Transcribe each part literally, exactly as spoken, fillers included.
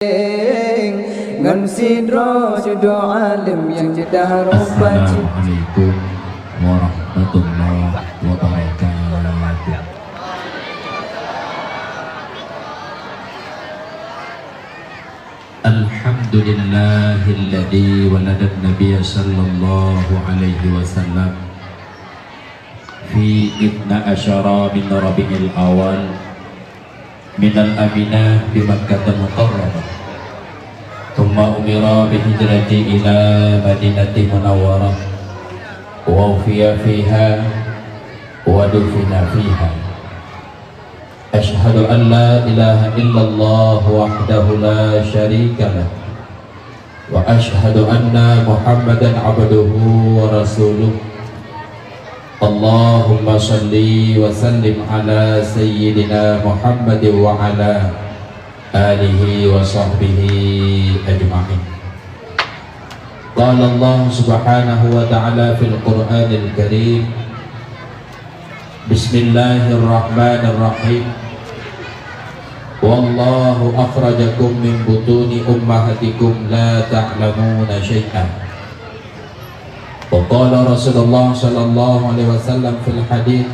Ngon sidroe judoe além nyang ceudah rupa cit. Assalamualaikum warahmatullahi wabarakatuh. Alhamdulillahilladzi waladan nabiyya sallallahu alaihi wasallam fi itna asyara min Rabiul Awal minal aminah bi Makkah Mukarramah. Tsumma umira bi hijrati ila Madinati Munawwarah. Wa ufiya fiha wa dufina fiha. Asyhadu an la ilaha illallah wahdahu la syarika lah. Wa asyhadu anna Muhammadan abduhu wa rasuluh. Allahumma salli wa sallim ala sayyidina Muhammad wa ala alihi wa sahbihi ajma'in. Qala Allah subhanahu wa ta'ala fil Qur'anil Karim, Bismillahirrahmanirrahim. Wallahu akhrajakum min butuni ummahatikum la ta'lamuna syai'a. Wa qala Rasulullah sallallahu alaihi wasallam fil hadits,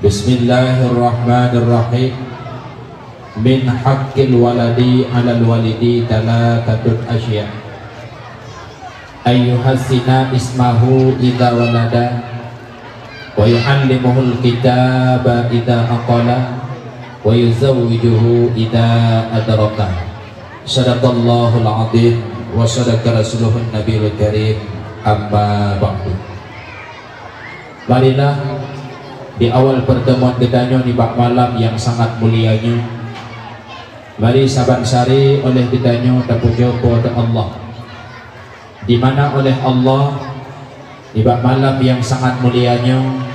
Bismillahirrahmanirrahim. Min haqqil waladi 'alal walidi tsalatsatul asya'. Ayyuhassina ismahu idza walada, wa yu'allimuhul kitaba idza aqala, wa yuzawwijuhu idza adraka. Shadaqallahul adzim wa shadaqa rasuluhun nabiyul karim. Amma ba'du. Marilah di awal pertemuan geutanyoe nibak malam nyang sangat mulia nyoe, mari saban sari oleh geutanyoe tapujoe Po teu Allah, di mana oleh Allah nibak malam nyang sangat mulia nyoe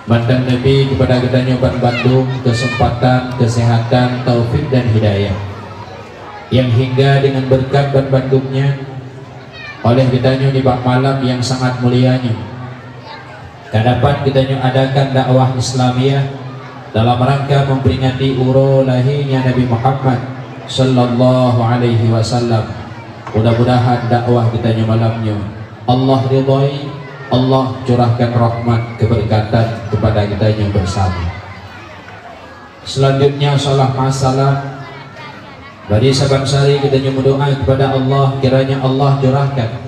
mantong neubri keupada geutanyoe banmandum keuseumpatan, keuseuhatan, taufik dan hidayah, nyang hingga deungon beureukat banmandum nyan oleh geutanyoe nibak malam nyang sangat mulia nyoe ka dapat geutanyoe adakan dakwah Islamiah dalam rangka memperingati uroe lahirnya Nabi Muhammad sallallahu alaihi wasallam. Mudah-mudahan dakwah geutanyoe malam nyoe Allah ridhoi, Allah curahkan rahmat keberkatan kepada geutanyoe bersama. Selanjutnya, salam masalah. Bagi saban sari geutanyoe meudoa kepada Allah, kiranya Allah curahkan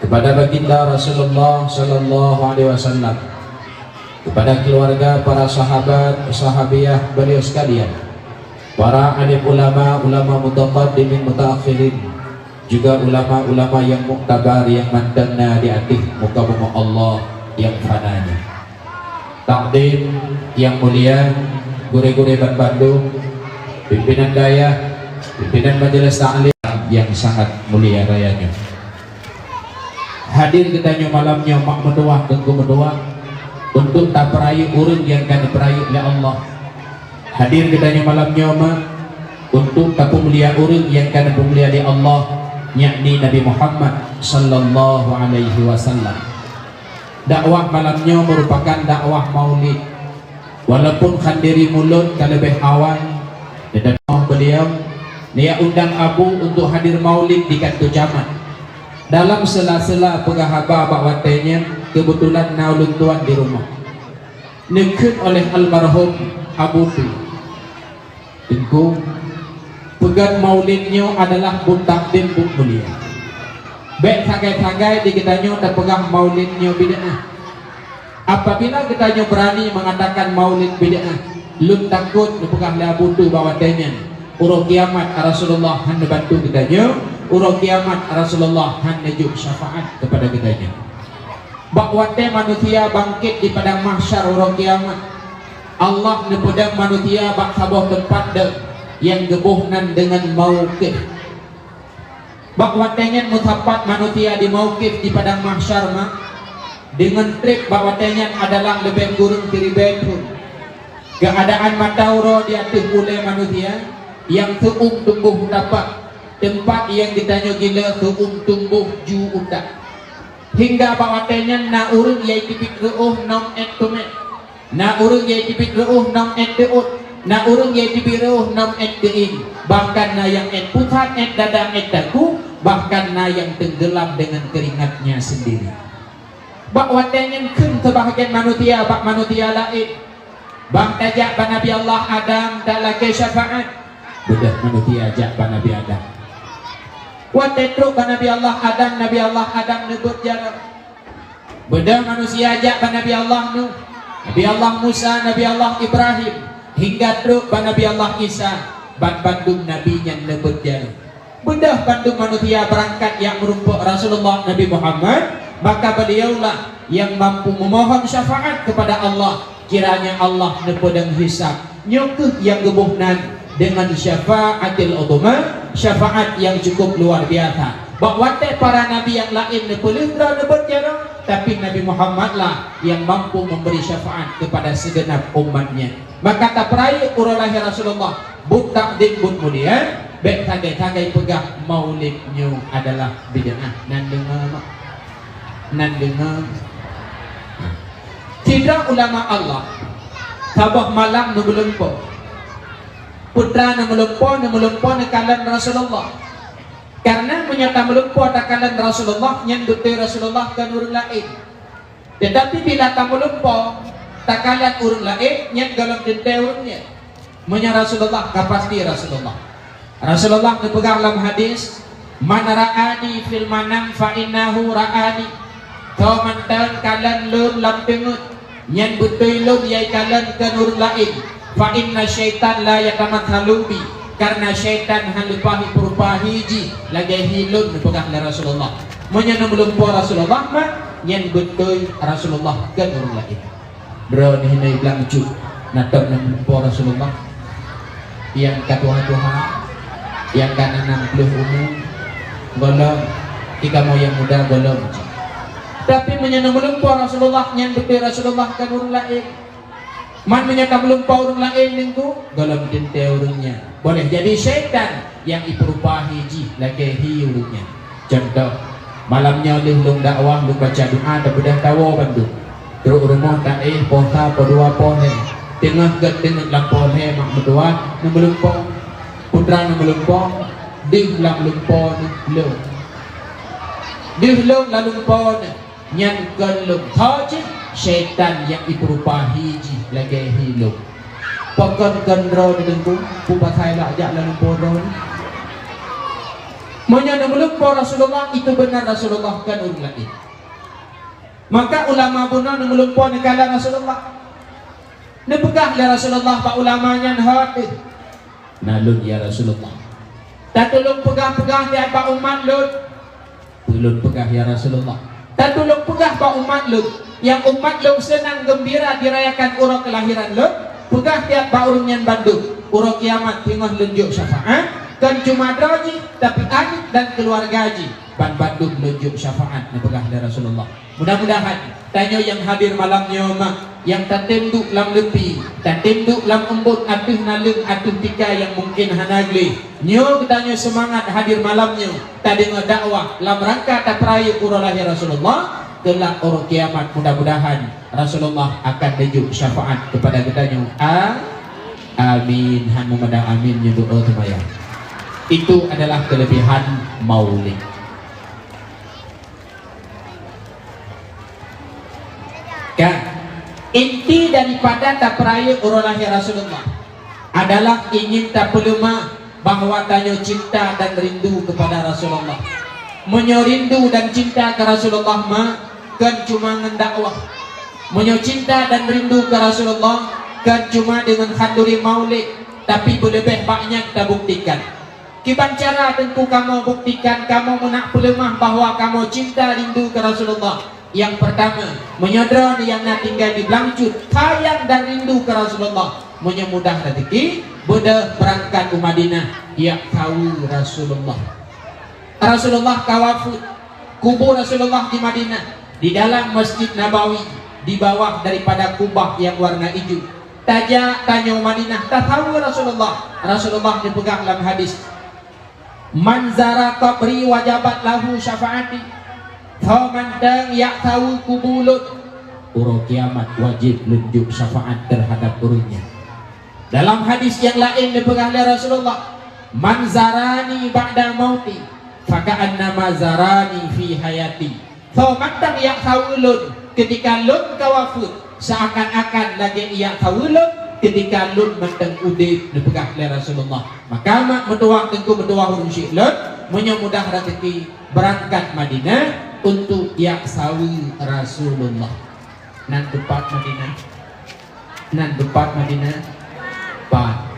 kepada baginda Rasulullah sallallahu alaihi wasallam, kepada keluarga, para sahabat, sahabiah beliau sekalian, para alim ulama, ulama mutaqaddimin, mutaakhirin, juga ulama-ulama nyang muktabar nyang mantong na di ateueh muka bumoe Allah nyang fana nyoe. Takdim nyang mulia, gurée-gurée banmandum, pimpinan dayah, pimpinan majelis taklim nyang sangat mulia raya nyoe. Hadir geutanyoe malam nyoe mak meutuwah teungku meutuwah untuk tapeurayeuk ureuëng nyang ka neupeurayeuk lé Allah. Hadir geutanyoe malam nyoe mak untuk tapeumulia ureuëng nyang ka neupeumulia lé Allah, yakni Nabi Muhammad sallallahu alaihi wasallam. Dakwah malam nyoe meurupakan dakwah maulid. Walaupun khandiri mulod ka leubeh awai, tetapi beliau neujak undang abu untuk hadir maulid di kanto camat. Dalam sela-sela peugah haba bak watée nyan, keubeutulan na ulôn tuan di rumoh. Neukheun oleh almarhum Abu Tu, "Teungku, peugét maulid nyoe adalah buet takdim buet mulia. Bék sagai-sagai di geutanyoe tapeugah maulid nyoe bid'ah. Apabila geutanyoe beurani meungatakan maulid bid'ah, lôn takot neupeugah lé Abu Tu bak watée nyan, uroe kiamat Rasulullah hana bantu geutanyoe, uroe kiamat Rasulullah hana jok syafaat keupada geutanyoe." Bak watée manusia bangkét di padang mahsyar uroe kiamat, Allah neupeudong manusia bak saboh teumpat deuek nyang geuboh nan deungon mauqif. Bak watée nyan meusapat manusia di mauqif di padang mahsyar mak, deungon treb bak watée nyan adalah leubeh kureueng siribée thon. Keuadaan mata uroe di ateueh ulée manusia nyang seu-uem tumboh u tapak, teumpat nyang geutanyoe gila seu-uem tumboh ju utak. Hingga bak watée nyan na ureuëng nyang teubiet reuôh nom ék teumé, na ureuëng nyang teubiet reuôh nom ék teuôt, na ureuëng nyang teubiet reuôh nom ék teuieng. Bahkan na nyang ét pusat, ét dada, ét dagu, bahkan na nyang tenggelam dengan keringatnya sendiri. Bak watée nyan kheun seubahagian manusia bak manusia laén, "Bang tajak bak Nabi Allah Adam talakée syafaat." Beudôh manusia jak bak Nabi Adam. Watée trok bak Nabi Allah Adam, Nabi Allah Adam neubeuet jaroe. Beudôh manusia jak bak Nabi Allah Nuh, Nabi Allah Musa, Nabi Allah Ibrahim, hingga trok bak Nabi Allah Isa, ban bandum nabi nyan neubeuet jaroe. Beudôh bandum manusia beurangkat jak meurumpok Rasulullah Nabi Muhammad, maka beliaulah nyang mampu meumohon syafaat keupada Allah, kiranya Allah neupeudong hisab. Nyoe kheueh nyang geuboh nan deungon syafaatil uzma, syafaat nyang cukup luar biasa. Bak watée para nabi nyang laén neupeuleueh droe neubeuet jaroe, tapi Nabi Muhammad lah nyang mampu memberi syafaat kepada segenap umat-Nya. Maka tapeurayeuk uroe lahé Rasulullah, buet takdim, buet mulia, bék sagai-sagai peugah maulid nyoe adalah bid'ah. Nan deungoe mak? Nan deungoe? Sidroe ulama Allah, saboh malam neumeulumpoe. Peue treuk neumeulumpoe, neumeulumpoe neukalon Rasulullah. Karena meunyoe tameulumpoe takalon Rasulullah, nyan beutôi Rasulullah kon ureuëng laén. Teutapi bila tameulumpoe takalon ureuëng laén, nyan gohlom teuntée ureuëng nyan. Meunyoe Rasulullah, ka pasti Rasulullah. Rasulullah neupeugah lam hadis, "Man ra'ani fil manam fa innahu ra'ani." Soe mantong kalon lôn lam teungeut, nyan beutôi lôn nyang kalon kon ureuëng laén. "Fa inna syaitan la yatamatsalu bi." Karena syaitan hana leupah peurupa hi jih lagée hi lôn, neupeugah lé Rasulullah. Meunyoe neumeulumpoe Rasulullah mah, nyan beutôi Rasulullah kon ureuëng laén. Droeneuh hinoe blang cut, na tom neumeulumpoe Rasulullah nyang ka tuha-tuha, nyang ka na nam ploh umu, gohlom, di kamoe nyang muda gohlom. Tapi meunyoe neumeulumpoe Rasulullah, nyan beutôi Rasulullah kon ureuëng laén. Man meunyoe tameulumpoe ureuëng laén ningku, gohlom teuntée ureuëng nyan. Boleh jadi syaitan nyang ipeurupa hi jih lagée hi ureuëng nyan. Cuntoh, malam nyoe lheueh lôn dakwah, lôn baca doa, tabeudôh tawoe bandum. Trok rumoh taéh poh sa, poh dua, poh lhée. Teungoh gét teungeut lam poh lhée mak meutuah, neumeulumpoe. Peue treuk neumeulumpoe, deuh lam lumpoe neuh lôn. Deuh lôn lam lumpoe neuh. Nyan kon lôn tho cit, syaitan nyang ipeurupa hi jih lagée hi lôn. Pakon kon droeneuh teungku, peue pasai lak jak lam lumpoe droeneuh? Meunyoe neumeulumpoe Rasulullah, itu beuna Rasulullah kon ureuëng laén. Maka ulama bunoe neumeulumpoe neukalon Rasulullah. Neupeugah lé Rasulullah bak ulama nyan, "Hot deuh." "Na lôn, ya Rasulullah." "Tatulông peugah-peugah nyan bak umat lôn." "Peue lôn peugah, ya Rasulullah?" "Tatulông peugah bak umat lôn, nyang umat lôn seunang geumbira dirayakan uroe keulahiran lôn, peugah tiep bak ureuëng nyan bandum, uroe kiamat teungoh lôn jok syafaat, kon cuma droe jih, tapi aneuk dan keuluwarga jih, ban bandum lôn jok syafaat," neupeugah lé Rasulullah. Mudah-mudahan tanyoe nyang hadir malam nyoe mak, nyang tatem duek lam leupi, tatem duek lam embot ateueh naleueng ateueh tika nyang mungken hana gleh. Nyoe geutanyoe seumangat hadir malam nyoe, tadeungoe dakwah lam rangka tapeurayeuk uroe lahé Rasulullah, keulak uroe kiamat mudah-mudahan Rasulullah akan neujok syafaat keupada geutanyoe. A-, amin. Han meumada amin nyoe doa seumayang. Itu adalah kelebihan Maulid. Kan? Inti daripada tapeurayeuk uroe lahé Rasulullah adalah ingin tapeuleumah bahwa tanyoe cinta dan rindu kepada Rasulullah. Meunyoe rindu dan cinta keu Rasulullah ma, kon cuma ngon dakwah. Meunyoe cinta dan rindu keu Rasulullah, kon cuma deungon khanduri maulid, tapi beuleubeh bak nyan tabuktikan. Kiban cara teungku kamoe buktikan kamoe meunak peuleumah bahwa kamoe cinta rindu keu Rasulullah? Nyang peurtama, meunyoe droeneuh nyang na tinggai di Blangcut sayang dan rindu keu Rasulullah, meunyoe mudah raseuki, beudôh beurangkat u Madinah, jak saweue Rasulullah. Rasulullah ka wafeuet, kubu Rasulullah di Madinah, di dalam Masjid Nabawi, di bawah daripada kubah nyang warna ijo. Tajak tanyoe Madinah tasaweue Rasulullah. Rasulullah neupeugah lam hadis, "Man zara qabri wajabat lahu syafaati." Soe mantong jak saweue kubu lôn, uroe kiamat wajéb lôn jok syafaat teuhadap ureuëng nyan. Dalam hadis nyang laén neupeugah lé Rasulullah, "Man zarani ba'da mauti, faka'annama zarani fi hayati." Soe mantong jak saweue lôn keutika lôn ka wafeuet, seuakan-akan lagée jak saweue lôn keutika lôn mantong udeb, neupeugah lé Rasulullah. Maka mak meutuwah teungku meutuwah ureuëng syik lôn, meunyoe mudah raseuki, beurangkat Madinah untuk jak saweue Rasulullah. Nan teupat Madinah. Nan teupat Madinah. Pat.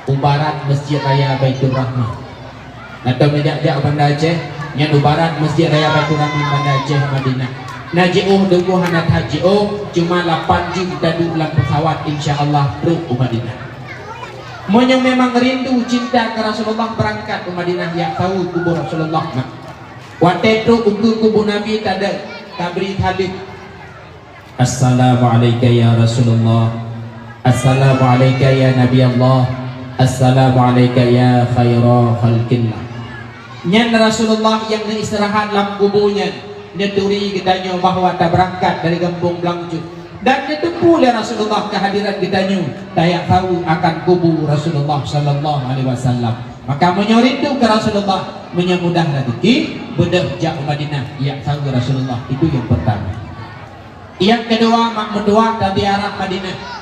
U barat Masjid Raya Baiturrahman. Atau meujak-jak Banda Aceh, nyan u barat Masjid Raya Baiturrahman Banda Aceh Madinah. Na jiôh deungoe hana that jiôh, cuma lapan jeuem taduek lam pesawat, insya Allah trok u Madinah. Meunyoe memang rindu cinta keu Rasulullah, beurangkat u Madinah jak saweue kubu Rasulullah. Watée trok ukeue kubu Nabi tadong, tabri saleuem. Assalamu'alaika ya Rasulullah. Assalamu'alaika ya Nabi Allah. Assalamu'alaika ya khaira khalqillah. Nyan Rasulullah nyang neuistirahat lam kubu nyan, neuturi geutanyoe bahwa tabeurangkat dari gampông Blang Jeuet. Dan neuteupeue lé Rasulullah keuhadiran geutanyoe tajak saweue akan kubu Rasulullah sallallahu alaihi wasallam. Maka meunyoe rindu keu Rasulullah, meunyoe mudah raseuki, beudôh jak u Madinah jak saweue Rasulullah. Itu nyang peurtama. Nyang keudua, mak meutuwah, taziarah Madinah.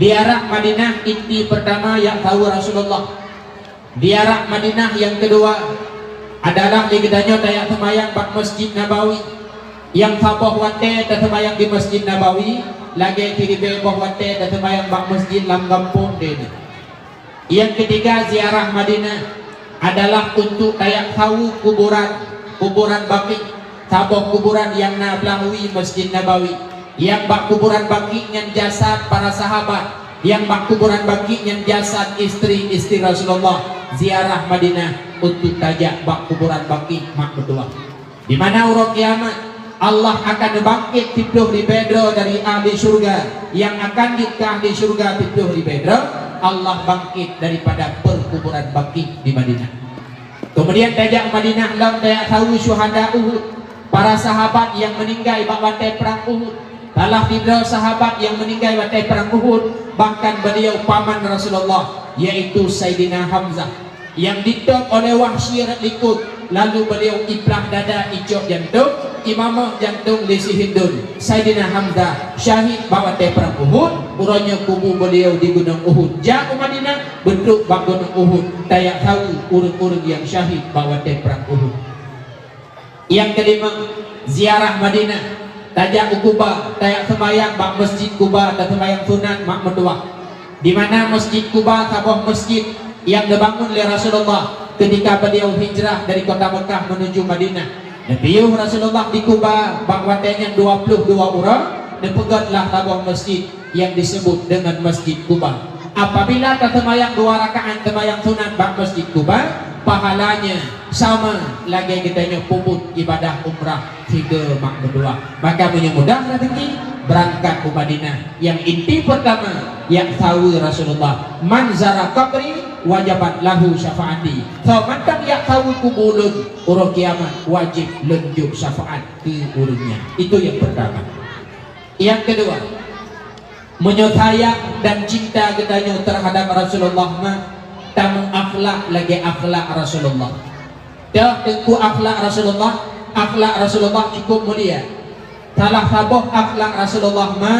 Ziarah Madinah inti peurtama jak saweue Rasulullah. Ziarah Madinah nyang keudua adalah lé geutanyoe tajak seumayang bak Masjid Nabawi. Nyang saboh watée taseumayang di Masjid Nabawi, lagée siribée boh watée taseumayang bak masjid lam gampông droeneuh. Nyang keutiga, ziarah Madinah adalah untuk tajak saweue kuburan, kuburan Baqi'. Saboh kuburan nyang na blah wie Masjid Nabawi. Nyang bak kuburan Baqi' nyan jasad para sahabat, nyang bak kuburan Baqi' nyan jasad istri-istri Rasulullah. Ziarah Madinah untuk tajak bak kuburan Baqi', mak meutuwah. Di mana uroe kiamat Allah akan neubangkét siplôh ribée droe dari ahli syurga nyang akan jeuet keu ahli syurga siplôh ribée droe, Allah bangkét daripada perkuburan Baqi' di Madinah. Kemudian tajak Madinah lom tajak saweue syuhada Uhud, para sahabat nyang meuninggai bak watée prang Uhud. Salah sidroe sahabat nyang meuninggai watée prang Uhud, bahkan beliau paman Rasulullah, yaitu Saidina Hamzah. Nyang ditôb oleh Wahsyi rot likot, lalu beliau iplah dada icok jantông, imamoh jantông lé si Hindun. Saidina Hamzah syahid bak watée prang Uhud, uroe nyoe kubu beliau di Gunong Uhud. Jak u Madinah, beutrok bak Gunong Uhud, tajak saweue ureuëng-ureuëng nyang syahid bak watée prang Uhud. Nyang keulima, ziarah Madinah. Tajak u Kuba, tajak seumayang bak Masjid Kuba, taseumayang sunat mak meutuwah. Di mana Masjid Kuba saboh masjid nyang neubangun lé Rasulullah keutika beliau hijrah dari kota Mekah menuju Madinah. Neupiôh Rasulullah di Kuba bak watée nyan dua ploh dua uroe, neupeugét lah saboh masjid nyang disebut deungon Masjid Kuba. Apabila taseumayang dua rakaat seumayang sunat bak Masjid Kuba, pahalanya sama lagée geutanyoe peubuet ibadah umrah sigoe mak meutuwah. Maka meunyoe mudah raseuki, beurangkat u Madinah. Nyang inti peurtama, jak saweue Rasulullah. "Man zara qabri wajabat lahu syafaati." Soe mantong jak saweue kubu lôn, uroe kiamat wajéb lôn jok syafaat keu ureuëng nyan. Itu nyang peurtama. Nyang keudua, meunyoe sayang dan cinta geutanyoe teuhadab Rasulullah, ma tameuakhlak lagée akhlak Rasulullah. Toh teungku akhlak Rasulullah, akhlak Rasulullah cukup mulia. Salah saboh akhlak Rasulullah, ma,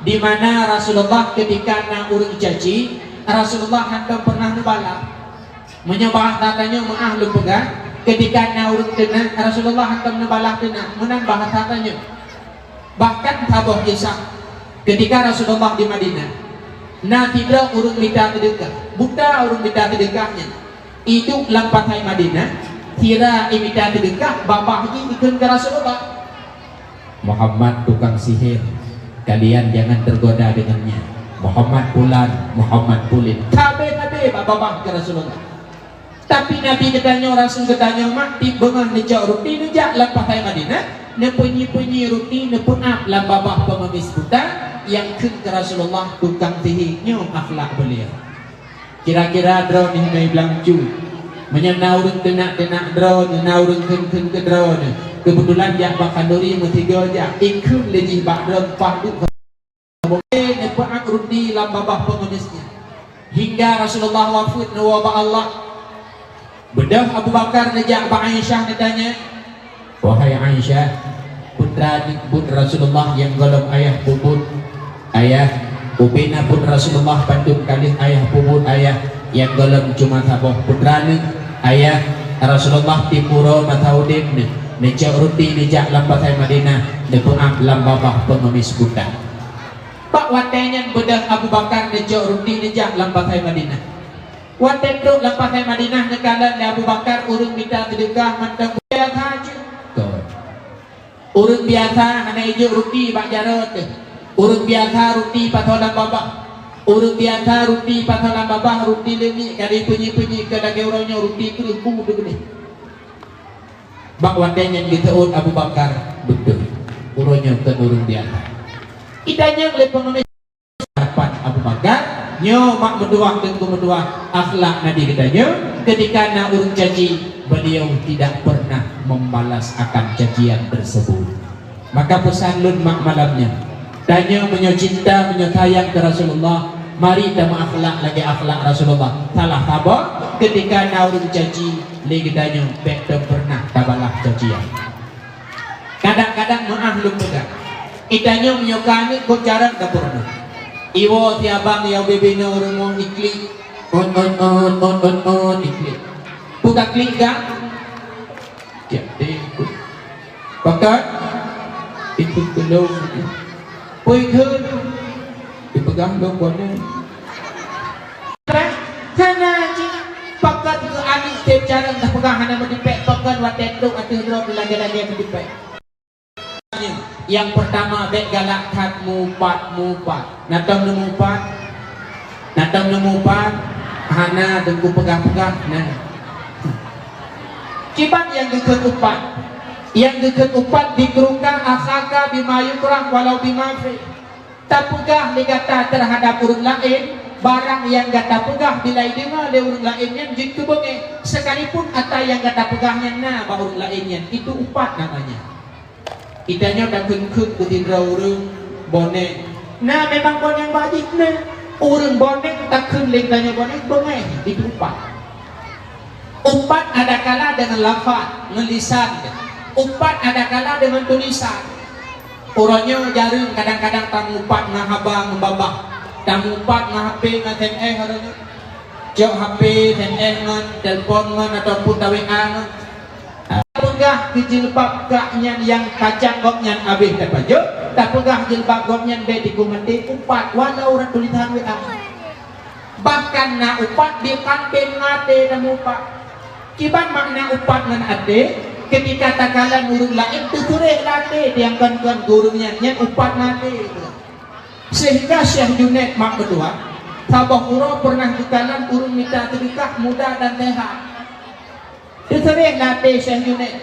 di mana Rasulullah keutika na ureuëng caci, Rasulullah hántom peureunah neubalah. Meunyoe bahasa tanyoe meuáh lôn peugah, keutika na ureuëng teunak, Rasulullah hántom neubalah teunak, meunan bahasa tanyoe. Bahkan saboh kisah, keutika Rasulullah di Madinah, na sidroe ureuëng mita seudeukah, buta ureuëng mita seudeukah nyan. Iduek lam pasai Madinah, sira imita seudeukah, babah jih ikheun keu Rasulullah, "Muhammad tukang sihir, kalian jangan tergoda dengannya. Muhammad pulan, Muhammad pulin." Sabe-sabe babah keu Rasulullah. Tapi Nabi geutanyoe, Rasul geutanyoe mak, tieb beungoh neucok ruti neujak lam pasai Madinah, neupeunyi-peunyi ruti neupeuab lam babah pengemis buta, nyang kheun keu Rasulullah tukang sihir. Nyoe akhlak beliau. Kira-kira droeneuh hinoe blang cu. Meunyoe na ureuëng teunak-teunak droeneuh, na ureuëng kheun-kheun keu droeneuh, keubeutulan jak bak khanduri meusigoe jak, ikheun lé jih bak droeneuh paih duek saboh neupeuab ruti lam babah pengemis nyan. Hingga Rasulullah wafeuet neuwoe bak Allah, Beudôh Abu Bakar neujak bak Aisyah neutanyong, "Wahai Aisyah, peue treuk buet Rasulullah nyang gohlom ayah peubuet?" "Ayah, ubena buet Rasulullah bandum ka lheueh ayah peubuet, Ayah, nyang gohlom cuma saboh." "Peue treuk?" "Ayah, Rasulullah tiep uroe masa udeb neuh, neucok ruti neujak lam pasai Madinah, neupeuab lam babah peungemis buta." Bak watée nyan beudôh Abu Bakar neucok ruti neujak lam pasai Madinah. Watée trok lam pasai Madinah, neukalon lé Abu Bakar ureuëng mita seudeukah mantong biasa jeuet. Ureuëng biasa hana ijok ruti bak jaroe teuh. Ureuëng biasa ruti pasoe lam babah. Ureuëng biasa ruti pasoe lam babah, ruti leumik ka jipeunyi-peunyi keu lagée uroe nyoe ruti kreueh bu teuh keudeh. Bak watée nyan geuseuôt Abu Bakar, "Beutôi, uroe nyoe kon ureuëng biasa." Itanyong lé peungemis hadapan Abu Bakar, nyoe mak meutuah teungku meutuah akhlak Nabi geutanyoe, ketika na ureuëng caci, beliau tidak pernah membalas akan cacian tersebut. Maka peusan lôn mak malam nyoe, tanyoe meunyoe cinta, meunyoe sayang keu Rasulullah, mari tameuakhlak lagée akhlak Rasulullah. Salah saboh, ketika na ureuëng caci lé geutanyoe, bék tom pernah tabalah cacian. Kadang-kadang meuáh lôn peugah, geutanyoe meunyoe ka aneuk kok carông ka peurunoe. Iwoe si abang nyang ubé-bé nyoe rumoh iklik, ot, ot, ot, ot, ot, ot, iklik. Peue ka klik ka? Cek deh. Pakat? Itu belum. Peue ikheun? Dipeugah lom bunoe. Hana jih, pakon keu aneuk tem carông tapeugah hana meudipék, pakon watée trok ateueh droe lagée-lagée meudipék. Nyang peurtama, bék galak that meuupat-meuupat. Na tom neumeuupat? Na tom neumeuupat? Hana, teungku peugah-peugah, na. Kiban nyang geukheun upat? Nyang geukheun upat, "Dzikruka akhaka bima yukrah walau bima fi." Tapeugah lé gata teuhadap ureuëng laén, barang nyang gata peugah bila jideungoe lé ureuëng laén nyan jeuet keu beungéh, sekalipun ata nyang gata peugah nyan na bak ureuëng laén nyan, itu upat namanya. Geutanyoe takheun-kheun keu sidroe ureuëng bonék. Na memang bonék bak jih na. Ureuëng bonék takheun lé geutanyoe bonék beungéh, itu upat. Upat adakala deungon lafaz, ngon lisan. Upat adakala deungon tulisan. Uroe nyoe jareueng kadang-kadang tameuupat ngon haba ngon babah. Tameuupat ngon H P ngon S M S uroe nyoe. Cok H P, S M S ngon, telepon ngon, ataupun ta-W A ngon. Peugah keu jilbab kak nyan nyang kacang gobnyan abéh tapajoh, tapeugah jilbab gobnyan bék dikeu maté, upat walau rot tulisan W A. Bahkan na upat di kantin maté tameuupat. Kiban makna upat ngon até? Keutika takalon ureuëng laén teuturéh lam até, tiang kon-kon gureueng nyan, nyan upat maté. Sehingga Syekh Junaid mak meutuah, saboh uroe peureunah geukalon ureuëng mita seudeukah muda dan sehat. Teuseureh lam até Syekh Junaid.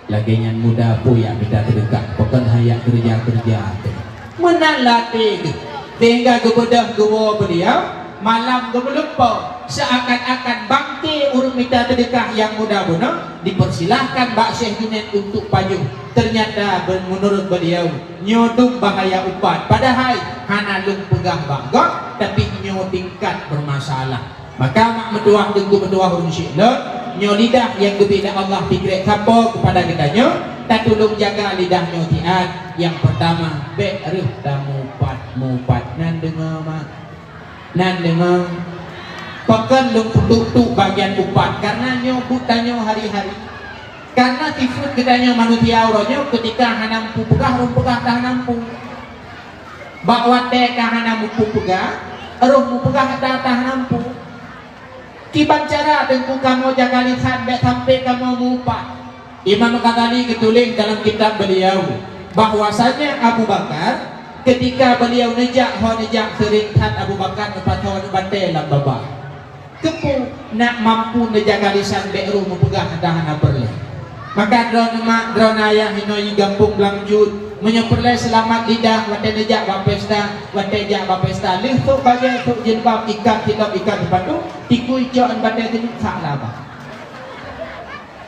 Lagée nyan muda peue jak mita seudeukah, pakon han jak keureuja-keureuja teuh. Meunan lam até geuh, sehingga geubeudôh geuwoe beuliau, malam geumeulumpoe, seuakan-akan bangke ureuëng mita seudeukah nyang muda bunoe, dipersilahkan bak Syekh Junaid untuk pajoh. Ternyata be-, meunurot beuliau, nyoe dum bahaya upat, padahai hana lôn peugah bak gob, tapi nyoe tingkat bermasalah. Maka mak meutuah teungku meutuah ureuëng syik lôn, nyoe lidah nyang geubri lé Allah pikeurek sapo keupada geutanyoe, tatulông jaga lidah nyoe siat. Nyang peurtama, bék reueh tameuupat-meuupat. Nan deungoe mak? Nan deungoe? Pakon lôn peutuk-tuk bagian upat, karena nyoe buet tanyoe hari-hari. Karena sifeuet geutanyoe manusia uroe nyoe keutika hana mupeugah, rhom peugah ka hana mupeue. Bak watée ka hana mupeue peugah, rhom mupeugah ata-ata hana mupeue. Kiban cara teungku kamoe jaga lisan bék sampai kamoe meuupat? Imam Ghazali geutuléh dalam kitab beliau bahwasanya Abu Bakar, keutika beliau neujak ho neujak, seuring that Abu Bakar neupasoe aneuk batée lam babah. Keupeue nak mampu neujaga lisan bék rhom meupeugah ata hana peureulée. Maka droeneuh mak, droeneuh ayah inoe di gampông Blang Jut, meunyoe peureulée seulamat lidah watée neujak bak pesta, watée jak bak pesta, lheueh sôk bajée, sôk jilbab, ikat silop, ikat seupatu, tikui cok aneuk batée teuh sak lam babah.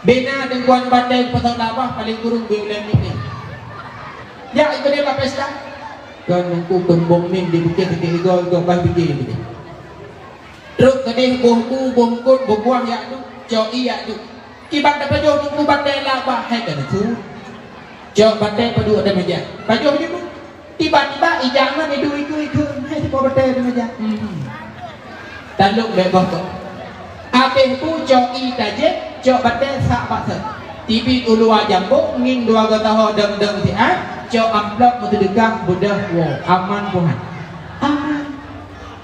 Bina deungon batée pasoe lam babah, paleng kureueng beu ulée miet. Jak keudeh bak pesta. Kon teungku kon bong miet di bukét, sakét igoe, igoe bah bikée keudeh. Trok keudeh boh bu, boh eungkot, boh buah jak duek. Cok ié aju. Kiban tapajoh teungku batée laba hai ka neusut. Cok batée padub ateueh meja. Pajoh jeuet bu. Tiba-tiba ija ngon idu ikeu-ikeu. Hai sipa batée ateueh meja. Hmm. Talok bek boh kok. Abeh bu cok ié tajép, cok batée sak bak sot. Teubiet u luwa jambok, ngieng dua geutoho dong-dong siat, cok amplop meuseudeukah beudôh woe. Aman buhan. Aman.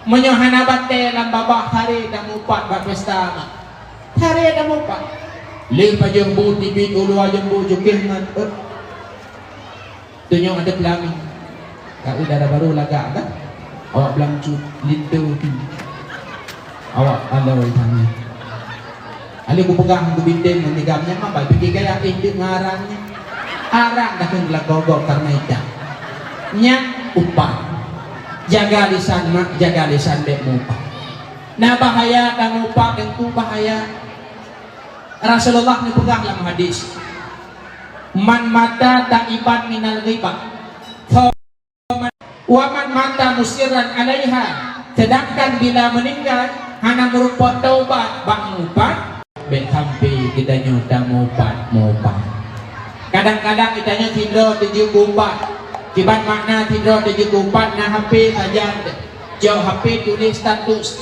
Meunyoe hana batée lam babah, haré tamupat bak pesta mak. Haré tamupat. Lheueh pajoh bu teubiet u luwa jambok, jukeh ngon ot. Tunyok ateueh peulami. Ka udara barô lagak kan? Awak blang cut, linto pi. Awak aloi tangan. Alai kupeugah ngon binteng ngon nigam nyan mah, bai pike gaya eh deuk ngon arang nyan. Arang dah kheun geulagoe-goe kareuna ita. Nyan upat. Jaga lisan mak, jaga lisan bek mupat. Na bahaya tamupat, teungku, bahaya. Rasulullah neupeugah lam hadis, "Man mata taiban minal ghibah, fa-, wa man mata musirran 'alaiha," sedangkan bila meuninggai hana meurumpok taubat bak mupat, bek sampai geutanyoe tamupat-mupat. Kadang-kadang geutanyoe sidroe teujeuet keu upat, kiban makna sidroe teujeuet keu upat, na H P sajan, jok H P tuléh status.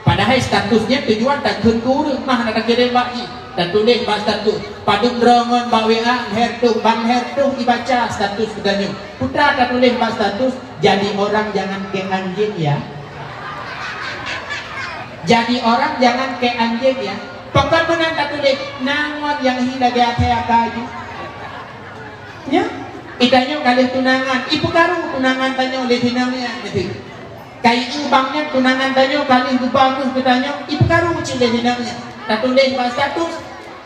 Padahai status nyan tujuan takheun keu ureuëng, mah hana takirém bak jih. Tatuléh bak status. Padub droe ngon bak W A, lhèe reutôh, ban lhèe reutôh ibaca status geutanyoe. Peue tatuléh bak status, "Jadi orang jangan kayak anjing ya." Jadi orang jangan kayak anjing ya. Pakon meunan tatuléh, na ngon nyang hi lagèe athèe aka jih. Nyo, geutanyoe ka lheueh tunangan, ipeukaru tunangan tanyoe lé sinong nyan, beutôi. Kai ubang nyan tunangan tanyoe ka lheueh geuba keuh geutanyoe, ipeukaru cit lé sinong nyan. Tatuléh bak status,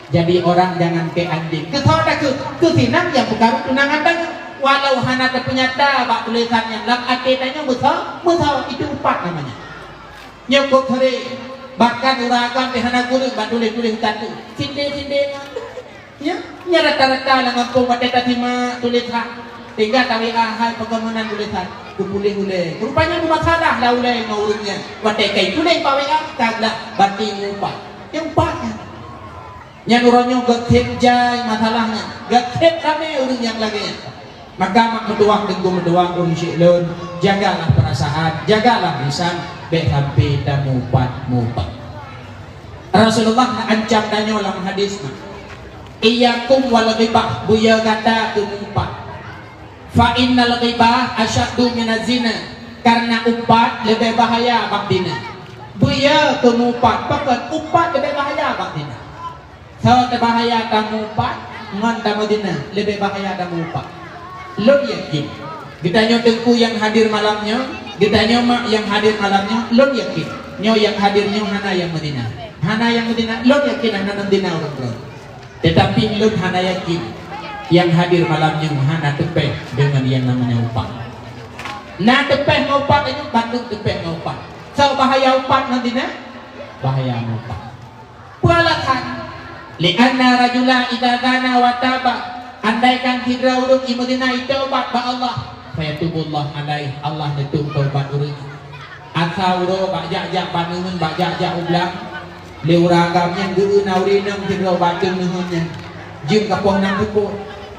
"Jadi orang jangan kayak anjing." Keu soe takheun? Keu sinong nyang peukaru tunangan tanyoe. Walau hana tapeunyata bak tulésan nyan, lam até tanyoe meuso-, meusoe, itu upat namanya. Nyoe kok sering, bahkan ureueng agam pih hana gureueng bak tuléh-tuléh status. Sinde-sinde nyan. Nyan, nyan rata-rata lam gampông watèe tasimak tulésan. Tinggai ta-W A hai pakon meunan tulésan. Kupuléh ulèe. Rupanya beumasalah lah ulèe ngon ureueng nyan. Watèe kai tuléh bak W A, ka glak bati mupat. Nyang upat nyan. Nyan uroe nyoe geuthèb jai masalah nyan. Geuthèb ramè ureueng nyang lagèe nyan. Maka mak meutuwah teungku meutuwah ureueng syik lôn, jagalah perasaan, jagalah lisan, bèk sampai tamupat-mupat. Rasulullah na ancam tanyoe lam hadis nyan, "Iyyakum wal ghibah, beuyo gata keu mupat. Fa innal ghibah asyaddu minaz zina, karena upat leubeh bahaya bak zina." Beuyo keu mupat, pakon upat leubeh bahaya bak zina. Soe teubahaya tamupat ngon tameuzina, leubeh bahaya tamupat. Lôn yakin, geutanyoe teungku nyang hadir malam nyoe, geutanyoe mak nyang hadir malam nyoe, lôn yakin, nyoe nyang hadir nyoe hana nyang meuzina. Hana nyang meuzina, lôn yakin hana meuzina ureueng droe. Teutapi lôn hana yakin nyang hadir malam nyoe hana teupèh deungon nyang namanya upat. Na teupèh ngon upat, nyoe bandum teupèh ngon upat. Soe bahaya upat ngon zina? Bahaya mupat. Peue alasan? "Li'anna rajula idza zana wa taba," andaikan sidroe ureueng i meuzina, i taubat bak Allah, "fayatubullahu alaih," Allah neutôb taubat ureueng nyan. Asa uroe bak jak-jak bak neuheun, bak jak-jak u blang, lé ureueng agam nyan geu-eu na ureueng inong sidroe bak ateueng neuheun nyan. Jeuem ka poh nam seupôt.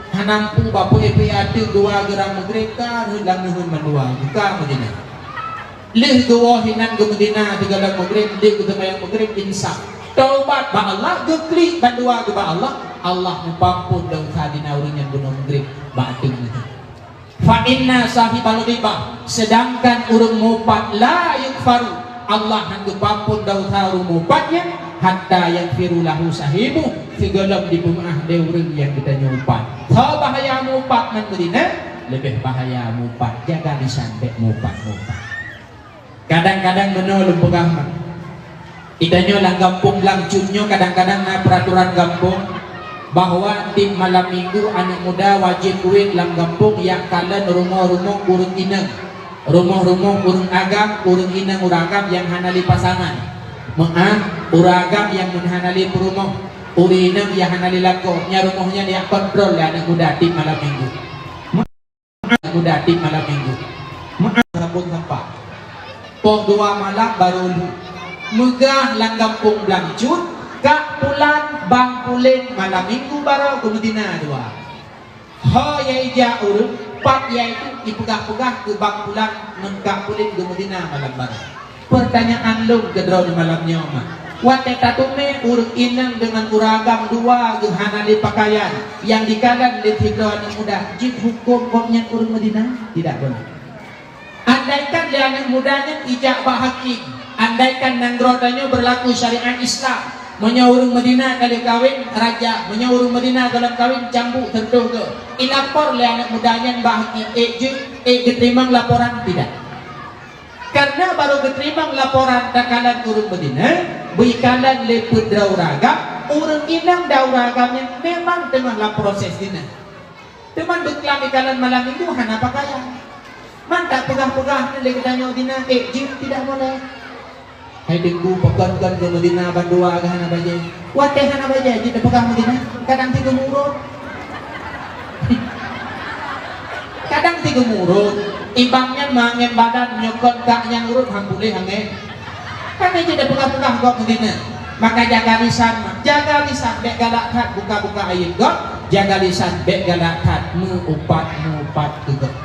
Hana mampu bak peuék-peuék ateueng dua geurang Maghrib ka rhot lam neuheun mandua, buka meuzina. Lheueh geuwoe hinan geumeuzina sigohlom Maghrib, lheueh geuseumayang Maghrib, insaf. Taubat bak Allah, geuklik bandua geuba Allah, Allah meupampon desya zina ureueng nyang bunoe Maghrib bak ateueng nyan. Fa inna sahibal ghibah, sedangkan ureueng mupat la yughfaru, Allah hana geupampon desya ureueng mupat nyan, hatta yaghfiru lahu sahibuh, sigohlom jipeumeu'ah lé ureueng nyang geutanyoe upat. Soe bahaya mupat ngon meuzina? Leubeh bahaya mupat, jaga lisan bèk mupat-mupat. Kadang-kadang meunoe lôn peugah mak. Geutanyoe lam gampông Blang Cut nyoe kadang-kadang na peuratoran gampông bahwa tiep malam minggu aneuk muda wajéb kuet lam gampông jak kalon rumoh-rumoh ureueng inong, rumoh-rumoh ureueng agam, ureueng inong ureueng agam nyang hana lé pasangan. Meu'ah, ureueng agam nyang hana lé peurumoh, ureueng inong nyang hana lé lakoe, nyan rumoh nyan jak kontrol lé aneuk muda tiep malam minggu. Muda tiep malam minggu. Meu'ah sabon sampah. Poh dua malam barô lheueh. Meugah lam gampông Blang Cut, Kak Pulan, Bang Pulen malam minggu baroe geumeudina dua. Ho nyang ijak ureuëng, pat nyang itu ipeugah-peugah keu Bang Pulan ngon Kak Pulen geumeudina malam baroe. Peurtanyaan lôn keudroe malam nyoe mah, watée tateumé ureuëng inong deungon ureuëng agam dua geuh hana lé peukayan, nyang dikalon lé sidroe aneuëk muda, jeuet huköm gobnyan ureuëng meudina? Tidak boleh. Andaikan lé aneuëk muda nyan ijak bak hakém, andaikan nanggroe tanyoe beurlaku syariat Islam, meunyoe ureuëng meudina ka lheueh kawén, rajam, meunyoe ureuëng meudina gohlom kawén, cambuk, seureutôh goe, ilapor lé aneuëk muda nyan bak hakém, ék jeuet, ék geuteurimong laporan, tidak. Kareuna barô geuteurimong laporan takalon ureuëng meudina, beuikalon lé peuet droe ureuëng agam, ureuëng inong dan ureuëng agam nyan memang teungoh lam proses dina. Teuma beuklam ikalon malam minggu hana peukayan. Man tapeugah-peugah lé geutanyoe dina, ék jeuet, tidak boleh. Hai Teungku, pakon-kon geumeudina bandua geuh hana bajée? Watée hana bajée jeuet tapeugah meudina, kadang sigeumurot. Kadang sigeumurot, ibang nyan mangen badan nyoe kon kak nyang urot han puléh angén. Kan jeuet tapeugah-peugah gob meudina. Maka jaga lisan, jaga lisan bék galak that buka-buka aib gob, jaga lisan bék galak that meu-upat-meu-upat keu gob.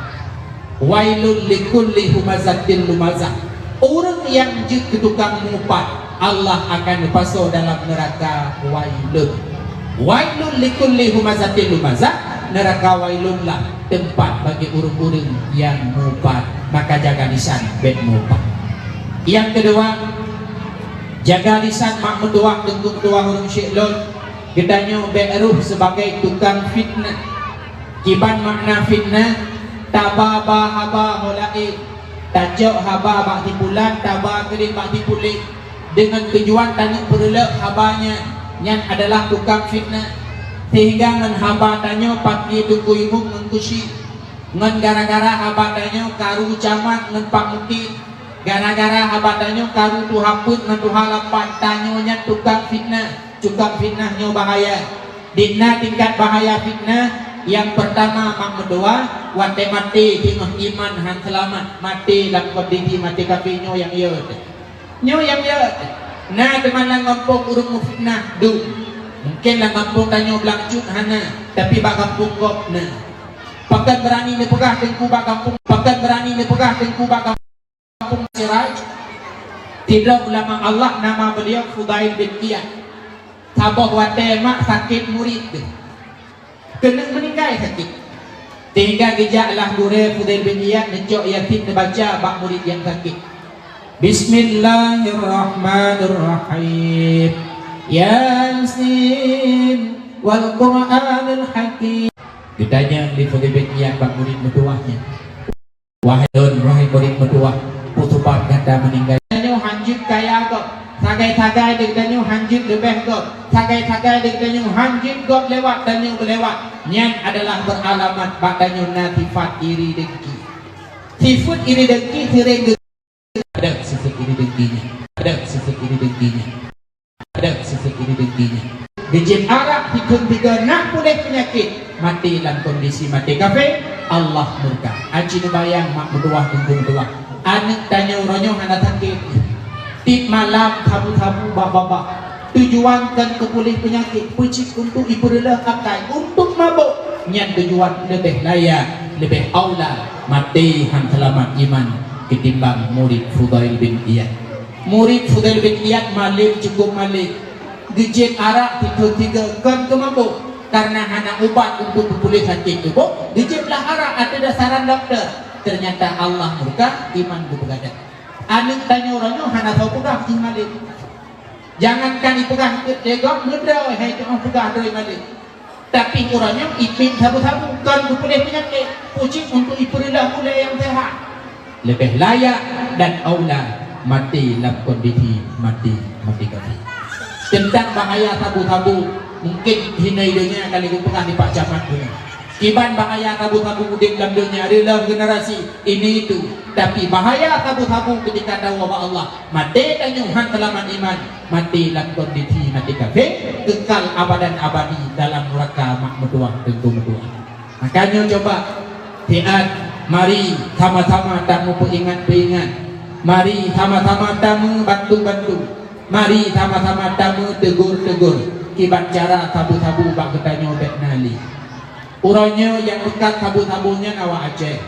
Wailul likulli humazatil lumazah. Ureuëng nyang jeuet keu tukang meu-upat, Allah akan geupasoe dalam neuraka wailun. Wailul likulli humazatil lumazah, neuraka wailun lah teumpat bagi ureuëng-ureuëng nyang meu-upat, maka jaga lisan bék meu-upat. Nyang keudua, jaga lisan mak meutuwah, teungku meutuwah, ureuëng syik lôn, geutanyoe bék rôh sibagai tukang fitnah. Kiban makna fitnah, taba-ba haba ho laén, tacok haba bak sipulan, taba keudeh bak sipuléh, deungon tujuan taneuk peureulok haba nyan, nyan adalah tukang fitnah. Sehingga ngon haba tanyoe paké teungku imum ngon kusi, ngon gara-gara haba tanyoe karu camat ngon pak mukit, gara-gara haba tanyoe karu tuha peuet ngon tuha lapan, tanyoe nyan tukang fitnah. Tukang fitnah nyoe bahaya. Di na tingkat bahaya fitnah, nyang peurtama mak meutuwah, watée maté teungoh iman han seulamat, maté lam kondisi maté kafé, nyoe nyang yot. Nyoe nyang yot. Na teuma lam gampông ureuëng meufitnah dum. Mungken lam gampông tanyoe Blang Cut hana, tapi bak gampông gob na. Pakon beurani neupeugah teungku bak gampông, pakon beurani neupeugah teungku bak gampông Siraj, sidroe ulama Allah nama beliau Fudail bin Iyad. Saboh watée mak sakét murit deuh. Keuneuk meuninggai sakét. Sehingga geujak lah gurée Fudail bin Iyad neucok Yasin neubaca bak murit nyang sakét. Bismillahirrahmanirrahim. Yasin wal Qur'anil Hakim. Geutanyong lé Fudail bin Iyad bak murit meutuwah nyan. Wahai lôn, wahai murit meutuwah, peue sabab gata meuninggai? Tanyoe han jeuet kaya gob, sagai-sagai deuek tanyoe han jeuet leubeh gob, sagai-sagai deuek tanyoe han jeuet gob lewat tanyoe beulewat. Nyan adalah beuramat bak tanyoe na sifat iri dengki. Sifat iri dengki seuring geu-, ada sifat iri dengki nyan. Ada sifat iri dengki nyan. Ada sifat iri dengki nyan. Geujeuet arak sikheun tiga na puléh peunyakét, maté lam kondisi maté kafé, Allah murka. Aci neubayang mak meutuwah, teungku meutuwah. Aneuk tanyoe uroe nyoe hana sakét. Tiep malam sabu-sabu bak babah. Tujuan kon keu puléh peunyakét, peucit untuk ipeureuleuh akai, untuk mabök. Nyan tujuan leubeh layak, leubeh aula maté han seulamat iman ketimbang murit Fudail bin Iyad. Murit Fudail bin Iyad malém, cukup malém. Geujeuet arak tiga-tiga kon keu mabök, karena hana ubat untuk peupuléh sakét tuboh. Geujeuet lah arak ateueh dasaran dokto. Ternyata Allah murka, iman geupeugadang. Aneuk tanyoe uroe nyoe hana soe peugah jih malém. Jangankan ipeugah lé gob, meudroe hai teuh peugah droe malém. Tapi uroe nyoe ipit sabu-sabu kon keu puléh peunyakét, peucit untuk ipeureuleuh ulée nyang seuhat. Leubeh layak dan aula maté lam kondisi maté, maté kafé. Teuntang bahaya sabu-sabu, mungken hinoe donya ka lheueh geupeugah nibak camat bunoe. Kiban bahaya sabu-sabu udeb lam donya, reuleuh generasi ini itu. Tapi bahaya sabu-sabu ketika tawoe bak Allah, maté tanyoe han seulamat iman, maté lam kondisi maté kafé, kekal abadan abadi dalam nuraka mak meutuwah, teungku meutuwah. Makanya coba, siat, mari sama-sama tameupeuingat-peuingat. Mari sama-sama tameubantu-bantu. Mari sama-sama tameutegur-tegur kiban cara sabu-sabu bak geutanyoe bék na lé. Uroe nyoe nyang meukat sabu-sabu nyan awak Aceh.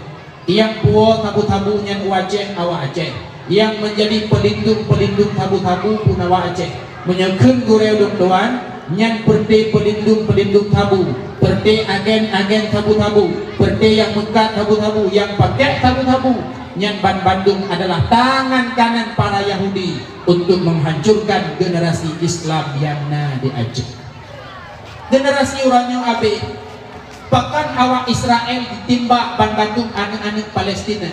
Nyang puwoe sabu-sabu nyan u Aceh awak Aceh. Nyang meunjadi peulindong-peulindong sabu-sabu pun awak Aceh. Meunyoe kheun gurée lôn tuan, nyan peureute peulindong-peulindong sabu, peureute agen-agen sabu-sabu, peureute nyang meukat sabu-sabu, nyang pakèk sabu-sabu, nyan banmandum adalah tangan kanan para Yahudi untuk menghancurkan generasi Islam nyang na di Aceh. Generasi uroe nyoe abéh, pakon awak Israel jitimbak banmandum aneuëk-aneuëk Palestina.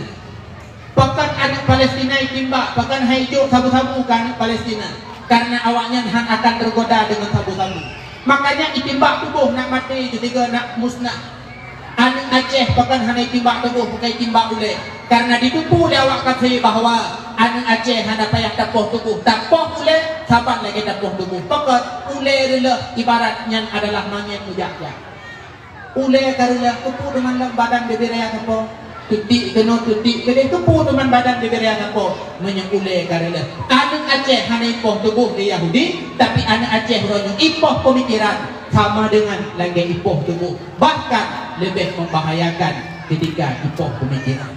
Pakon aneuëk Palestina jitimbak, pakon han jijok sabu-sabu keu aneuëk Palestina, karena awaknyan hana akan teugoda deungon sabu-sabu. Makanya jitimbak tuboh nak maté, keudroe nak musnah. Aneuëk Aceh pakon hana jitimbak tuboh, pakon jitimbak ulée. Karena jiteupeue lé awak kafé bahwa aneuëk Aceh hana payah tapoh tuboh, tapoh ulée saban lagée tapoh tuboh. Pakon? Ulée reuloh ibarat nyan adalah manyét meujak-jak. Ulée ka reuloh, keupeue teuma lam badan bibée raya sapo? Teudik keunoe, teudik keudeh, keupeue teuma badan bibée raya sapo? Meunyoe ulée ka reuloh. Aneuëk Aceh hana jipoh tuboh lé Yahudi, tapi aneuëk Aceh uroe nyoe jipoh peumikiran sama deungon lagée jipoh tuboh, bahkan leubeh membahayakan ketika jipoh peumikiran.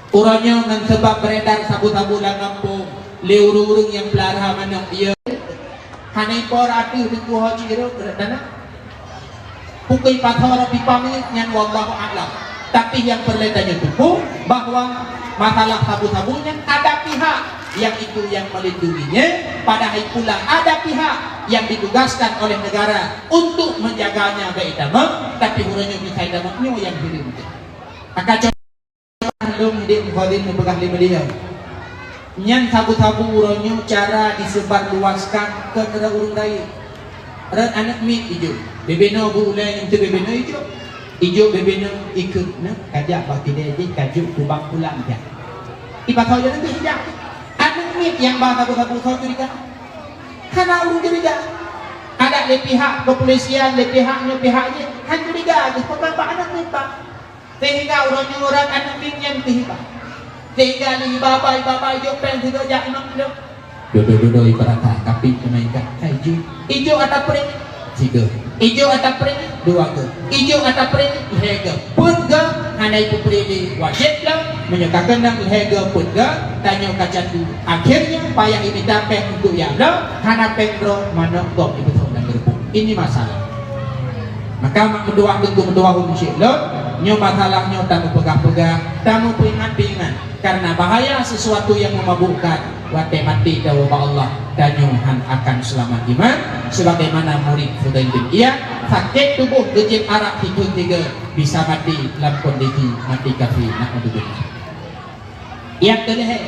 Uroe nyoe ngon sabab beredar sabu-sabu lam gampông lé ureuëng-ureuëng nyang peulara manok, iya hana jipo ateueh teungku ho cit rot rot dana. Pukui pasoe rot pipa minyeuk nyan wallahu a'lam. Tapi nyang peureulée tanyoe teupeue bahwa masalah sabu-sabu nyan ada pihak yang itu yang melindunginya, padahai pula ada pihak yang ditugaskan oleh negara untuk menjaganya bak itamong, tapi uroe nyoe mita itamong nyoe nyang hireuen. Maka lôn idék mufadhil neupeugah lé beliau. Nyan sabu-sabu uroe nyoe cara disebar luaskan keu ureuëng rayeuk. Rot aneuëk miet ijok, bibinoe bu ulée nyang teu bibinoe ijok. Ijok bibinoe ikheun na kajak bak kidée jih kajok kubang pulang jak. Ipasoe jalan jih jak. Aneuëk miet nyang ba sabu-sabu soe curiga? Hana ureuëng curiga. Adak lé pihak kepolisian, lé pihak nyoe, pihak jih, han curiga geuh peugah bak aneuëk miet ba. Sehingga uroe nyoe rot aneuëk miet nyan teuhiba. Sehingga lé iba-iba, iba-iba ijok péng sigoe jak limong kilo. Dudoe-dudoe ibarat that kapit keumainkan. Hai ijok. Ijok ata pré. Sigoe. Ijok ata pré. Dua goe. Ijok ata pré. Lhée goe. Peuet goe hana ipeupre lé wajéb lom. Meunyoe ka keunong lhée goe peuet goe, tanyoe ka catu. Akhirnya payah imita péng untuk jak bloe, hana péng droe manok gob ipeutrok lam geureuboh. Ini masalah. Maka mak meutuah teungku meutuah ureuëng syik lôn, nyoe masalah nyoe tameupeugah-peugah, tameupeuingat-peuingat. Karena bahaya sesuatu yang memabukkan, watée maté tawoe bak Allah, tanyoe han akan seulamat iman, sebagaimana murit Fudail bin Iyad, sakét tuboh geujieb arak siphon tiga, bisa maté lam kondisi maté kafé, naudzubillah. Nyang keulhée,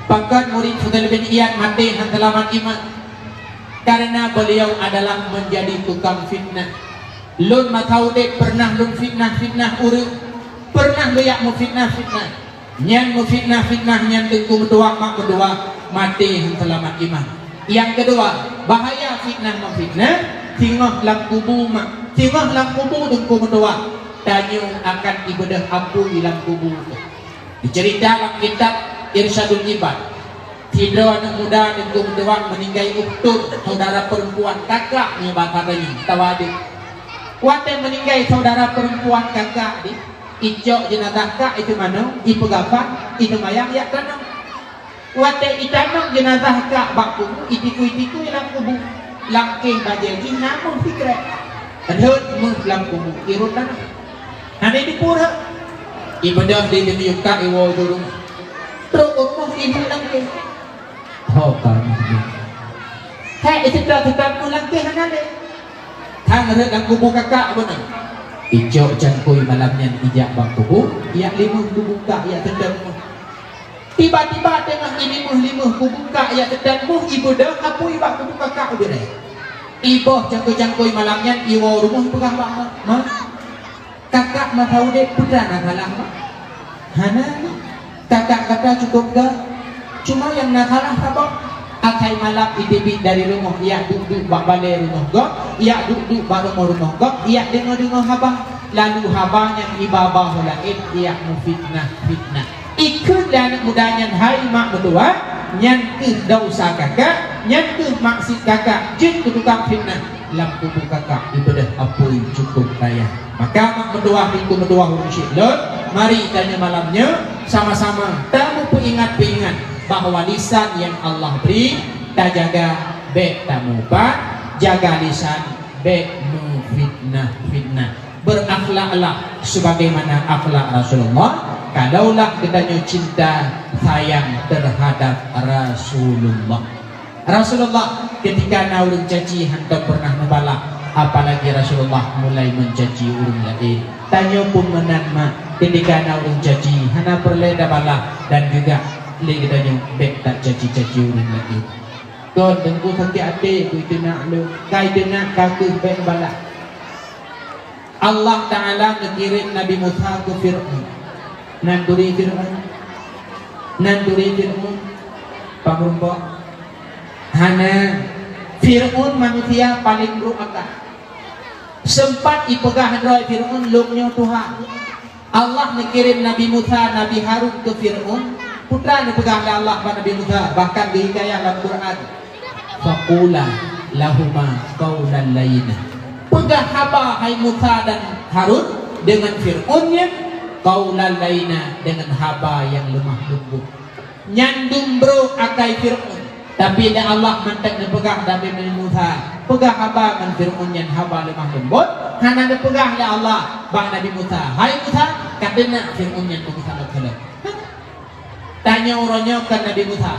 pakon murit Fudail bin Iyad maté han seulamat iman? Karena beliau adalah menjadi tukang fitnah. Lôn masa udeb peureunah lôn fitnah-fitnah ureuëng, peureunah lôn jak meufitnah-fitnah. Nyan meufitnah-fitnah nyan teungku meutuah mak meutuah maté han seulamat iman. Nyang keudua, bahaya fitnah meufitnah, singoh lam kubu mak, singoh lam kubu teungku meutuah, tanyoe akan ibeudôh apui lam kubu tu. Diceurita lam kitab Irsyadul Ibad, sidroe aneuëk muda teungku meutuah meuninggai ukhtun, saudara perempuan, kakak nyoe basa tanyoe, atawa adék. Watée meuninggai saudara perempuan kakak di, icok jeunazah kak itu manoe, ipeugafan, itu mayang jak tanong. Watée itanong jeunazah kak bak kubu, itikui-tikui lam kubu, lam kéh bajée jih na meuh sikrek. Rhot meuh lam kubu, irot tanah. Hana dipeurhot. Ibeudôh di demi kak iwoe u rumoh. Trok u rumoh ibu lam kéh. Ho ka meuh. Hai, iseutôt-seutôt meuh lam kéh hana lé. Hang rhot lam kubu kakak beuna. Icok cangkôi malam nyan ijak bak kubu, ijak limeuh kubu kak, ijak seutôt meuh. Tiba-tiba teungoh ilimeung-limeung kubu kak ijak seutôt meuh, ibeudôh apui bak kubu kakak ubirée. Iboh cangkôi-cangkôi malam nyan iwoe rumoh ipeugah bak ma, "Ma, kakak masa udeb peue na salah, Ma?" "Hana, kakak gata cukôp göt. Cuma nyang na salah saboh, asai malam iteubiet dari rumoh ijak duek-duek bak balée rumoh gob, ijak duek-duek bak rumoh-rumoh gob, ijak deungoe-deungoe haba. Lalu haba nyan iba-ba ho laén ijak meufitnah-fitnah." Ikheun lé aneuëk muda nyan, "Hai mak meutuah, nyan kheueh desya kakak, Nyan kheueh maksud kakak jeuet keu tukang fitnah, lam kubu kakak ibadah apui cukup payah. Maka mak meutuwah, bingkôh meutuwah ureuëng syik lôn, mari tanyoe malam nyoe sama-sama tameupeuingat-peuingat bahwa lisan nyang Allah bri, tajaga, bék tamupat, jaga lisan, bék meufitnah-fitnah. Berakhlaklah sebagaimana akhlak Rasulullah, kalaulah geutanyoe cinta sayang terhadap Rasulullah. Rasulullah ketika na ureuëng caci hantom pernah neubalah, apalagi Rasulullah mulai mencaci ureuëng laén. Tanyoe pun meunan mak, ketika na ureuëng caci hana peureulée tabalah dan juga lé geutanyoe bék tacaci-caci ureuëng laén. Kon teungku sakét até, ku iteunak lôn, ka iteunak ka kheueh bék balah. Allah Ta'ala neukirém Nabi Musa keu Fir'aun. Nan turi Fir'aun? Nan turi Fir'aun? Pameurumpok? Hana. Fir'aun manusia paleng brôk akai. Seumpat ipeugah droe Fir'aun, "Lôn nyoe Tuhan." Allah neukirém Nabi Musa, Nabi Harun keu Fir'aun. Peue neupeugah lé Allah bak Nabi Musa, bahkan geuhikayat lam Quran. "Faqula lahuma qaulan layyina." Peugah haba, hai Musa dan Harun, deungon Fir'aun nyan, qaulan layyina, deungon haba nyang leumah leumbot. Nyan dum brôk akai Fir'aun. Tapi lé Allah mantong neupeugah Nabi Musa, peugah haba ngon Fir'aun nyan haba leumah leumbot, hana neupeugah lé Allah bak Nabi Musa, "Hai Musa, kateunak Fir'aun nyan keu meusalot-salot." Tanyoe uroe nyoe kon Nabi Musa.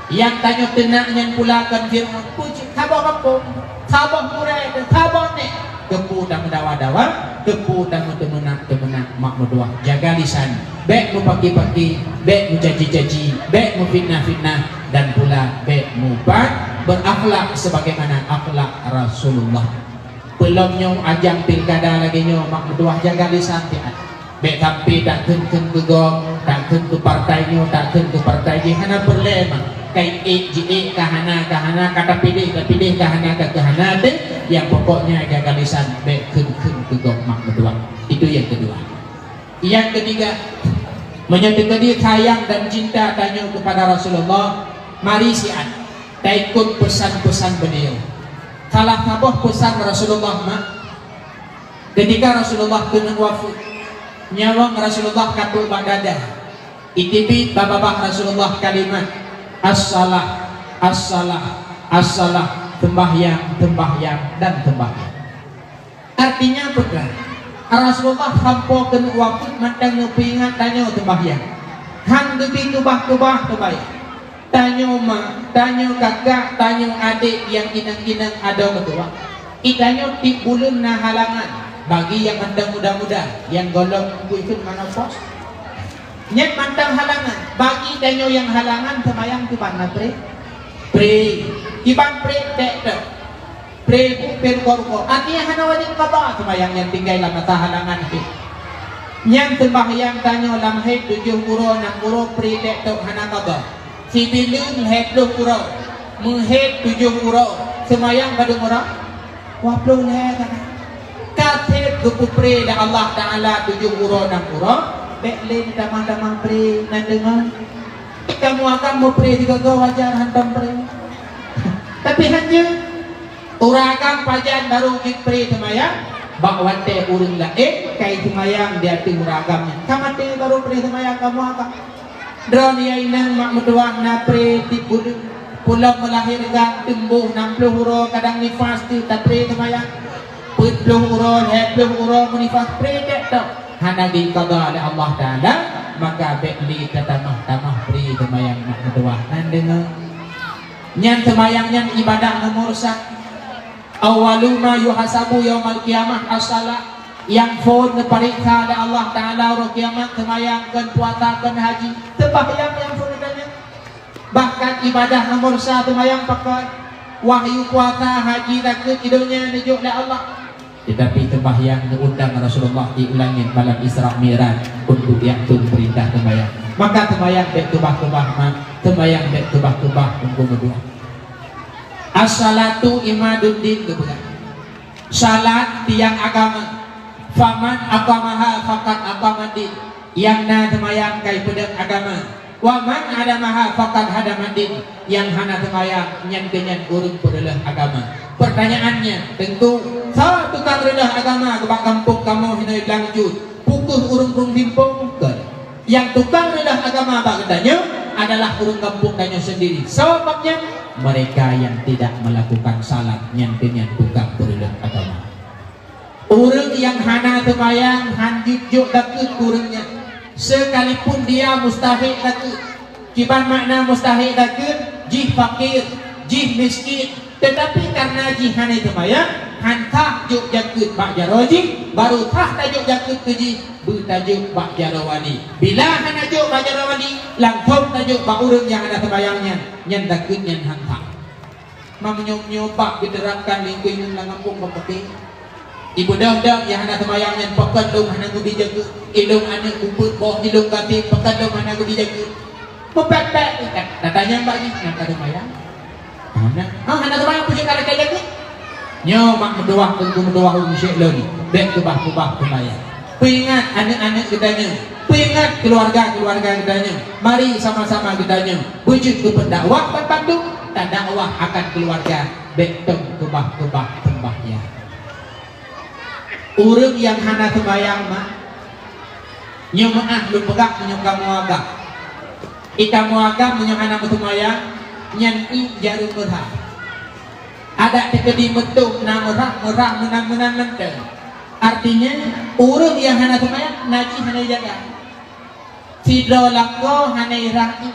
Nyang tanyoe teunak nyan pula kon Fir'aun. Peue cit saboh gampông, saboh gurée, saboh nèk. Keupeue tameudawa-dawa, keupeue tameuteumeunak-teumeunak, mak meutuwah. Jaga lisan. Bék meupaki-paki, bék meucaci-caci, bék meufitnah-fitnah, dan pula bék mupat, berakhlak sebagaimana akhlak Rasulullah. Peulom nyoe ajang pilkada lagée nyoe, mak meutuwah, jaga lisan siat. Bék sampai takheun-kheun keu gob, takheun keu partai nyoe, takheun keu partai jih, hana peureulée mak. Ka ék ji-ék, ka hana, ka hana, ka tapiléh, tapiléh, ka hana, ka keuhana teuh. Nyang pokoknya jaga lisan, bék kheun-kheun keu gob, mak meutuwah. Itu yang kedua. Yang ketiga, meunyoe teukeudi sayang dan cinta tanyoe kepada Rasulullah, mari siat taikot pesan-pesan beliau. Salah saboh pesan Rasulullah mak, ketika Rasulullah keuneuk wafeuet, nyawöng Rasulullah ka trok bak dada, iteubiet bak babah Rasulullah kalimat, "As-salah, as-salah, as-salah," sembahyang, sembahyang, dan sembahyang. Artinya peugah, Rasulullah sampoe keuneuk wafeuet mantong neupeuingat tanyoe teubahyang. Han geubi keubah-keubah teubahyang. Tanyoe ma, tanyoe kakak, tanyoe adék nyang inong-inong adoe meutuwah. Di tanyoe tiep buleuen na halangan. Bagi nyang mantong muda-muda, nyang gohlom bukon manopos. Nyan mantong halangan. Bagi tanyoe nyang halangan seumayang kiban na pré? Pré. Kiban pré, tek tok. Pré bu peuruko-ruko. Artinya hana wajéb qadha seumayang nyang tinggai lam masa halangan jih. Nyan seumbahyang tanyoe lam haid tujoh uroe, nam uroe, pré tek tok hana qadha. Sibileuen lhée ploh uroe, meuhaid tujoh uroe, seumayang padum uroe? Dua ploh lhée kana. Ka sép geupeupré lé Allah Taala tujoh uroe, nam uroe, bék lé tamah-tamah pré, na deungoe. Kamoe agam meupré sigoe-goe wajar hantom pré. Tapi hanjeuet. Ureueng agam pajan barô jeuet pré seumayang, bak watée ureueng laén ka seumayang di ateueh ureueng agam nyan. Ka maté barô pré seumayang kamoe agam. Droeneuh inong mak meutuwah na pré tiep buleuen, pulom meulahérkan teumboh nam ploh uroe kadang nifas teuh tapré seumayang. Peuet ploh uroe, lhée ploh uroe meunifas pré tek tok. Hana geuqada lé Allah Taala, maka bék lé tatamah-tamah pré seumayang mak meutuwah. Nan deungoe. Nyan seumayang nyan ibadah nomor sa-, awwalu ma yuhasabu yaumal qiyamah as-shalah. Nyang phon neupareksa lé Allah Taala uroe kiamat seumayang, kon puasa, kon haji. Seumayang nyang phon neupareksa. Bahkan ibadah nomor sa seumayang pakon, wahyu, puasa, haji, zakeuet, di donya neujok lé Allah. Tetapi seumayang geuundang Rasulullah di langét malam Isra Mi'raj untuk yaktu peurintah seumayang. Maka seumayang bék keubah-keubah, ma-, seumayang bék keubah-keubah, teungku meutuwah. As-salatu imaduddin geupeugah. Salat tiang agama. Faman aqamaha faqad aqamaddin. Nyang na seumayang ka ipeudong agama. Wa man hadamaha faqad hadamaddin. Nyang hana seumayang, nyan keuh nyan ureuëng peureuloh agama. Pertanyaannya, teungku, soe tukang reuloh agama bak gampông kamoe hinoe Blang Cut? Peu kheueh ureuëng Krueng Simpong? Kon. Nyang tukang reuloh agama bak geutanyoe adalah ureuëng gampông tanyoe sendiri. Soe nyan? Mereka yang tidak melakukan salat, nyan keuh nyan tukang peureuloh agama. Ureuëng nyang hana seumayang han jeuet jok dakeuet keu ureuëng nyan. Sekalipun dia mustahik dakeuet. Kiban makna mustahik dakeuet, jih fakir, jih miskin, teutapi kareuna jih hana seumayang, han sah jok jakeuet bak jaroe jih, barô sah tajok jakeuet keu jih, beutajok bak jaroe wali. Bila hana jok bak jaroe wali, langsong tajok bak ureuëng nyang hana seumayang nyan, nyan dakeuet nyan han sah. Meunyoe-nyoe bak geuterapkan lé keuiman lam gampông bak peuté. Ibeudôh-dôh nyang hana seumayang nyan, pakon lôn hana geubri jakeuet, ilôn aneuëk bubeuet boh ilôn gaséh, pakon lôn hana geubri jakeuet. Meupék-pék ikat, tatanyong bak jih, "Na ka seumayang?" "Hana." "Oh, hana seumayang, peue jeuet ka lakée jakeuet?" Nyoe mak meutuwah, teungku meutuwah, ureuëng syek lôn, bék keubah-keubah seumayang. Peuingat aneuëk-aneuëk geutanyoe, peuingat keuluwarga-keuluwarga geutanyoe. Mari sama-sama geutanyoe beujeuet keu pendakwah, ban bandum tadakwah akan keuluwarga, bék tom keubah-keubah seumbahyang. Ureuëng nyang hana seumbahyang, mak, nyoe meuáh lôn peugah meunyoe kamoe agam. I kamoe agam meunyoe hana meuseumbahyang, nyan i jareung meurah. Adak teukeudi meutueng na meurah, meurah meunan-meunan mantong. Artinya, ureuëng nyang hana seumayang, najih hana ijaga. Sidroe lakoe hana irah i.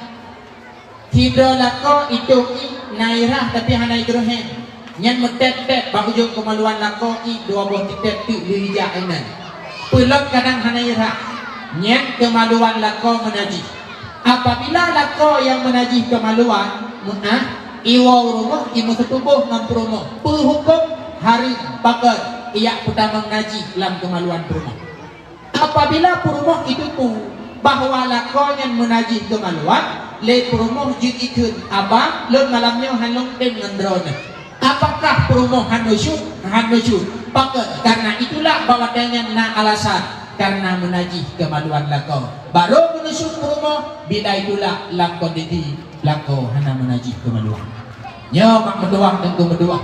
Sidroe lakoe itôh i na irah, tapi hana idrohen. Nyan meutép-tép bak ujong keumaluan lakoe i dua boh titép teuk lheueh ijak inan. Peulom kadang hana irah. Nyan keumaluan lakoe meunajih. Apabila lakoe nyang meunajih keumaluan, meuáh, iwoe u rumoh, imeuseutuboh ngon peurumoh, peu huköm? Hareuem, pakon? Ijak peutamong najih lam keumaluan peurumoh. Apabila peurumoh iteupeue bahwa lakoe nyan meunajih keumaluan, lé peurumoh jeuet ikheun, "Abang, lôn malam nyoe hana lôn tem ngon droeneuh." Apakah peurumoh hana nusyuk? Hana nusyuk. Pakon? Karena itulak bak watée nyan na alasan, karena meunajih keumaluan lakoe. Barô meunusyuk peurumoh bila itulak lam kondisi lakoe hana meunajih keumaluan. Nyoe mak meutuwah, teungku meutuwah.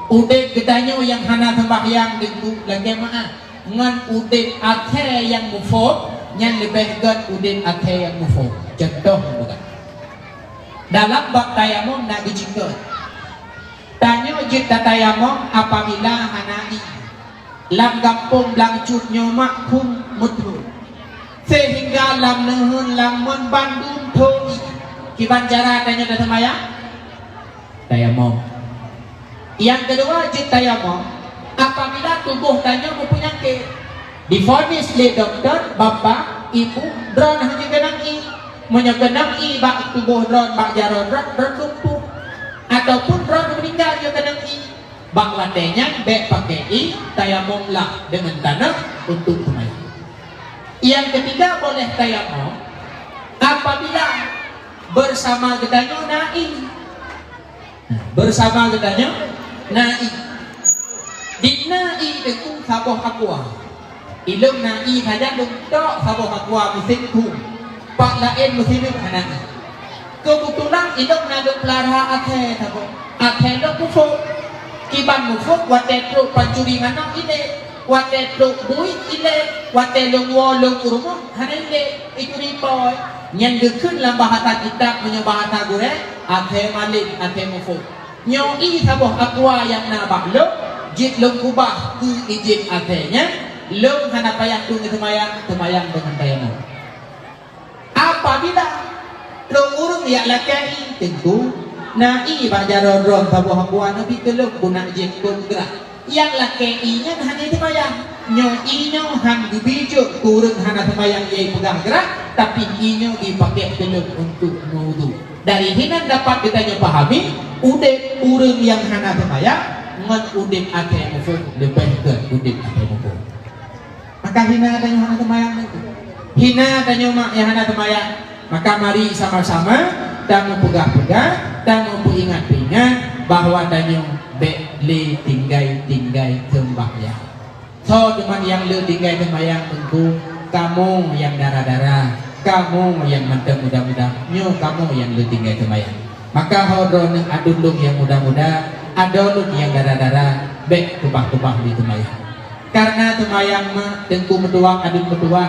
Udeb geutanyoe nyang hana seumbahyang, teungku, lagée meuáh ngon udeb akhé nyang muphom, nyan leubeh gét udeb akhé nyang muphom. Cuntoh, dalam bab tayamom na geucukot. Tanyoe jeuet tatayamom apabila hana i. Lam gampông Blang Cut nyoe mak khum meuthon, seuhingga lam neuheun lam mon bandum thon i. Kiban cara tanyoe taseumayang? Tayamom. Nyang keudua jeuet tayamom apabila tuboh tanyoe meupeunyakét. Divonis lé dokto, "Bapak, Ibu, droen hana keunong i." Meunyoe keunong i bak tuboh droen, bak jaroe droen, droen lumpuh. Ataupun droen meuninggai nyoe keunong i. Bak watée nyan bék pakai i, tayamomlah deungon tanoh untuk seumayang. Nyang keutiga boleh tayamom apabila bersama geutanyoe na i. Bersama geutanyoe na i. Di na i teungku saboh aqua. Ilôn na i sajan lôn tok saboh aqua musém thum. Pat laén musém nyoe hana i. Keubeutulan ilôn na lôn peulara akhé saboh. Akhé lôn muphom. Kiban muphom watée trok pancuri manok ilée. Watée trok buet ilée. Watée lôn woe lôn u rumoh hana ilée. Ituri poi. Nyan geukheun lam bahasa kitab, meunyoe bahasa gurée, akhé malem, akhé muphom. Nyoe i saboh aqua nyang na bak lôn, jeuet lôn keubah keu idhin akhé nyan, lôn hana payah keu geuseumayang, seumayang deungon tayamom. Apabila lôn ureuëng jak lakée i, teungku, na i bak jaroe droen saboh aqua, neubi keu lôn, beunak jeuet keu geurah. Nyang lakée i nyan hana seumayang. Nyoe i nyoe han geubri jok keu ureuëng hana seumayang, ie peugah geurah, tapi i nyoe jipakék keu lôn untuk meuwudu. Dari hinan dapat geutanyoe pahami, udeb ureuëng nyang hana seumayang ngon udeb akhé muphom leubeh gét udeb akhé muphom. Maka hina tanyoe hana seumayang nyan. Hina tanyoe mak nyang hana seumayang. Maka mari sama-sama tameupeugah-peugah, tameupeuingat-peuingat bahwa tanyoe bék lé tinggai-tinggai seumbahyang. Soe teuma nyang le tinggai seumbahyang teungku? Kamoe nyang dara-dara. Kamoe nyang mantong muda-muda, nyoe kamoe nyang lheueh tinggai seumayang. Maka ho droeneuh aduen lôn nyang muda-muda, adoe lôn nyang dara-dara, bék keubah-keubah lé seumayang. Kareuna seumayang ma teungku meutuwah, aduen meutuwah,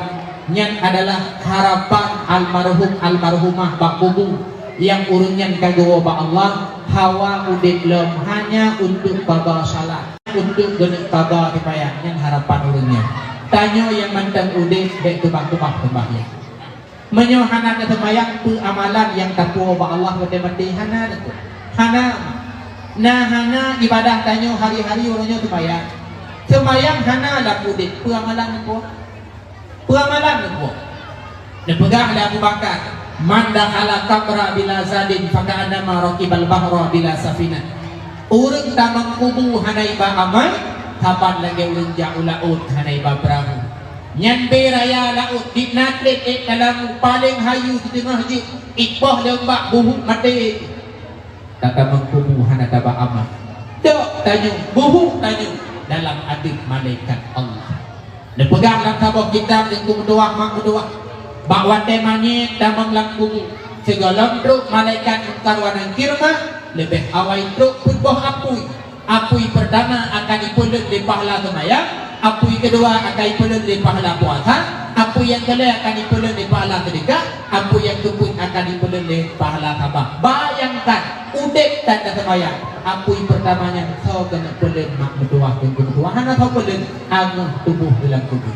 nyan adalah harapan almarhum almarhumah bak kubu, nyang ureuëng nyan ka geuwoe bak Allah, hawa udeb lom hanya untuk qadha salat, untuk geuneuk qadha seumayang, nyan harapan ureuëng nyan. Tanyoe nyang mantong udeb bék keubah-keubah seumayang. Meunyoe hana taseumayang, peue amalan nyang tapuwoe bak Allah watée maté? Hana teuh. Hana. Na hana ibadah tanyoe hari-hari uroe nyoe seumayang. Seumayang hana lam udeb, peue amalan neupuwoe? Peue amalan neupuwoe? Neupeugah lé Abu Bakar, "Man dakhala qabra bila zadin faka'annama rakibal bahra bila safinah." Ureuëng tamong kubu hana iba amal, saban lagée ureuëng jak u laôt hana iba peurahô. Nyan bée raya laôt, di na treb ék talamu, paleng hayeu di teungoh jeuet, ipoh lé umbak buhuk maté. Tatamong kubu hana taba amal. Dok tanyoe, buhuk tanyoe dalam adeueb malaikat Allah. Neupeugah lam saboh kitab, teungku meutuwah, mak meutuwah, bak watée manyét tamong lam kubu, sigohlom trok malaikat Mungkar wa Nakir ma, leubeh awai trok peuet boh apui. Apui peurtama akan ipeuleuet lé pahala seumayang, apui keudua akan ipeuleuet lé pahala puasa, apui nyang keulhée akan ipeuleuet lé pahala seudeukah, apui nyang keupeuet akan ipeuleuet lé pahala sabah. Bayangkan, udeb tan taseumayang, apui peurtama nyan soe keuneuk peuleuet, mak meutuwah, teungku meutuwah, hana soe peuleuet, angoh tuboh di lam kubu.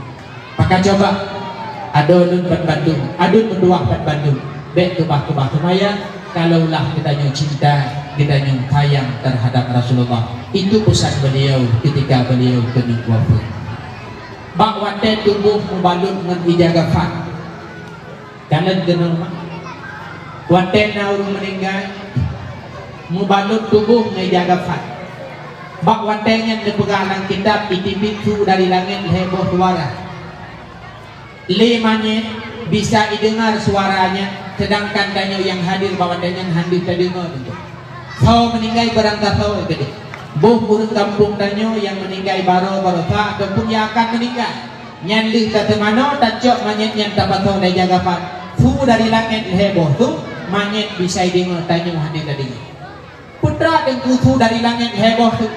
Maka cuba, adoe lôn ban bandum, aduen meutuwah ban bandum, bék keubah-keubah seumayang, kalaulah geutanyoe cinta, geutanyoe sayang terhadap Rasulullah. Itu pesan beliau ketika beliau keuneuk wafeuet. Bak watée tuboh mubalot ngon ija kafan, kalon keunoe mak, watée na ureuëng meuninggai, mubalot tuboh ngon ija kafan. Bak watée nyan neupeugah lam kitab, iteubiet su dari langét lhée boh suara. Lé manyét bisa ideungar suara nyan, seudangkan tanyoe nyang hadir bak watée nyan hana tadeungoe teuntée. Soe meuninggai barangkasoe keudeh. Boh ureuëng gampông tanyoe nyang meuninggai baroe-baroe sa ataupun nyang akan meuninggai. Nyan lheueh tateumanoe, tacok manyét nyan tapasoe lam ija kafan. Su dari langét lhée boh su, manyét bisa ideungoe, tanyoe hana tadeungoe. Peue teuma teungku su dari langét lhée boh su?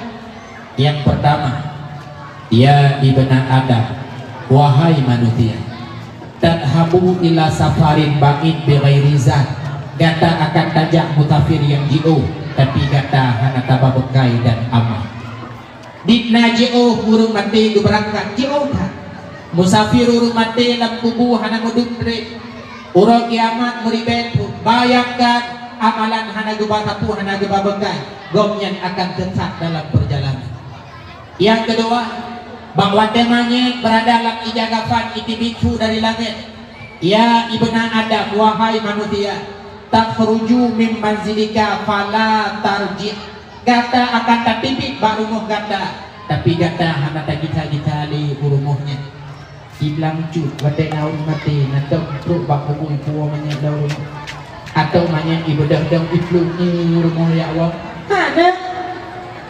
Nyang peurtama, "Ya ibna Adam, wahai manusia, tadhhabu ila safarin ba'id bighairi zad, gata akan tajak musafir nyang jiôh, tapi gata hana taba beukai dan amal." Dikna jiôh ureuëng maté geubeurangkat, jiôh that. Musafir ureuëng maté lam kubu hana meudum treb. Uroe kiamat meuribée thon, bayangkan, amalan hana geuba sapeue, hana geuba beukai, gobnyan akan teusat dalam peurjalanan. Nyang keudua, bak watée manyét beurada lam ija kafan, iteubiet su dari langét, "Ya ibna Adam, wahai manusia, takhruju min manzilika fala tarji'." Gata akan tateubiet bak rumoh gata, tapi gata hana tagisa-gisa lé u rumoh nyan. Siblang cut, watée na ureuëng maté, na tom trok bak kubu ipuwoe manyét lam rumoh. Atawa manyét ibeudôh dong iplueng u rumoh jak woe. Hana.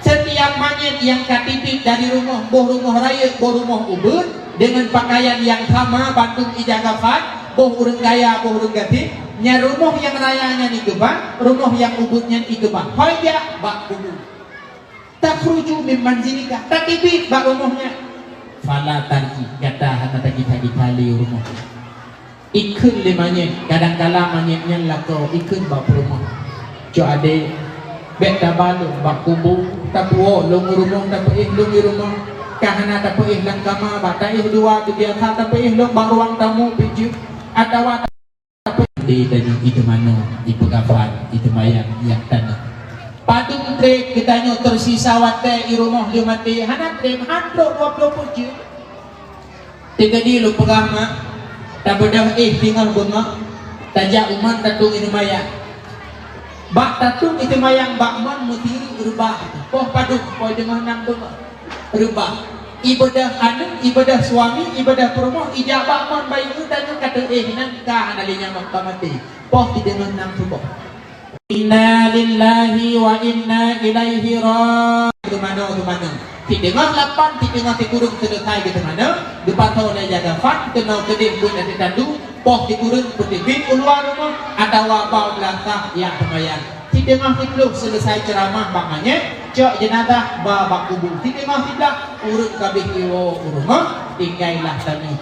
Setiap manyét nyang ka teubiet dari rumoh, boh rumoh rayeuk, boh rumoh ubeuet, deungon pakaian nyang sama, bandum ija kafan, boh ureuëng kaya, boh ureuëng gasien, nyan rumoh nyang raya nyan ikeubah, rumoh nyang ubeuet nyan ikeubah. Hôi jak bak kubu. Takhruju min manzilika, tateubiet bak rumoh nyan. Fala tarji', gata hana tagisa-gisa lé u rumoh nyan. Ikheun lé manyét, kadang kala manyét nyan lakoe ikheun bak peurumoh. "Cok adé, bék taba lôn bak kubu, tapuwoe lôn u rumoh, tapeuéh lôn u rumoh. Ka hana tapeuéh lam kama, bak taéh dua, teubiasa tapeuéh lôn bak ruang tamu pih jeuet, atawa tapeuéh di tanyoe iteumanoe, ipeukafan, iteumayang, yak tanah." Padum treb geutanyoe teusisa watée i rumoh lheueh maté, hana treb, han trok dua ploh peuet jeuet. Teukeudi lôn peugah mak, tabeudôh éh singoh beungoh, tajak u mon tatueng ineuk mayang. Bak tatueng ineuk mayang bak mon meusiri reubah, poh padum, poh deungoh nam beungoh. Reubah. Ibeudôh aneuk, ibeudôh suami, ibeudôh peurumoh, ijak bak mon bayeue tanyoe ka teuéh nan ka hana lé nyang ka maté. Poh sideungoh nam suboh. Inna lillahi wa inna ilaihi ra-, teumanoe, teumanoe. Sideungoh lapan, sideungoh sikureueng seuleusai geuteumanoe, geupasoe lé ija kafan, keunoe keudeh buet ateueh tandu, Poh sikureueng peuteubiet u luwa rumoh atawa bak blasah nyang seumayang. Siteungoh siplôh seuleusai ceuramah bak manyét, cok jeunazah ba bak kubu. Siteungoh siblaih ureuëng ka abéh jiwoe u rumoh, tinggai lah tanyoe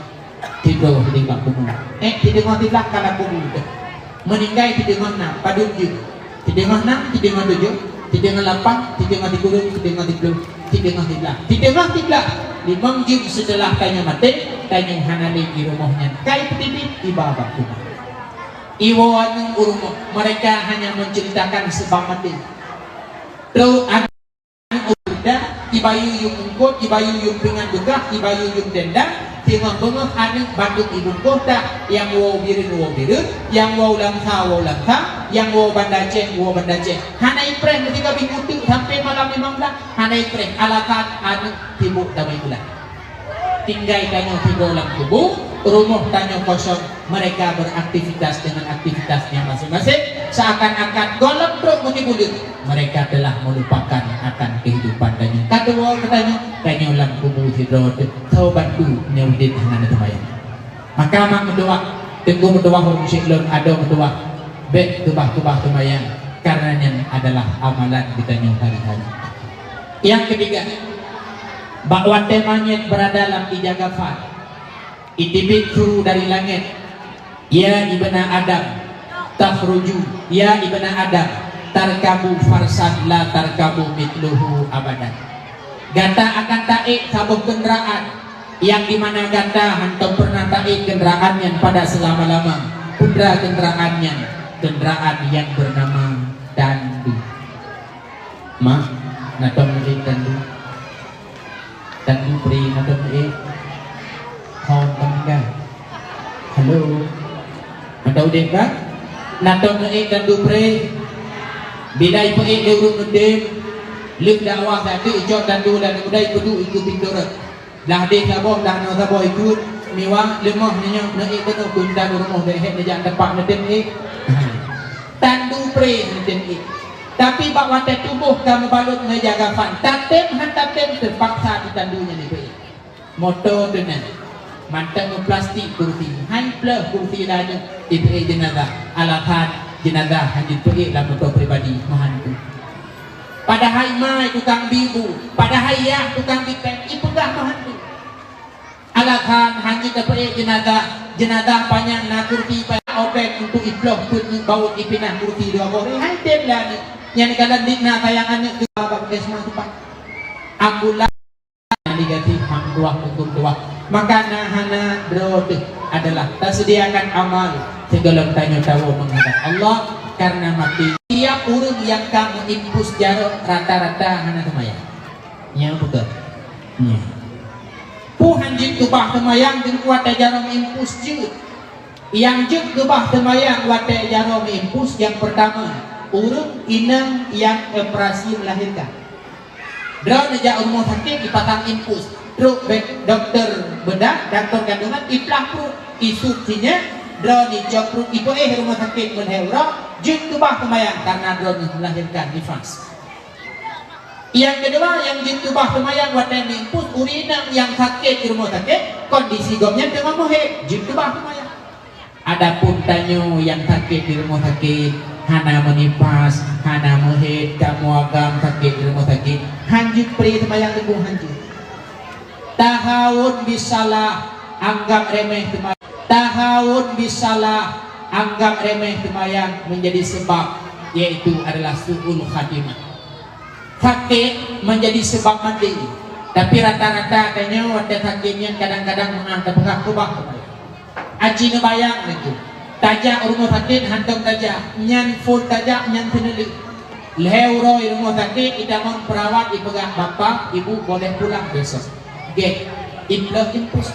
sidroe di bak kubu. Eh, siteungoh siblaih ka lam kubu teuh. Meuninggai siteungoh nam, padub jeuem? Siteungoh nam, siteungoh tujoh, siteungoh lapan, siteungoh sikureueng, siteungoh siplôh, siteungoh siblaih. Siteungoh siblaih, limong jeuem seuteulah tanyoe maté, tanyoe hana lé di rumoh nyan. Kai peuteubiet iba bak kubu. Iwoe aneuëk u rumoh, mereka hanya menceritakan sebab maté. Trok aneuëk u rumoh, ibayeue yum eungkôt, ibayeue yum pingan beukah, ibayeue yum tenda, singoh beungoh aneuëk batuk ibungkôh that, nyang woe u Bireuen woe u Bireuen, nyang woe u Langsa woe u Langsa, nyang woe u Banda Aceh woe u Banda Aceh. Hana ipreh meusika bingkôh teuk sampai malam limong blaih, hana ipreh, alasan aneuëk sibôk tamé bulan. Tinggai tanyoe sidroe lam kubu, rumoh tanyoe kosong, mereka beraktivitas dengan aktivitasnya masing-masing, seakan-akan gohlom trok meunibuleueng, mereka telah melupakan akan kehidupan tanyoe. Ka tuwoe keu tanyoe, tanyoe lam kubu sidroe teuh, soe bantu nyoe udeb hana neuseumayang. Maka mak meutuwah, teungku meutuwah, ureuëng syik lôn adoe meutuwah, bék keubah-keubah seumayang, karena nyan adalah amalan geutanyoe hari-hari. Nyang keutiga, bak watée manyét beurada lam ija kafan, iteubiet su dari langét, "Ya ibna Adam, takhruju, ya ibna Adam, tarkabu farsan la tarkabu mitluhu abadan." Gata akan taék saboh keundraan, nyang dimana gata hántom peureunah taék keundraan nyan pada seulama-lama. Peue keundraan nyan? Keundraan nyang beunama tandu. Mak, na tom neuék tandu? Tandu pré na tom neuék? Hon, tandu. Halo. Mantong udeb kan? Na tom neuék tandu pré? Bila ipeuék lé ureuëng neutem, lheueh dakwah sateuk icok tandu dan udai peuduek ikeue pintoe rot. Blah deh saboh, blah noe saboh ikheun, miwah leumoh neunyoe neuék keunoe keu intat u rumoh, bèk hék neujak teumpat neutem ék. Tandu pré neutem ék. Tapi bak watèe tuboh ka meubalot ngon ija kafan, tatem han tatem teupaksa di tandu nyan ipeuék. Moto teunan, mantong meuplastik kursi, hai pleuh kursi laju ipeuék jeunazah. Alasan jeunazah hana jipeuék lam moto pribadi, meuhantu. Padahai ma tukang bi bu, padahai yah tukang bi péng, ipeugah meuhantu. Alasan hana jipeuék jeunazah, jeunazah panyang na kursi panyang obek untuk iplôh peuet baut ipinah kursi dua boh. Hai tem lagi. Nyan kalon dik na sayang aneuk dua bak puskesmas teumpat. Ambulan. Negatif, hang tuah, hukum tuah. Maka na hana droe teuh adalah tasediakan amal sigohlom tanyoe tawoe meuhadap Allah karena maté. Tiap ureuëng nyang ka meuimpus jaroe rata-rata hana seumayang. Nyan beutôi. Nyan. Peue han jeuet keubah seumayang deungon watèe jaroe meuimpus jeuet. Nyang jeuet keubah seumayang watèe jaroe meuimpus nyang peurtama, ureuëng inong nyang operasi melahirkan. Droeneuh jak rumoh sakét ipasang impus, trok bak dokto beudah, dokto kandungan, iplah pruet, isuet sinyak, droeneuh icok pruet ipeuéh rumoh sakét meulhèe uroe, jeuet keubah seumayang karena droeneuh melahirkan nifas. Nyang keudua, nyang jeuet keubah seumayang watèe meuimpus, ureuëng inong nyang sakét di rumoh sakét, kondisi gobnyan teungoh meuhèt, jeuet keubah seumayang. Adapun tanyoe nyang sakét di rumoh sakét, hana meunifas, hana meuhèt, kamoe agam sakét di rumoh sakét, han jeuet pré seumayang leubeh han jeuet. Tahawun bisalah, anggap remeh seumayang. Tahawun bisalah, anggap remeh seumayang menjadi sebab, yaitu adalah su'ul khatimah. Sakét menjadi sebab maté. Tapi rata-rata tanyoe watèe sakét nyan kadang-kadang meunang tapeugah keubah seumayang. Aci neubayang laju. Tajak rumoh sakét hantom tajak, nyan phôn tajak, nyan seuneulheueh. Lhèe uroe rumoh sakét itamong peurawat ipeugah, "Bapak, Ibu boleh pulang besok." Gét, iplôh impus.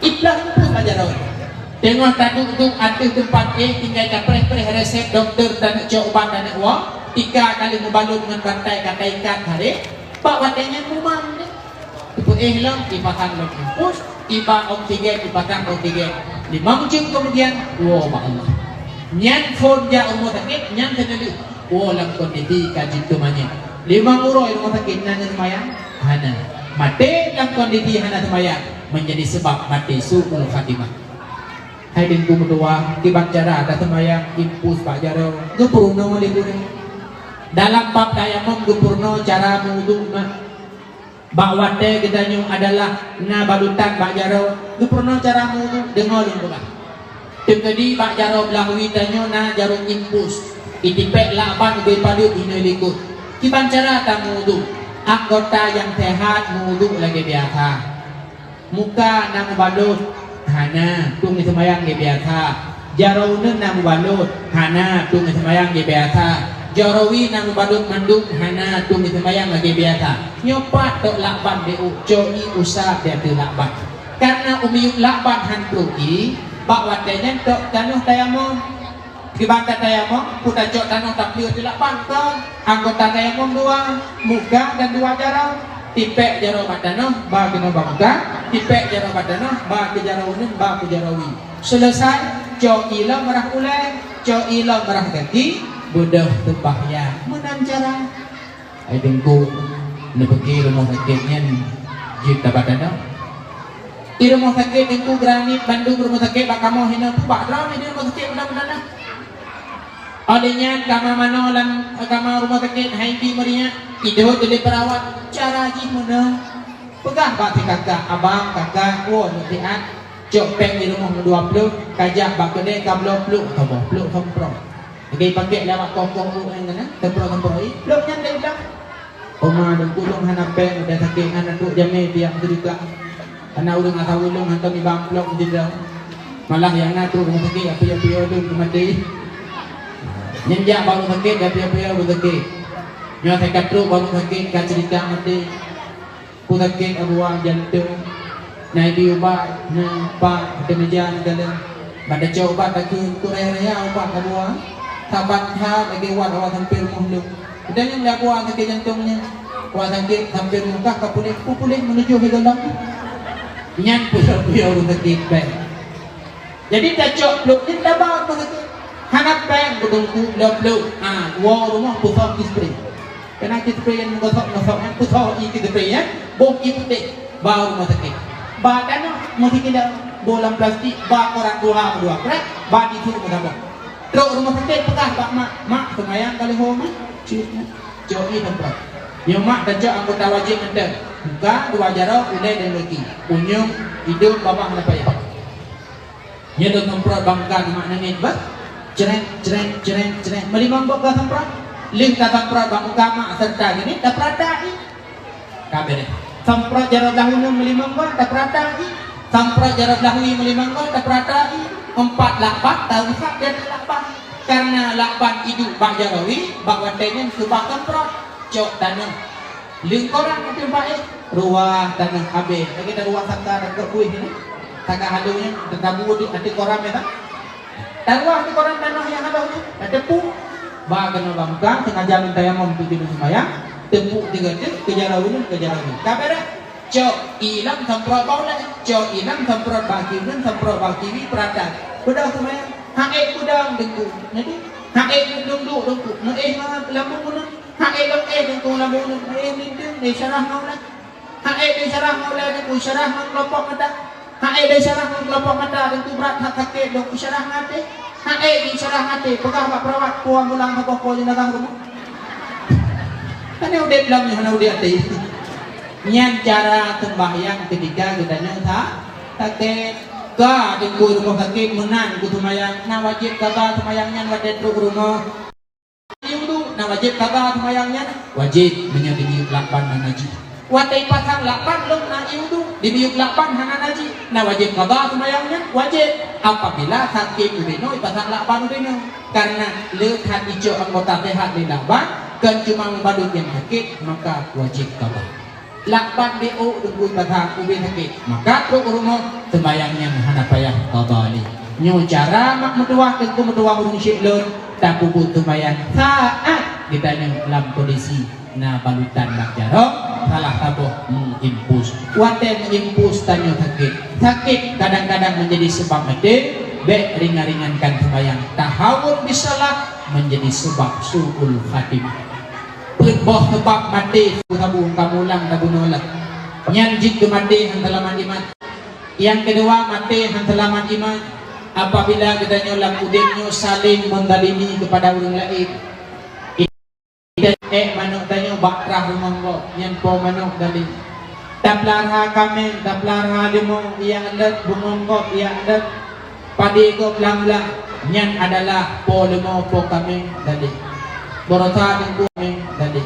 Iplôh impus bak jaroe. Teungoh taduek-duek ateueh teumpat éh tinggai tapreh-preh resep dokto taneuk cok ubat taneuk woe, tika ka lheueh meubalot ngon bantai ka taikat haré, bak watèe nyan mumang deh. Ipeuéh lom, ipasang lom impus, iba oksigen, ipasang oksigen. Limong jeuem keumudian, woe bak Allah. Nyan phôn jak rumoh sakét, nyan seuneulheueh. Woe lam kondisi ka jeuet keu manyét. Limong uroe rumoh sakét na seumayang? Hana. Maté lam kondisi hana seumayang, menjadi sebab maté su'ul khatimah. Hai Teungku meutuah, kiban cara taseumayang impus bak jaroe, geupeurunoe lé gurée. Dalam bab tayamum geupeurunoe cara meuwudu na. Bak watée geutanyoe adalah na balutan bak jaroe, geupeurunoe cara meuwudu, deungoe lôn peugah. Teukeudi bak jaroe blah wie tanyoe na jarum impus, itipék lakban ubé padub inoe likot. Kiban cara tameuwudu, anggota nyang seuhat meuwudu lagée biasa. Muka na meubalot, hana, tueng seumayang lagée biasa. Jaroe uneuen na meubalot, hana, tueng seumayang lagée biasa. Jaroe wie na meubalot mandum, hana, tueng seumayang lagée biasa. Nyoe pat tok lakban di u, cok ié usab di ateueh lakban. Kareuna u miyueb lakban han trok ié, bak watée nyan tok tanoh tayamum. Kiban tatayamum, peue tacok tanoh tapleue di lakban kon. Anggota tayamum dua, muka dan dua jaroe. Tipék jaroe bak tanoh, ba keunoe bak muka, tipék jaroe bak tanoh, ba keu jaroe uneuen, ba keu jaroe wie. Seuleusai, cok ié lom rhah ulée, cok ié lom rhah gaki, beudôh seumayang. Meunan cara. Hai Teungku, neupiké rumoh sakét nyan jeuet tabah tanoh? Di rumoh sakét Teungku, granit bandum rumoh sakét bak kamoe hinoe, peubah droe di rumoh sakét mudah-mudahan. Óh lheueh nyan kama manoe lam kama rumoh sakét hai bi meuriak, idhôt lé peurawat, cara jih meunoe. Peugah bak si kakak, "Abang, kakak, woe neuk siat, cok péng di rumoh meudua ploh, kajak bak keudè kabloe ploh saboh, ploh semprot." Lagée pakék lé awak kokoh u nyan, semprot-semprot, ih, ploh nyan deh idang. Oma Teungku, lôn hana péng, udah sakét, hana trok jamé tiep seudekah. Hana ureuëng asa ulôn hantom iba amplop sidroe. Malah nyang na trok rumoh sakét, api-api ulôn keu maté. Nyan jak bak rumoh sakét, api-api rumoh sakét. Nyoe asai ka trok bak rumoh sakét, ka cerita maté. Peue sakét, Abu Wan? Jantong. Na ibi ubat, na pat, ateueh meja, na galeng. Ban tacok ubat takheun, keu raya-raya ubat, Abu Wan. Saban that lagée ubat awak sampoe rumoh lôn. Udah nyan lé Abu Wan sakét jantong nyan. Awak sakét sampoe rumoh kah ka puléh, peue puléh meunujôh lé gohlom. Nyan peue-peue ureuëng sakét bèe. Jadi tacok pluek nyan taba rumoh sakét. Hana péng keu Teungku bloe pluek. Ha, woe rumoh peusok ié spray. Keunan ié spray nyang meugosok-gosok nyan peusok ié spray nyan, boh ié putéh, ba rumoh sakét. Ba tanoh meusikida, boh lam plastik, ba koran tuha meudua krek, ba tisu meusaboh. Trok rumoh sakét peugah bak mak, "Mak, seumayang ka lheueh ho, Mak?" "Cit, Mak." Cok ié semprot. Nyoe mak tacok anggota wajéb mantong. Muka, dua jaroe, ulée dan gaki. Unyueng, idong, babah, lam payah. Nyoe lôn semprot bak muka, mak nangis bah. Crek, crek, crek, crek. Meulimong gob ka semprot. Lheueh ka semprot bak muka mak serta geuneuk, tapeurata ié. Ka beureh. Semprot jaroe blah uneuen meulimong gob, tapeurata ié. Semprot jaroe blah wie meulimong gob, tapeurata ié. Empat lakban, tausap di ateueh lakban. Kareuna lakban iduek bak jaroe wie, bak watée nyan keubah semprot. Cok tanoh. Leungkoran ateueh baéh, ruwah tanoh habéh. Lagée taruwah saka dan kok kueh nyoe. Saka halong nyan, tatabu di ateueh koran nyan. Taruwah ateueh koran tanoh nyang halong nyan, tateupuk. Ba keunoe bak muka, teungaja lôn tayamum tuju lôn seumayang, teupuk tiga teuk, keu jaroe uneuen, keu jaroe wie. Ka beureh, cok ié lom semprot bak ulée, cok ié lom semprot bak kaki uneuen, semprot bak kaki wie, peurata. Beudôh seumayang, han ék peudong Teungku. Nyan di, han ék neuduek Teungku, neuéh ngon lambung uneuen. Han ék lom éh Teungku lambung uneuen, éh linteung, éh syarah ngon ulée. Han ék lé syarah ngon ulée Teungku, syarah ngon keulopok mata. Han ék lé syarah ngon keulopok mata Teungku, brat that sakét Teungku, syarah ngon até. Han ék lé syarah ngon até, peugah bak peurawat, "Puwoe mulang saboh po jeunazah rumoh." Hana udeb lom nyoe, hana udeb até. Nyan cara seumbahyang keutika geutanyoe sa-, sakét. Ka Teungku rumoh sakét meunan keu seumayang, na wajéb kaba seumayang nyan watée trok rumoh. Ié wudu, na wajéb kaba seumayang nyan? Wajéb, meunyoe dimiyueb lakban hana jih. Watée ipasang lakban lom na ié wudu, dimiyueb lakban hana na jih, na wajéb kaba seumayang nyan? Wajéb, apabila sakét ubé nyoe ipasang lakban ubé nyoe. Kareuna le that icok anggota seuhat lé lakban, kon cuma meubalot nyang sakét, maka wajéb kaba. Lakban di ôk Teungku ipasang ubé sakét, maka trok u rumoh, seumayang nyan hana payah kaba lé. Nyoe cara mak meutuwah Teungku meutuwah ureuëng syik lôn, tapeubuet seumayang saát geutanyoe lam kondisi na balutan bak jaroe, salah saboh meuimpus. Watée meuimpus tanyoe sakét. Sakét kadang-kadang menjadi sebab maté, bék ringan-ringankan seumayang. Tahawun bisalah menjadi sebab su'ul khatimah. Peuet boh seubab maté sabu-sabu, ka mulang tabunoe lom. Nyan jeuet keu maté han seulamat iman. Nyang keudua, maté han seulamat iman. Apabila geutanyoe lam udeb nyoe saling menzalimi kepada ureuëng laén, kita ék manok tanyoe bak trah rumoh gob, nyan po manok dalem. Tapeulara kaméng, tapeulara leumo, iyak lét, bungong gob, iyak lét, padé gob lam-lam, nyan adalah po leumo, po kaméng dalem. Baroesa teungku kaméng dalem.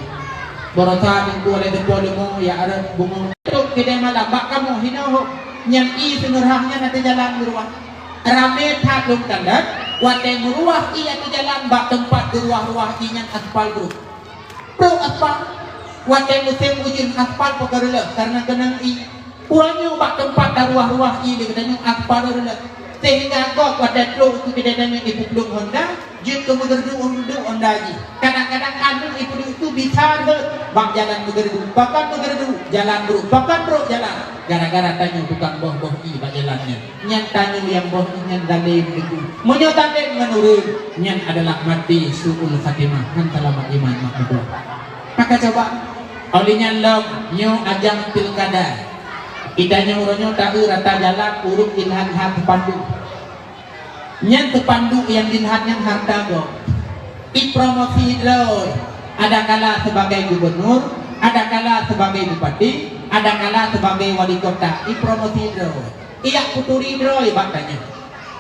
Baroesa teungku lé teupo leumo, iyak lét, bungong. Tok kidai malam bak kamoe hinoe, nyan ie seungeurah nyan ateueh jalan meuruah. Ramé that lôn kalon, watée meuruah ie ateueh jalan bak teumpat geuruah-ruah ie nyan aspal brôk. Brôk aspal. Watée musém ujeuen aspal peukareuleuh kareuna keunong ie. Uroe nyoe bak teumpat taruah-ruah ie lé geutanyoe aspal reuleuh. Seuhingga gob watée trok keu keude tanyoe ipeuplueng honda, jeuet keu meugeureudu honda jih. Kadang-kadang aneuk ipeuduek tu bisa rhot bak jalan meugeureudu. Pakon meugeureudu? Jalan brôk. Pakon brôk jalan? Gara-gara tanyoe tukang boh-boh ie bak jalan nyan. Nyan tanyoe nyang boh ie nyan dalem teungku. Meunyoe talem ngon ureuëng, nyan adalah maté su'ul khatimah, hana seulamat iman mak meutuah. Maka coba, oleh nyan lom, nyoe ajang pilkada. Geutanyoe uroe nyoe taeu rata jalan ureuëng ilhat-ilhat teupandu. Nyan teupandu nyang dilhat nyan hareuta gob. Ipromosi droe, adakala sebagai gubernur, adakala sebagai bupati, adakala sebagai wali kota, ipromosi droe. Iyak peuturi droe bak tanyoe.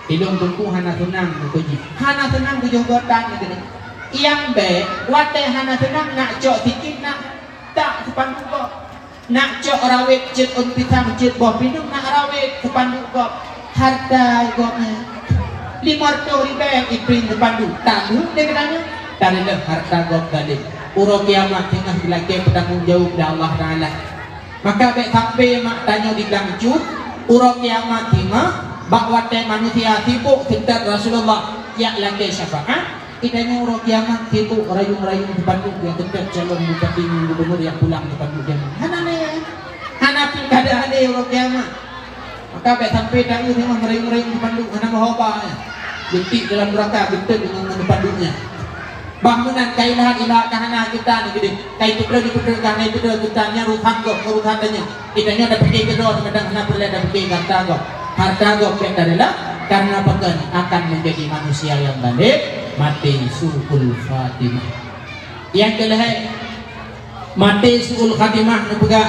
Ilôn teungku hana seunang meukeujih. Hana seunang tujoh gob tan nyan. Nyang bék, watée hana seunang nak cok sikit nak tak teupandu gob. Nak cok rawét cit ôn pisang cit boh pineung nak rawét teupandu gob. Hareuta gob nyan. Limong reutôh ribée iprint teupandu. Taneuk deh geutanyoe. Tareuleuh hareuta gob galeh. Uroe kiamat teungoh geulakée peutanggong jaweueb lé Allah Taala. Maka bék sampai mak tanyoe diblang cut, uroe kiamat teungoh, bak watée manusia sibok seutôt Rasulullah jak lakée syafaat, geutanyoe uroe kiamat sibok rayong-rayong teupandu nyang seutôt calon bupati ngon gubernur nyang pulang teupandu jameun. Hana lé, hana pilkada lé uroe kiamat. Maka bék sampai taeu teungoh meurayong-rayong teupandu hana meuhoba nyan. Geutik dalam neuraka geutot deungon teupandu nyan. Bah meunan kai lahat ilah ka hana geutan keudeh. Kai peudeuh dipeudeuh ka hana peudeuh geutan nyan urusan gob, urusan tanyoe. Geutanyoe tapike keudroe kadang hana peureulée tapike hareuta gob. Hareuta gob bék tareulée karena pakon akan menjadi manusia yang zalim, maté su'ul khatimah. Nyang keulhée, maté su'ul khatimah neupeugah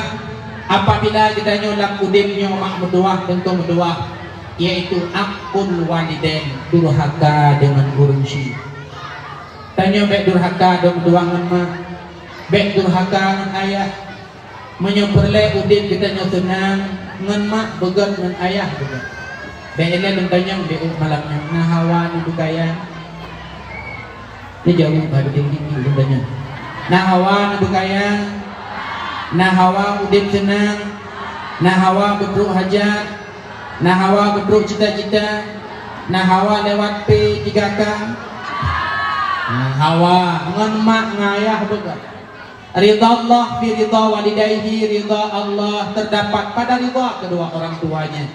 apabila geutanyoe lam udeb nyoe mak meutuwah teungoh meutuwah, yaitu aqqul walidain, durhaka deungon ureuëng syik. Tanyoe bék durhaka deungon meutuwah ngon mak, bék durhaka ngon ayah. Meunyoe peureulée udeb geutanyoe seunang ngon mak beugét ngon ayah beugét. Bék ilée lôn tanyong di ôk malam nyoe, na hawa neubeukaya? Neujaweueb bak geutinggi-tinggi lôn tanyong. Na hawa neubeukaya? Na hawa udeb seunang? Na hawa beutrok hajat? Na hawa beutrok cita-cita? Na hawa lewat P tiga K? Na hawa ngon mak ngon ayah beugét. Ridha Allah fi ridha walidaihi, ridha Allah terdapat pada ridha kedua orang tuanya.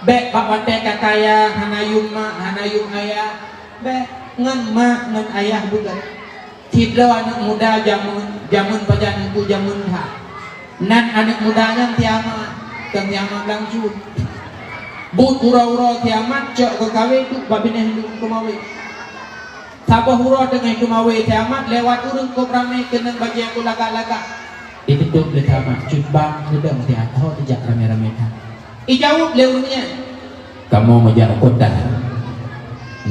Bék bak watée ka kaya hana yuem mak, hana yuem ayah, bék ngon mak ngon ayah beugét. Sidroe aneuëk muda jameun, jameun pajan teungku jameun that. Nan aneuëk muda nyan si Amat, kon si Amat blang cut. Buet uroe-uroe si Amat cok geukawen duek bak binéh lôn teumawé. Saboh uroe teungoh teumawé si Amat lewat ureuëng kôb ramé keunong bajée ku lagak-lagak. Jiteupeue lé si Amat, cut bang neudong siat ho teujak ramé-ramé that. Ijaweueb lé ureuëng nyan, "Kamoe meujak u kota.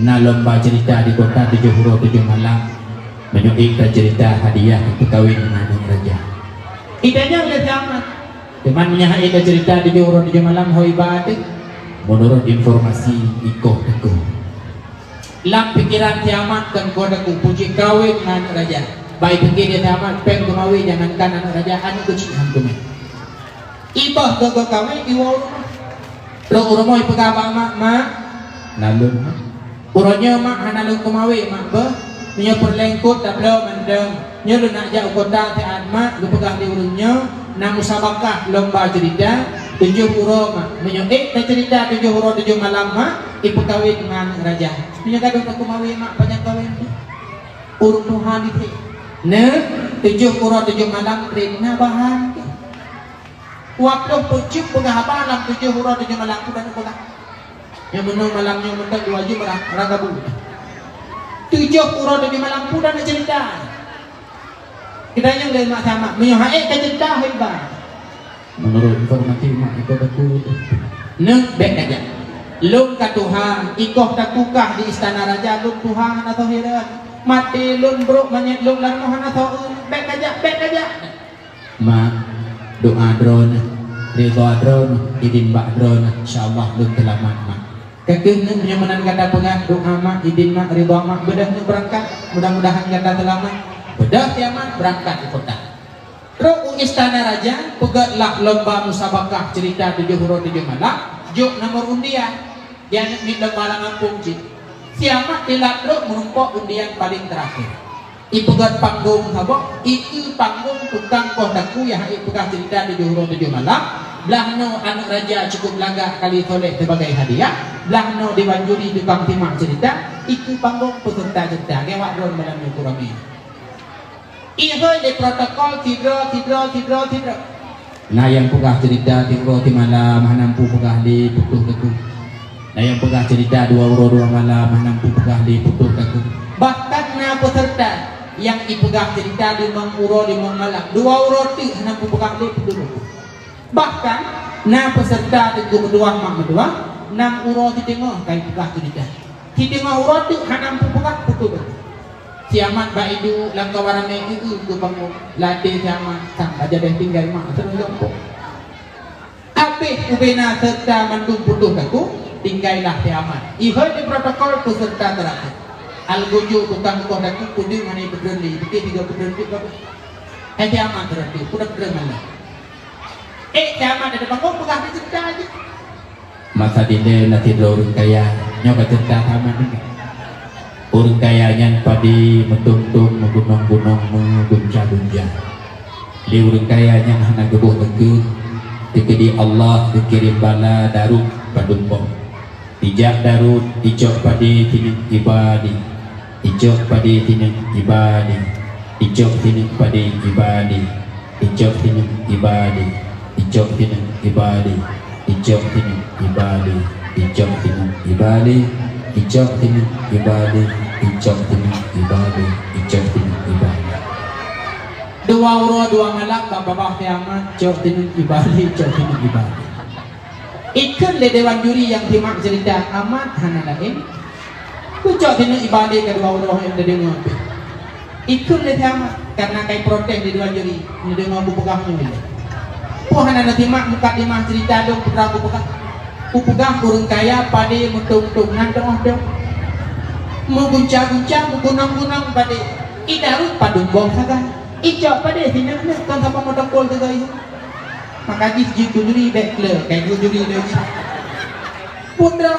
Na lomba ceurita di kota tujoh uroe tujoh malam. Meunyoe ék taceurita hadiah peukawen ngon aneuëk raja." Itanyong lé si Amat, "Teuma meunyoe han ék taceurita tujoh uroe tujoh malam ho iba teuh?" Meunurot informasi ikoh teukoh. Lam pikeran si Amat kon kota ku puji kawen ngon aneuëk raja. Bai pike dia si Amat péng teumawé jangankan aneuëk raja, aneuëk keuchik han teumé. Iboh gogo kawen iwoe u rumoh. Trok u rumoh ipeugah bak mak, "Mak, na lôn mak. Uroe nyoe mak hana lôn teumawé mak beuh. Meunyoe peureulée eungkôt tabloe mandum." Nyoe lôn nak jak u kota siat mak, geupeugah lé ureuëng nyoe, na musabakah lomba ceurita tujoh uroe mak. Meunyoe ék taceurita tujoh uroe tujoh malam mak, ipeukawen ngon aneuëk raja. Meunyoe gadôh takeumawé mak, pajan kawen pih? Ureuëng tuha miseue. Neuh, tujoh uroe tujoh malam treb na bahan. Dua ploh peuet jeuem peugah haba lam tujoh uroe tujoh malam tu dan peugah. Nyang meunoe malam nyoe meuteuk dua jeuem rang, rang gabu. Tujoh uroe tujoh malam peue na ceurita. Geutanyong lé mak samak, meunyoe han ék ka ceurita, hoi ba. Meunurot informasi mak ikoh taku. Neuh, bék kajak. Lôn ka tuha, ikoh taku kah di istana raja, lôn tuha hana soe hireuen. Maté lôn brok manyét lôn lam rumoh hana soe eu, bék kajak, bék kajak. Mak, doa droeneuh, ridha droeneuh, idin bak droeneuh, insya Allah lôn seulamat, Mak. Ka keuh neuh, meunyoe meunan gata peugah, doa mak, idin mak, ridha mak, beudôh neuh beurangkat, mudah-mudahan gata seulamat. Beudôh si Amat beurangkat u kota. Trok u istana raja, peugét lah lomba musabakah ceurita tujoh uroe tujoh malam, jok nomor undian. Di aneuk miet lomba lam gampông cit. Si Amat dilat trok meurumpok undian paleng teurakhé. Ipeugét panggong saboh, ikeue panggong tukang koh taku nyang han ék peugah ceurita tujoh uroe tujoh malam. Blaih nyoe aneuk raja cukup lagak Kali Soleh sibagai hadiah. Blaih nyoe dewan juri tukang simak ceurita, ikeue panggong peuseureuta ceurita. Lagèe awak droe malam nyoe kuramé. Ihôi lé protokol sidroe, sidroe, sidroe, sidroe. Na nyang peugah ceurita siuroe simalam hana mampu peugah lé putôh teungku. Na nyang peugah ceurita dua uroe dua malam hana mampu peugah lé putôh teungku. Bahkan na peuseureuta nyang ipeugah ceurita limong uroe limong malam, dua uroe teuk hana mampu peugah lé putôh teungku. Bahkan na peuseureuta teungku meutuah mak meutuah, nam uroe siteungoh ka ipeugah ceurita. Siteungoh uroe teuk hana mampu peugah putôh teungku. Si Amat bak iduek lam kawan ramé, eu-eu keu bangon. Latèe si Amat sang ka jadeh tinggai mak seuneuk gampông. Abéh ubena seureuta mandum putôh teungku, tinggailah si Amat. Ihôi di protokol peuseureuta teurakhé. Algojo tukang koh taku peudeueng hana peudeueng lé, beutôi tiga peudeueng cit ka. Hai si Amat teurakhé, peudeueng-peudeueng malam. Eh, si Amat ada bangon peugah di seureuta jih. Masa dilèe na sidroe ureueng kaya, nyoe ka ceurita si Amat nyoe. Ureueng kaya nyan padé meutông-tông, meugunong-gunong, meugunca-gunca. Lé ureueng kaya nyan hana geuboh teungku, teukeudi Allah geukirém bala daruet padum boh. Ijak daruet, icok padé sineuk iba lé. Icok padé sineuk iba lé. Icok sineuk padé iba lé. Icok sineuk iba lé. Icok sineuk iba lé. Icok sineuk iba lé. Icok sineuk iba lé. Icok sineuk iba lé. Icok sineuk iba lé. Icok sineuk iba lé. Dua uroe dua malam bak babah si Amat, cok sineuk iba lé, cok sineuk iba lé. Ikheun lé dewan juri nyang simak ceurita Amat hana laén. Kucok sineuk iba lé ka dua uroe nyang teudeungoe pih. Ikheun lé si Amat, kareuna ka iprotes lé dewan juri, neudeungoe kupeugah nyoe lé. Peue hana neusimak mukadimah ceurita lôn peue kupeugah? Kupeugah ureueng kaya padé meutông-tông nan teungoh dong. Meugunca-gunca, meugunong-gunong padé. Idaruet padum boh sagai. Icok padé sineuk-neuk kon saboh meutompol sagai. Maka jih jeuet keu juri bèk kleu, kai keu juri lé jih. Putra.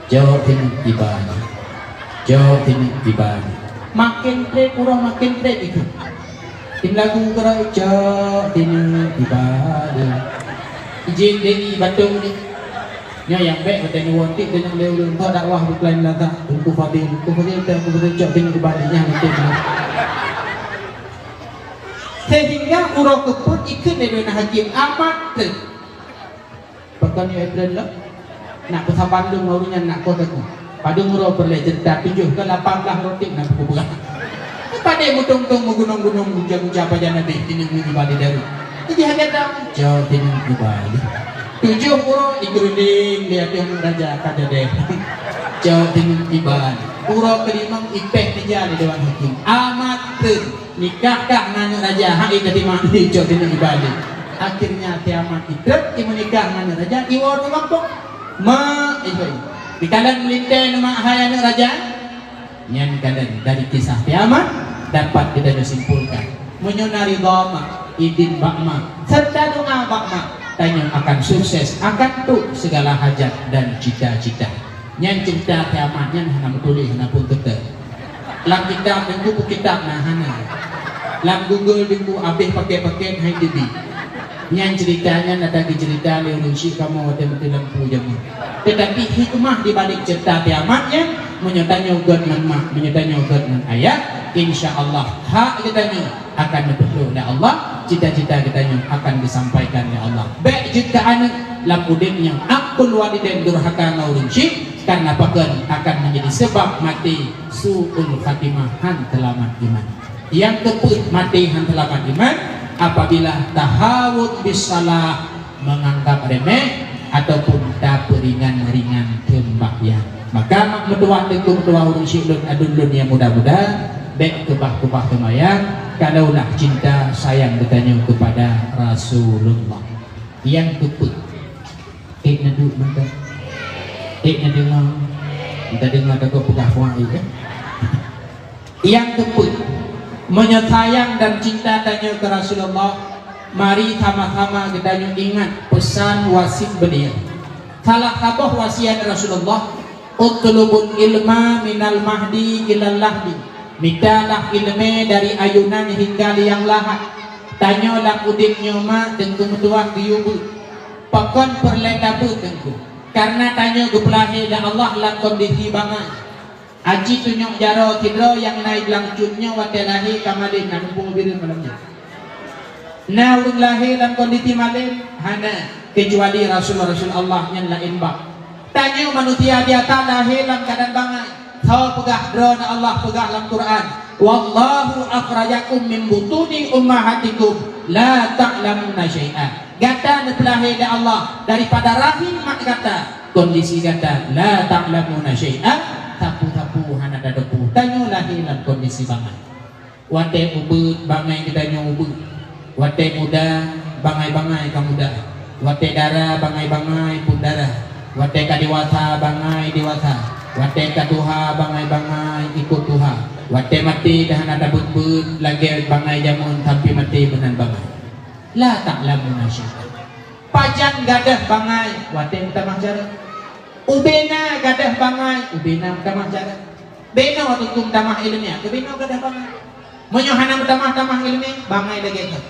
Jaweueb sineuk iba lé. Jaweueb sineuk iba lé. Maken trép uroe maken trép ikheun. Tim lagu keurau cok sineuk iba lé. Ijin deungi batong ni. Nyoe nyang bèk watèe neuwoe tik deungon lé ureueng tho dakwah buklan lagak Teungku Fadil. Teungku Fadil, Teungku Fadil cok sineuk iba lé nyan tem. Sehingga uroe keupeuet ikheun lé dewan hakém Amat trép. Pakon nyoe April lom? Nak peusaban lôn ngon ureueng nyan nak koh teungku. Padum uroe peureulèe ceurita tujoh keu lapan blah uroe tik na buku peugah. Padé meutông-tông meugunong-gunong guja-guja pajan abéh tineng ngon iba lé daru. Jadi hana dam, jauh tineng iba lé. Tujoh uroe ikeureudeng lé ateueh aneuk raja ka jadeh. Jauh tineng iba lé. Uroe keulimong ipèh ija lé dewan hakém. Amat teun. Nikah kah ngon aneuk raja, hai ka timang lé, cok sineuk iba lé. Akhirnya si Amat itrép, imeunikah ngon aneuk raja, iwoe u gampông. Mak, eh, sorry. Dikalon meulintèe ngon mak hai aneuk raja. Nyan kalon dari kisah si Amat dapat geutanyoe simpulkan. Meunyoe na ridha mak, idin bak mak, serta doa bak mak, tanyoe akan sukses, akan trôk segala hajat dan cita-cita. Nyan ceurita si Amat nyan hana meutuléh, hana phôn teuka. Lam kitab Teungku peukitab na hana. Lam Google Teungku abéh pakèt-pakèt hai teubi. Nyan ceurita nyan ata geuceurita lé ureueng syik kamoe watèe meuteumèe lampu jameun. Teutapi hikmah di balek ceurita si Amat nyan, meunyoe tanyoe göt ngon mak, meunyoe tanyoe göt ngon ayah, insya Allah hak geutanyoe akan neupeutrôk lé Allah, cita-cita geutanyoe akan geusampaikan lé Allah. Bèk jeuet keu aneuk lam udép nyoe. Uqul walidain durhaka ngon ureueng syik, karena pakon akan menjadi sebab maté su'ul khatimah, han seulamat iman. Nyang keupeuet maté han seulamat iman, apabila tahawun bis shalah, menganggap remeh ataupun tapeuringan-ringan seumbahyang. Maka mak meutuwah teungku meutuwah ureueng syik lôn aduen lôn nyang muda-muda, bék keubah-keubah seumbahyang, kalaulah cinta sayang geutanyoe kepada Rasulullah. Nyang keupeuet, ék neuduek mantong. Ék neudeungoe. Meudeungoe takot peugah puak ék, eh. Nyang keupeuet, meunyoe sayang dan cinta tanyoe keu Rasulullah, mari sama-sama geutanyoe ingat peusan wasiet beliau. Salah saboh wasiat Rasulullah, "Utlubul ilma minal mahdi ilal lahdi." Mitalah ileumé dari ayunan hingga liang lahat. Tanyoe lam udeb nyoe mak teungku meutuwah geuyue beuet. Pakon peureulée tabeuet teungku? Karena tanyoe geupeulahé lé Allah lam kondisi bangai. Aci tunyok jaroe sidroe nyang na i blang cut nyoe watée lahé ka malem, na muphom bireuen malam nyoe. Na ureuëng lahé lam kondisi malem? Hana, keucuali rasul-rasul Allah nyang laén bak. Tanyoe manusia biasa lahé lam keuadaan bangai. Soe peugah droeneuh? Allah peugah lam Quran, "Wallahu akhrajakum min butuni ummahatikum la ta'lamuna syai'a." Gata neupeulahé lé Allah daripada rahim mak gata, kondisi gata la ta'lamuna syai'a, sapeue-sapeue hana tateupeue. Tanyoe lahé lam kondisi bangai. Watée ubeuet, bangai geutanyoe ubeuet. Watée muda, bangai-bangai ka muda. Watée dara, bangai-bangai pun dara. Watée ka dewasa, bangai dewasa. Watée ka tuha, bangai-bangai ikot tuha. Watée maté, dah hana tabeuet-beuet, lagée bangai jameun sampai maté meunan bangai. La ta'lamuna syai'a. Pajan gadôh bangai? Watée meutamah jaroe. Ubena gadôh bangai? Ubena meutamah jaroe. Beno teungku meutamah ileumé, keu beno gadôh bangai. Meunyoe hana meutamah-tamah ileumé, bangai lagée nyan.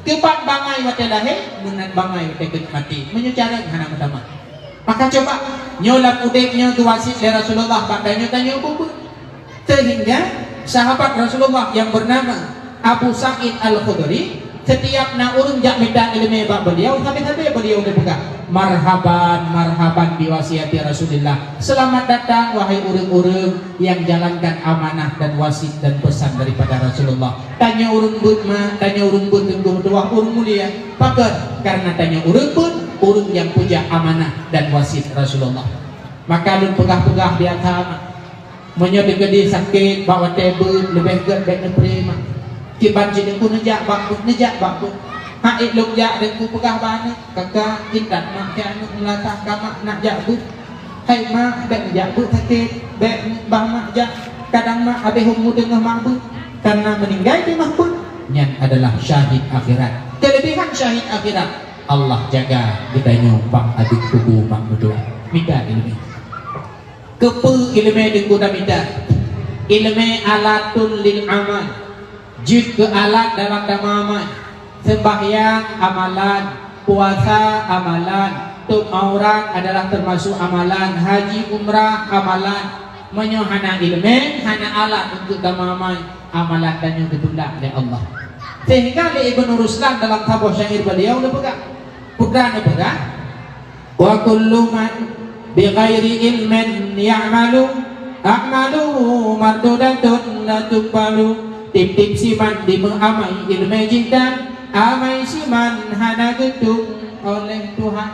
Keupat bangai watée lahé, meunan bangai watée keuneuk maté, meunyoe carông hana meutamah. Maka cuba, nyoe lam udeb nyoe geuwasiet lé Rasulullah bak tanyoe-tanyoe ubeuet. Sehingga sahabat Rasulullah yang bernama Abu Sa'id Al-Khudri, setiap na ureuëng jak mita ileumé bak beliau, sabe-sabe beliau geupeugah, "Marhaban, marhaban biwasiati Rasulillah." Selamat datang, wahai ureuëng-ureuëng yang jalankan amanah dan wasiat dan pesan daripada Rasulullah. Tanyoe ureuëng beuet mak, tanyoe ureuëng beuet teungku meutuwah, ureuëng mulia. Pakon? Karena tanyoe ureuëng beuet, ureuëng nyang peujak amanah dan wasiat Rasulullah. Maka lôn peugah-peugah biasa mak. Meunyoe teukeudi sakét bak watée beuet, leubeh gét bék neupré mak. Kiban cit teungku neujak bak beuet, neujak bak beuet. Hak ék lôn jak teungku peugah bak aneuk, "Kakak, intat mak keu aneuk meulasah ka mak nak jak beuet." "Hai mak, bék neujak beuet sakét, bék bah mak jak. Kadang mak habéh umu teungoh mak beuet, karena meuninggai teungoh beuet." Nyan adalah syahid akhirat. Keuleubaihan syahid akhirat, Allah jaga geutanyoe bak ateueh kubu mak meutuwah. Mita ileumé. Keupeue ileumé teungku tamita? Ileumé alatun lil amal. Jeuet keu alat dalam tameuamai. Seumbahyang amalan, puasa amalan, tôb aurat adalah teumasok amalan, haji umrah amalan. Meunyoe hana ileumé, hana alat untuk tameuamai, amalan tanyoe geutulak lé Allah. Sehingga lé Ibnu Ruslan dalam saboh syair beliau neupeugah, putra neupeugah, "Wa kullu man bighairi ilmin ya'malu, a'maluhu mardudatun la tuqbalu." Tieb-tieb siman dimeuamai ileumé jih dan amai siman hana geutueng oleh Tuhan.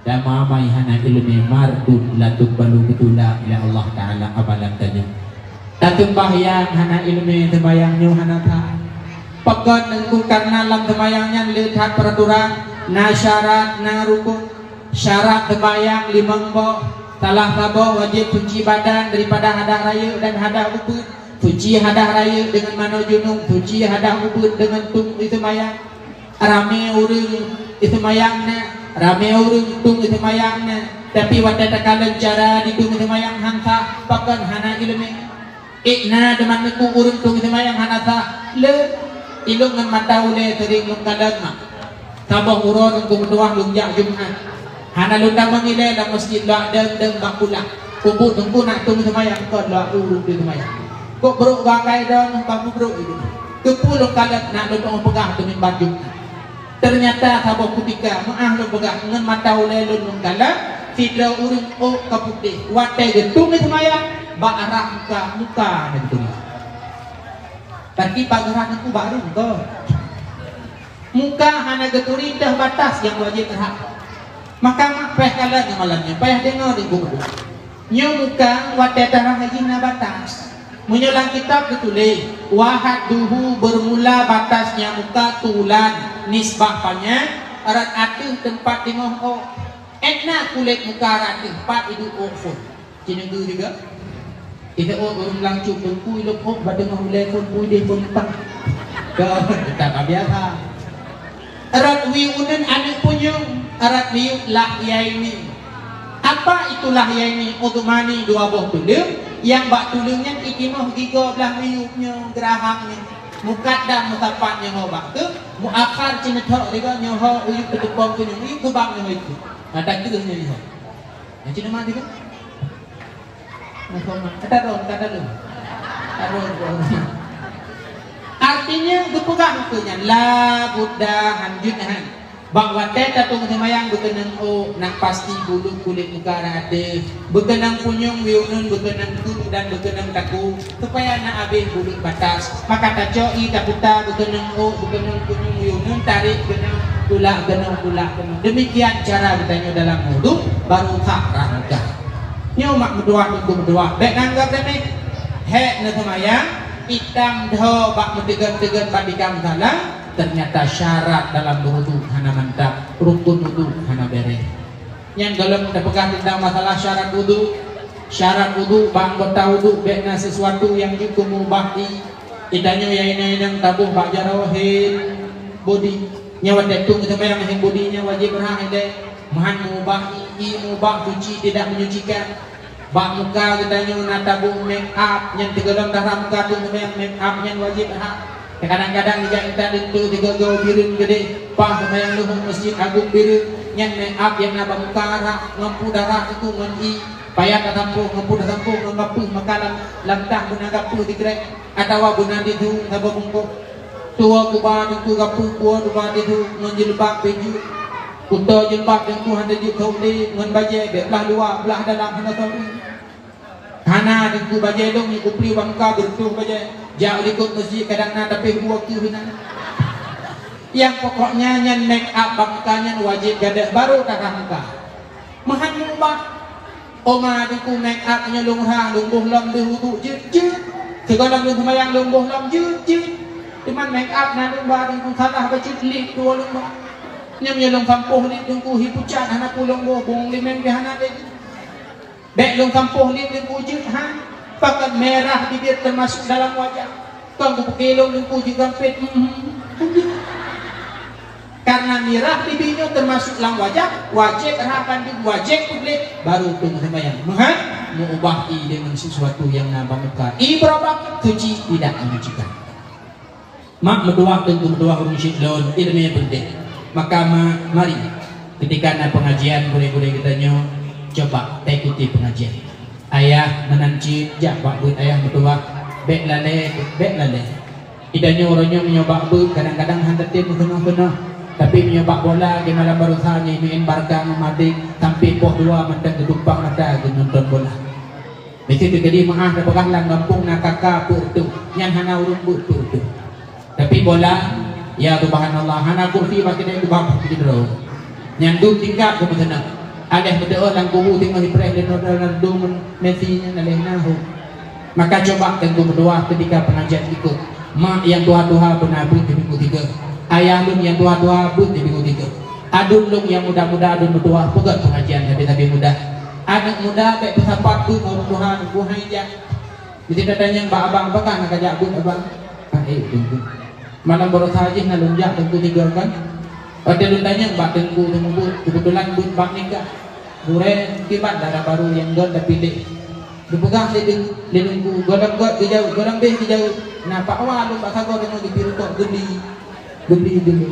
Dan amai hana ileumé mardud la tuqbalu, geutulak lé Allah Taala amalan tanyoe. Taseumbahyang hana ileumé, seumbahyang nyoe hana sah. Pakon teungku? Karena lam seumbahyang nyan le that peuraturan, na syarat, na rukon. Syarat seumbahyang limong boh, salah saboh wajéb suci badan daripada hadah rayeuk dan hadah ubeut. Suci hadah rayeuk deungon manoe junub, suci hadah ubeut deungon tueng iseumbahyang. Ramé ureuëng iseumbahyang na, ramé ureuëng tueng iseumbahyang na, tapi watée takalon cara ditueng iseumbahyang han sah, pakon hana ileumé. Ék na teuma teungku ureuëng tueng iseumbahyang hana sah, le ilong ngon mata ulée sering lôn kalon mak. Saboh uroe teungku meutuwah lôn jak Jumat. Hana lôn tamong ilée lam meuseujid, lôn deueng-deueng bak kulah. Keupeue teungku nak tueng iseumbahyang, kon lôn ureuëng tueng iseumbahyang. Kok brok bakai droeneuh bak mubrok itu. Keupeue lôn kalon nak lôn tueng peugah teumimban Jumat. Teunyata saboh kutika meuáh lôn peugah ngon mata ulée lôn lôn kalon, Sidroe ureuëng ôk ka putéh, watée geutung di seumayang, bak rhah muka, muka hana geuturi. Tapi bak rhah teungku bak rhah muka. Muka hana geuturi teuh batas nyang wajéb rhah. Maka mak payah kalon ngon malam nyoe, payah deungoe di guru. Nyoe muka watée tarhah jih na batas. Meunyoe lam kitab geutuléh, "Wa hadduhu", beurmula batasnya muka tulan nisbah panyang, rot ateueh teumpat teungoh ôk. Ék na kulét muka rot ateueh pat iduek ôk phon. Ci neugui juga. Ida ôk ureuëng langsung teungku ilop ôk bak teungoh ulée phon pui deh phon pah. Keu tetap biasa. Rot wie uneun aneuëk punyueng, rot miyueb lahyaini. Apa itu lahyaini? Udhmani dua boh tuleueng, nyang bak tuleueng nyan itimoh gigoe blah miyueb nyoe, geuraham nyoe. Mukaddam musapat nyoe ho bak keuh, muakhar ci neuthok lé goe nyoe ho uyueb teupeupong keunoe, uyueb keubang nyoe ho itu. Mata keuh nyoe ho. Nyan ci neumat juga. Artinya geupeugah keu nyan la budda, hanjeuet han. Bak watée tatueng seumayang beukeunong ôk, nak pasti bulut kulét muka rot ateueh, beukeunong punyueng wie uneun, beukeunong keu dan beukeunong takue, supaya na abéh bulut batas. Maka tacok ié taputa beukeunong ôk, beukeunong punyueng wie uneun, tarek keunong, tulak keunong, tulak keunong. Demikian cara geutanyoe dalam wudu, baru sah rhah muka. Nyoe mak meutuah teungku meutuah, bék anggab remeh. Hék neuseumayang, itam dho bak meuteugét-teugét bak tikam salah, ternyata syarat dalam wudu hana mantap, rukun wudu hana beres. Nyang gohlom tapeugah teuntang masalah syarat wudu. Syarat wudu, bak anggota wudu bék na sesuatu nyang jeuet keu meubah ié. Geutanyoe nyang inong-inong taboh bak jaroe hand body. Nyan watée tueng seumayang hand body nyan wajéb rhah ilée. Meuhan meubah ié, meubah suci tidak menyucikan. Bak muka geutanyoe na taboh make up, nyan teugohlom tahrah muka tueng seumayang, make up nyan wajéb rhah. Kadang-kadang ijak intat linto sigoe-goe bireuen geudeh, paih seumayang leuhô Masjid Agong Bireuen, nyan make up nyang na bak muka rhah, ngon peue darah teungku ngon ié. Payah tasampôh, ngon peue tasampôh, ngon gapeuh maka lam, lam tah beuna gapeuh dikrek, atawa beuna didu saboh bungkôh. Tuwoe kuba teungku gapeuh, tuwoe kuba didu ngon jilbab baju. Kuto jilbab teungku hana jeuet keu ulée ngon bajée, bék blah luwa, blah dalam hana sauri. Hana teungku bajée lôn nyang kupeuli bak muka beureutoh bajée. Jak u likot masjid kadang na tapi dua keuh inan. Nyang pokoknya nyan make up bak muka nyan wajéb gadôh baru tahrah muka. Meuhan meubah. Oma teungku make up nyoe lôn rhah, lôn boh lom deuh wudu jeuet-jeuet. Sigohlom lôn seumayang lôn boh lom jeuet-jeuet. Cuman make up na lôn ba teungku salah bacut lip dua lôn ba. Nyoe nyoe lôn sampôh lip teungku hi pucat hana peue lôn boh, bông limeng pih hana lé. Bék lôn sampôh lé teungku jeuet han, pakon merah bibit teumasuk dalam wajah. Kon kupeukilông teungku jeuet gampét, hmm, hmm, hmm. Karena mirah bibit nyoe teumasuk lam wajah, wajéb rhah bandum, wajéb peugleh, baru teuma seumayang. Meuhan, meuubah ié deungon sesuatu nyang na bak muka. Ié beurubah, suci tidak menyucikan. Mak meutuwah teungku meutuwah ureuëng syik lôn, iéleumé peunteng. Maka ma-, mari, keutika na peungajian gurée-gurée geutanyoe, coba taikuti peungajian. Ayah meunan cit jak bak beuet ayah meutuwah, bék lalée, bék lalée. Geutanyoe uroe nyoe meunyoe bak beuet kadang-kadang hana tem keunoh-keunoh, tapi meunyoe bak bola di malam baroesa nyoe meu'en Barca ngon Madrid sampai poh dua mantong geudumpang mata geunonton bola. Di situ jadi meu'ah tapeugah lam gampông na kaka peuet reutôh, nyan hana ureuëng beuet peuet reutôh. Tapi bola, ya subhanallah, hana kursi bak keudée keubah bak keudroe. Nyan dum tingkat keu meuseunang. Aléh meuteuôh lam kubu teungoh jipreh lé Ronaldo ngon Messi nyan aléh na hom. Maka coba teungku meutuwah keutika peungajian ikot. Mak nyang tuha-tuha beuna beuet di minggu tiga. Ayah lôn nyang tuha-tuha beuet di minggu tiga. Aduen lôn nyang muda-muda aduen meutuwah peugét peungajian sabe-sabe muda. Aneuëk muda bék peusapat beuet ngon ureuëng tuha, nunggu hai jak. Meusti tatanyong bak abang, "Pakon na kajak beuet abang?" "Ah, eh, teungku. Malam baroesa jih na lôn jak teungku tiga kan." Watée lôn tanyong bak teungku, teungku beuet, keubeutulan beuet bak nikah. Gurée kiban dara barô nyang gét tapiléh. Geupeugah lé teung-, lé teungku, gohlom gét geujaweueb, gohlom béh geujaweueb. Na pakwa lôn bak sagoe teungoh geupirukok geuli. Geubri dulu.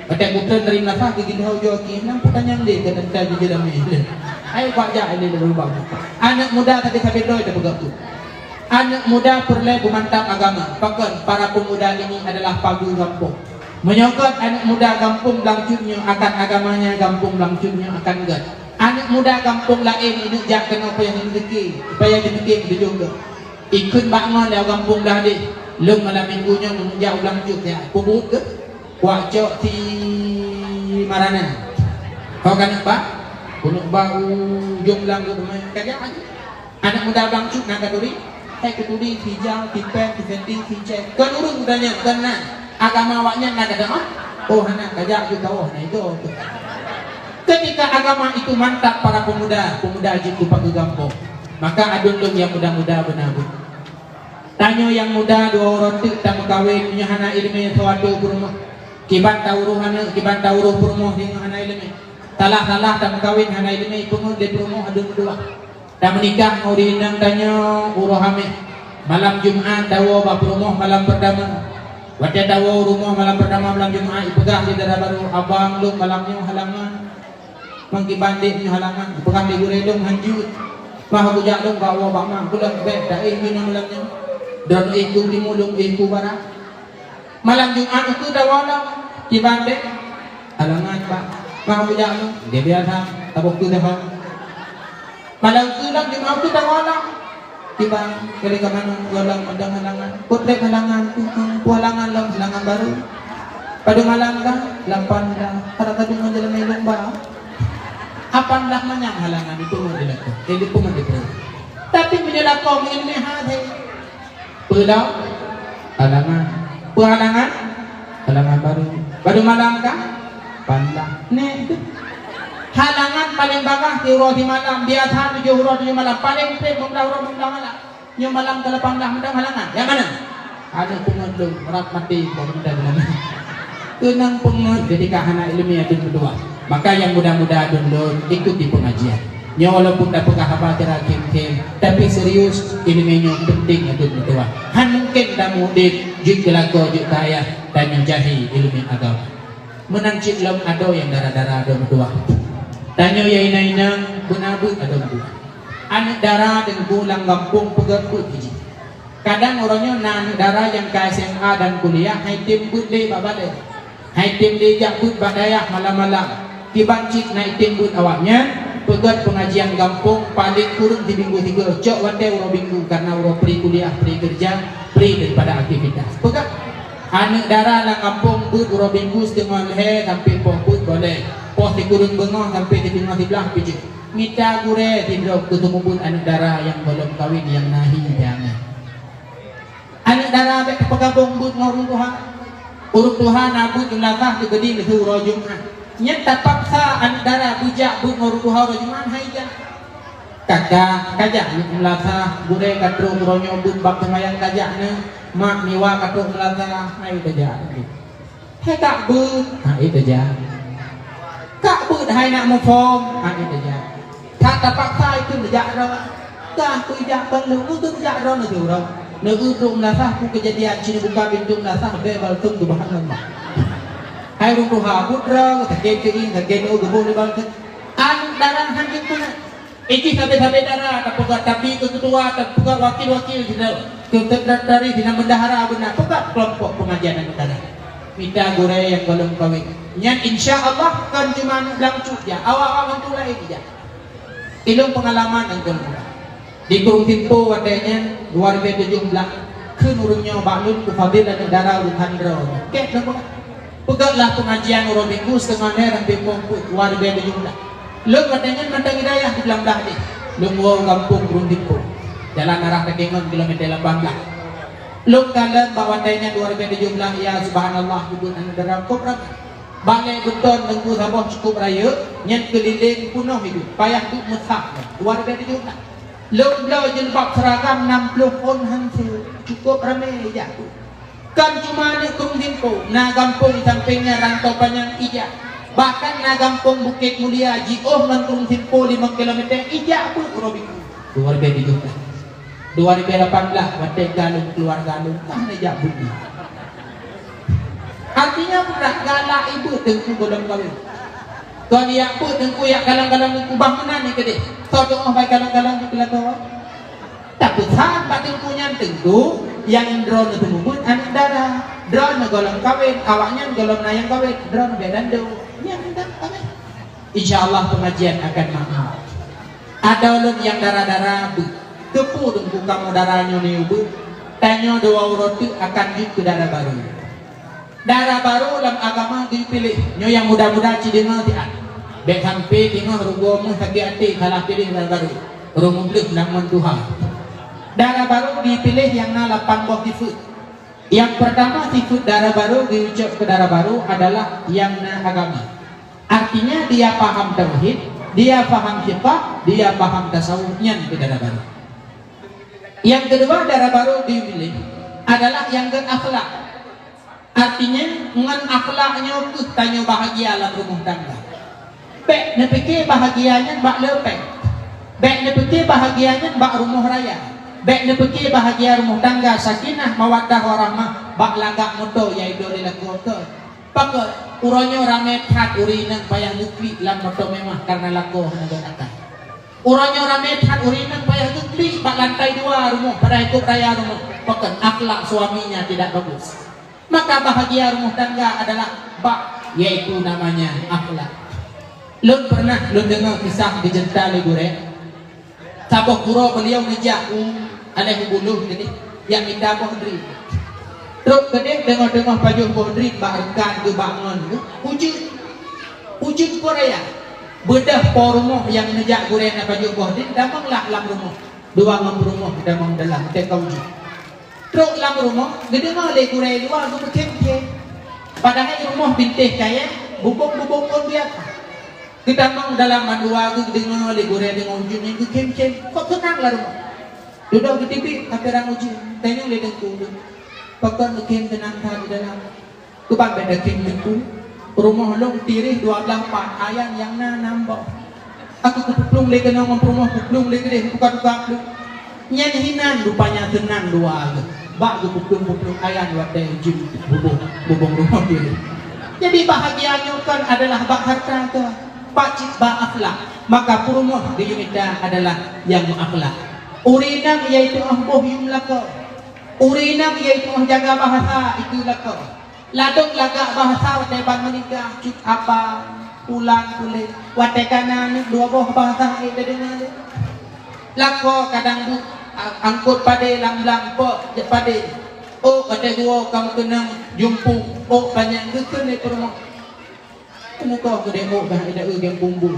Watée kuteun dari meunasah geuginhau joki, nam peutanyong lé keu teuntang jijeulamé lé. Hai bak jak lé lubang. Aneuëk muda sabe-sabe droe tapeugah tu. Aneuëk muda peureulée beumantap agama. Pakon para pemuda ini adalah pageue gampông. Meunyoe gét aneuëk muda gampông blang cut nyoe akan agamanya, gampông blang cut nyoe akan gét. Aneuk muda gampông laén ineuk jak keunoe payah jipike, payah jipike meutujôh keuh. Ikheun bak ngon lam gampông blah deh. Lôn malam minggu nyoe meunjak u Blang Cut ya. Peubuet keuh. Kuak cok si Marana. Ho ka neuk ba? Keuneuk ba ujong blang keuh teuma. Ka jak aja. Aneuk muda Blang Cut na katuri. Hai katuri si Jal, si Peng, si Fendi, si Ceng. Kon ureueng muda nyan, kon na. Agama awaknyan na gadôh. Oh, hana, ka jak ju kawah na itu. Ketika agama itu mantap para pemuda, pemuda jeuet keu pageue gampông. Maka aduen lôn nyang muda-muda beuna beuh. Tanyoe nyang muda dua uroe teuk tameukawen, meunyoe hana ileumèe soe ateueh peurumoh. Kiban tauroh aneuk, kiban tauroh peurumoh deungon hana ileumèe. Salah-salah tameukawen hana ileumèe, ipeungeut lé peurumoh aduen meutuwah. Tameunikah ngon ureueng inong tanyoe uroe Hamèh. Malam Jumat tawoe bak peurumoh malam peurtama. Watèe tawoe u rumoh malam peurtama malam Jumat, ipeugah lé dara barô, "Abang lôn malam nyoe halangan." Meukiban dek nyoe halangan, peugah lé gurèe lôn hanjeuet. Bah kujak lôn bawoe bak mak, kulôn bèk taéh nyoe malam nyoe. Droeneuh éh keu timu, lôn éh keu barat. Malam Jumat ukeue tawoe lom, kiban dek halangan, bah. Bah kujak lôn, dia biasa, tabok tu dah. Malam ukeue lom Jumat ukeue tawoe lom. Kiban, kali ka manoe gohlom meudong halangan. Peutrek halangan, peue halangan lom, halangan barô. Padum malam kah? Lapan dah. Kada ka deungoe jalan main lomba. Apan dah manyang halangan itu mau dilakukan. Jadi pun diperlukan. Tapi meunyoe lakoe meuileumèe hase. Peue lom? Halangan. Peue halangan? Halangan barô. Padum malam kah? Lapan dah. Nèk tu. Halangan paleng bagah siuroe simalam, biasa tujoh uroe tujoh malam, paleng trép lhèe blah uroe lhèe blah malam. Nyoe malam keu lapan blah meudong halangan. Nyang mana? Aneuk peungeut lôn, rab maté, bak meudong halangan. Keunong peungeut ketika hana ileumèe aduen meutuwah. Maka nyang muda-muda aduen lôn, ikuti pengajian. Nyoe walaupun tapeugah haba cara khém-khém, tapi serius, ileumèe nyoe penting aduen meutuwah. Han mungken tamudik, jeuet keu lakoe, jeuet keu ayah, tanyoe jahe ileumèe agama. Meunan cit lom adoe nyang dara-dara adoe meutuwah. Tanyoe nyang inong-inong beuna beuet adoe meutuwah. Aneuk dara teungku lam gampông peugöt beuet jih. Kadang uroe nyoe na aneuk dara nyang ka S M A dan kuliah hai tem beuet lé bak balèe. Hai tem lé jak beuet bak dayah malam-malam. Kiban cit na item beuet awaknyan, peugöt pengajian gampông paleng kureueng siminggu sigoe, cok watèe uroe Minggu, karena uroe pri kuliah, pri keureuja, pri daripada aktivitas. Peugöt. Aneuk dara lam gampông beuet uroe Minggu siteungoh lhèe sampoe poh peuet boleh, poh sikureueng beungoh sampoe siteungoh siblaih pih jeuet. Mita gurèe sidroe keu seumeubeuet aneuk dara nyang gohlom kawen nyang na hi jangan. Aneuk dara bèk tapeugabong beuet ngon ureueng tuha. Ureueng tuha na beuet meunasah teukeudi lheueh uroe Jumat. Nyan tapaksa aneuk dara beujak beuet ngon ureueng tuha uroe Jumat, hai jak. Kakak, kajak neuh meulasah, gurèe ka trok uroe nyoe beuet bak seumayang kajak neuh, mak Miwa ka trok meulasah, hai tajak. Hai kak beuet, hai tajak. Kak beuet hai nak muphom, hai tajak. That tapaksa ikheun tajak droe. Kah kujak ban lôn, kujak droe neuh uroe. Neueu trok meulasah, peue keujadian, ci neubuka pintoe meulasah, bèe balteung teubahan lam mak. Hai ureueng tuha, beuet droe, sakét keuieng, sakét nyoe geuboh lé balteung. Aneuk dara han jeuet keunan. Ijih sabe-sabe dara tapeugöt, tapi keu keutua tapeugöt, wakil-wakil sidroe, keu sekretaris sidroe, bendahara beuna, peugöt keulompok pengajian aneuk dara. Mita gurèe nyang gohlom kawen. Nyan insya Allah kon cuma aneuk Blang Cut jak, awak-awak mandum laén jak. Ilôn peungalaman nyang gohlom. Di Krueng Simpo watèe nyan dua ribèe tujoh blah, kheun ureueng nyoe bak lôn keu fadil aneuk dara ureueng han droe. Kèe lôn peugah. Peugötlah pengajian uroe Minggu siteungoh lhèe sampoe poh peuet, dua ribèe tujoh blah. Lôn watèe nyan mantong di dayah di Blang Blah deh. Lôn woe u gampông Krueng Simpo. Jalan arah Takengon kilometer lapan blah. Lôn kalon bak watèe nyan dua ribèe tujoh blah, ya subhanallah, geubeuet aneuk dara kôb ramè. Balèe beuton teungku saboh cukôp rayeuk, nyan keulileng peunoh idup, payah duek meusah nyan, dua ribèe tujoh blah. Lôn bloe jilbab seuragam nam ploh phon han su, cukôp ramè ijak. Kon cuma aneuk Krueng Simpo, na gampông sampéng nyan Rantau Panyang ijak. Bahkan na gampông Bukét Mulia jiôh ngon Krueng Simpo limong kilometer ijak beuet uroe Minggu. Dua ribèe tujoh blah. Dua ribèe lapan blah watèe ka lôn keuluwarga lôn ka hana jak beuet. Artinya peugah galak ibeuet teungku gohlom kawen. Kon jak beuet teungku jak kalon-kalon teungku bah meunan nyan keudeh. Soe teungoh bai kalon-kalon teungku lakoe. Tapeusan bak teungku nyan teungku nyang droeneuh seumeubeuet aneuk dara. Droeneuh gohlom kawen, awaknyan gohlom na nyang kawen, droeneuh bèk dandô. Nyan dan kawen. Insya Allah pengajian akan makmur. Adoe lôn nyang dara-dara beuh. Keupeue teungku kamoe dara nyoe niyueb beuh? Tanyoe dua uroe teuk akan jeuet keu dara barô. Dara barô lam agama geupiléh, nyoe nyang muda-muda ci deungoe siat. Bék sampoe teungoh rugoe meuh sakét até salah piléh dara barô. Ureuëng mubleuh lam mon tuha. Dara barô geupiléh nyang na lapan boh sifeuet. Nyang peurtama sifeuet dara barô geucok keu dara barô adalah nyang na agama. Artinya dia paham tauhid, dia paham fiqah, dia paham tasawuf, nyan keu dara barô. Nyang keudua dara barô geupiléh adalah nyang gét akhlak. Artinya ngon akhlak nyoe keuh tanyoe bahagia lam rumoh tangga. Bék neupike bahagia nyan bak leupeng. Bék neupike bahagia nyan bak rumoh raya. Bék neupike bahagia rumoh tangga sakinah mawaddah warahmah bak lagak moto nyang idol di lakoe. Pakon uroe nyoe ramé that ureuëng inong payah geuklik lam moto mewah kareuna lakoe hana geunakan. Uroe nyoe ramé that ureuëng inong payah geuklik bak lantai dua rumoh padahai kôp raya rumoh. Pakon akhlak suaminya tidak bagus. Maka bahagia rumoh tangga adalah bak, yaitu namanya akhlak. Lôn pernah lôn deungoe kisah geuceurita lé gurée. Saboh uroe beuliau neujak u aléh u buloh keudeh, jak mita boh drip. Trok keudeh teungoh-teungoh pajoh boh drip bak reukan geuh bak ngon geuh, ujeuen. Ujeuen peuraya. Beudôh po rumoh nyang neujak gurée na pajoh boh drip tamong lam rumoh. Dua ngon peurumoh tamong dalam teuka ujeuen. Trok lam rumoh, geudeungoe lé gurée luwa geupeukhem-khem. Padahai rumoh bintéh kayée, bubông-bubông kon biasa. Geutamong dalam mandua geudeungoe lé gurée deungon ujeuen nyang geukhém-khém, kok seunang lam rumoh. Dudoe geuteubiet apeurang ujeuen, tanyong lé teungku, "Pakon geukhém seunang that di dalam?" "Keubang beda khém teungku, rumoh lôn tireh dua blaih pat, ayan nyang na nam boh. Aku kupeuplueng lé keunoe ngon peurumoh, kupeuplueng lé keudeh, kuka-kuka plueng." Nyan hinan rupanya seunang dua geuh bak geupeuplueng-peuplueng ayan watée ujeuen bubông, bubông rumoh tireh. Jadi bahagia nyoe kon adalah bak hareuta kon, bak cit bak akhlak. Maka peurumoh geuyue mita adalah nyang meuakhlak. Ureuëng inong yaitu óh boh yum lakoe. Ureuëng inong yaitu óh jaga bahasa itu lakoe. Ladôm lagak bahasa watée ban meunikah, cut abang, pulan puléh, watée ka na aneuk dua boh bahasa ék tadeungoe lé. Lakoe kadang buet, a-, angkot padé lam blang pok jeuet padé. Oh, watée geuwoe ka meukeunong jumpung, oh, panyang geukheun lé peurumoh. Keuneuk keudeh ôk dah ida eu geng bumbu.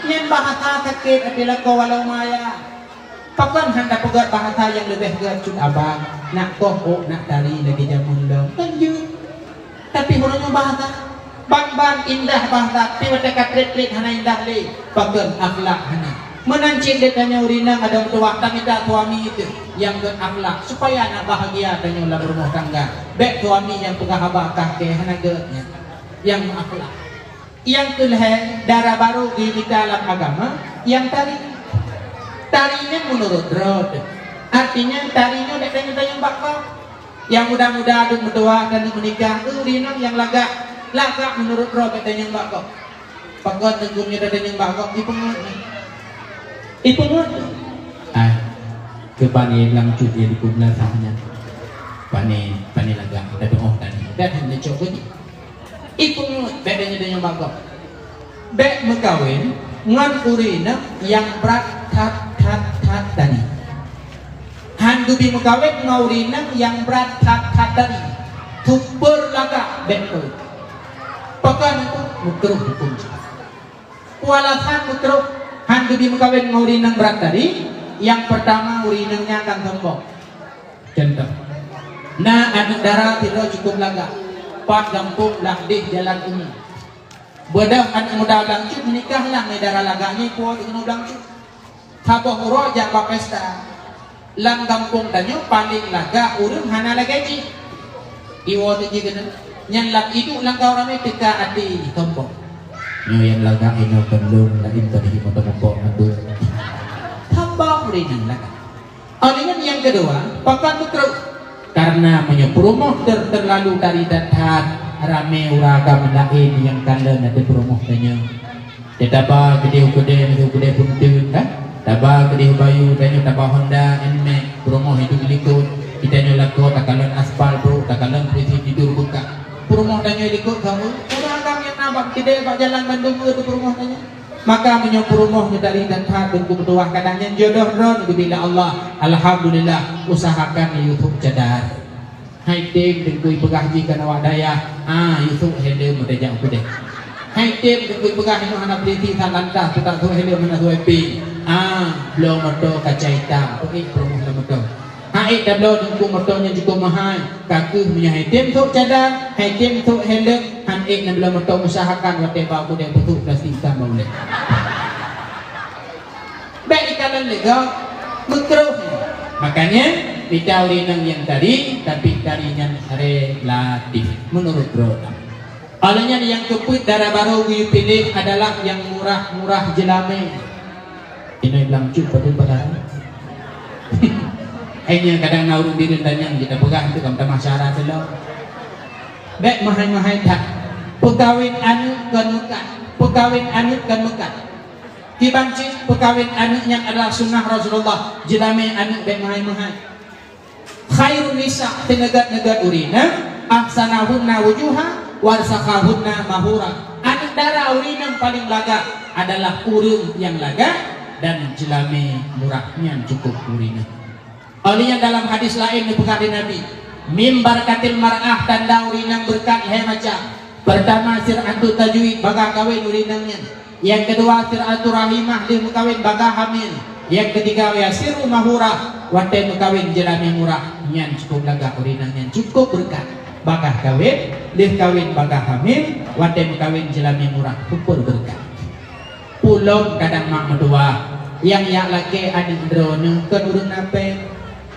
Nyan bahasa sakét até lakoe walau maya. Pakon hana peugét bahasa nyang leubeh gét cut abang, nak koh ôk, nak tari lagée jameun lom. Kan jeuet. Tapi uroe nyoe bahasa ban-ban indah bahasa, tapi watée ka trét-trét hana indah lé. Pakon akhlak hana. Meunan cit lé tanyoe ureuëng inong adoe meutuwah tamita suami teuh nyang gét akhlak, supaya na bahagia tanyoe lam rumoh tangga. Bék suami nyang peugah haba kah kée hana gét nyan. Nyang meuakhlak. Nyang keulhée, dara barô geuyue mita lam agama, nyang tari. Tari nyan meunurot droe teuh. Artinya, tari nyoe bék tanyong-tanyong bak gob. Nyang muda-muda dum meutuwah dan dum meunikah, ureuëng inong nyang lagak, lagak meunurot droe bék tanyong bak gob. Pakon teungku nyoe tatanyong bak gob, ipeungeuet nyan. Ipeungeuet. Ah, keu pane blang cut nyang dikubla sah nyan. Pane, pane lagak, tadoe tadi. Dan hana cok beujih. Ipeungeuet bék tanyong-tanyong bak gob. Bék meukawen ngon ureuëng inong nyang brat that-that-that tadi. Han geubi meukawen ngon ureuëng inong nyang brat that-that tadi. Super lagak bék kawén. Pakon itu meukruh huköm jih. Peue alasan meukruh han geubi meukawen ngon ureuëng inong brat tadi? Nyang peurtama, ureuëng inong nyan akan sombong. Contoh, na aneuk dara sidroe cukôp lagak, pat gampông lam deh jalan umum. Beudôh aneuk muda blang cut meunikah lah ngon dara lagak nyan, po teuk keunoe blang cut. Saboh uroe jak bak pesta. Lam gampông tanyoe paleng lagak ureuëng hana lagée jih. Iwoe teuk jih keunoe. Nyan lam iduek lam kawan ramé teuka até jih sombong. Nyoe nyang lagak inoe kon lôn, laén padahai meuteumeupo ngon lôn. Sombong ureuëng nyang lagak. Óh lheueh nyan nyang keudua, pakon meukruh. Kareuna meunyoe peurumoh ter-, teulalu tari that-that, ramé ureuëng agam laén nyang kalon ateueh peurumoh tanyoe. Teuh taba keudeh u keudè, u keudè punteuen kan? Taba keudeh u bayeue, tanyoe taba Honda, Nmax, peurumoh iduek likot. Geutanyoe lakoe takalon aspal brôk, takalon polisi tidur bukak. Peurumoh tanyoe likot kamoe, ureuëng agam nyang na bak keudè, bak jalan bandum, eh, peurumoh tanyoe. Maka meunyoe peurumoh nyoe dari dan that Teungku meutuah, kadang nyan jodoh droe geubri lé Allah. Alhamdulillah, usahakan Yusuf cadar. Hai tem Teungku peugah jih keu awak dayah, ah, Yusuf helem meutajak u keudè. Hai tem Teungku peugah inoe hana polisi, that lantas, teutak Yusuf helem hana suai pin. Ah, bloe moto kaca itam, peuék peurumoh lam moto. Han ék tabloe Teungku moto nyang cukôp meuhai, ka kheueh meunyoe hai tem sôk cadar, hai tem sôk helem, han ék neubloe moto, usahakan watèe bak u keudè beusôk plastik itam bak ulèe. Bèk ikalon lé gob, meukrôh. Makanya, mita ureueng inong nyang tadi, tapi tadi nyan relatif, menurut droe. Óh lheueh nyan nyang keupeuet dara barô geuyue piléh adalah nyang murah-murah jeulamé. Inai blang cut padum padahai. Hai nyan kadang na ureueng bireuen dan nyan kita peugah tu kan tamah syara tu lah. Bèk meuhai-meuhai that. Peukawen aneuk kon meukat. Peukawen aneuk kon meukat. Kiban cit peukawen aneuk nyan adalah sunnah Rasulullah. Jeulamé aneuk bèk meuhai-meuhai. Khairun nisa, teuneugét-neugét ureueng inong, ahsanahunna wujuha, warsakhahunna mahura. Aneuk dara ureueng inong paling lagak adalah ureueng nyang lagak dan jeulamé murah nyan cukôp ureueng inong. Óh lheueh nyan dalam hadis laén neupeugah lé Nabi, "Min barakatil mar'ah, tanda ureueng inong beureukat lhèe macam. Peurtama, sir'atu tajwid, bagaih kawen ureueng inong nyan. Nyang keudua, sir'atu rahimah, lheueh meukawen bagaih hamil. Nyang keutiga, wa yasiru mahura, watèe meukawen jeulamé murah, nyan cukôp lagak ureueng inong nyan, cukôp beureukat. Bagaih kawen, lheueh kawen bagaih hamil, watèe meukawen jeulamé murah, super beureukat." Peulom kadang mak meutuah, nyang jak lakèe aneuk droeneuh kon ureueng na pèng.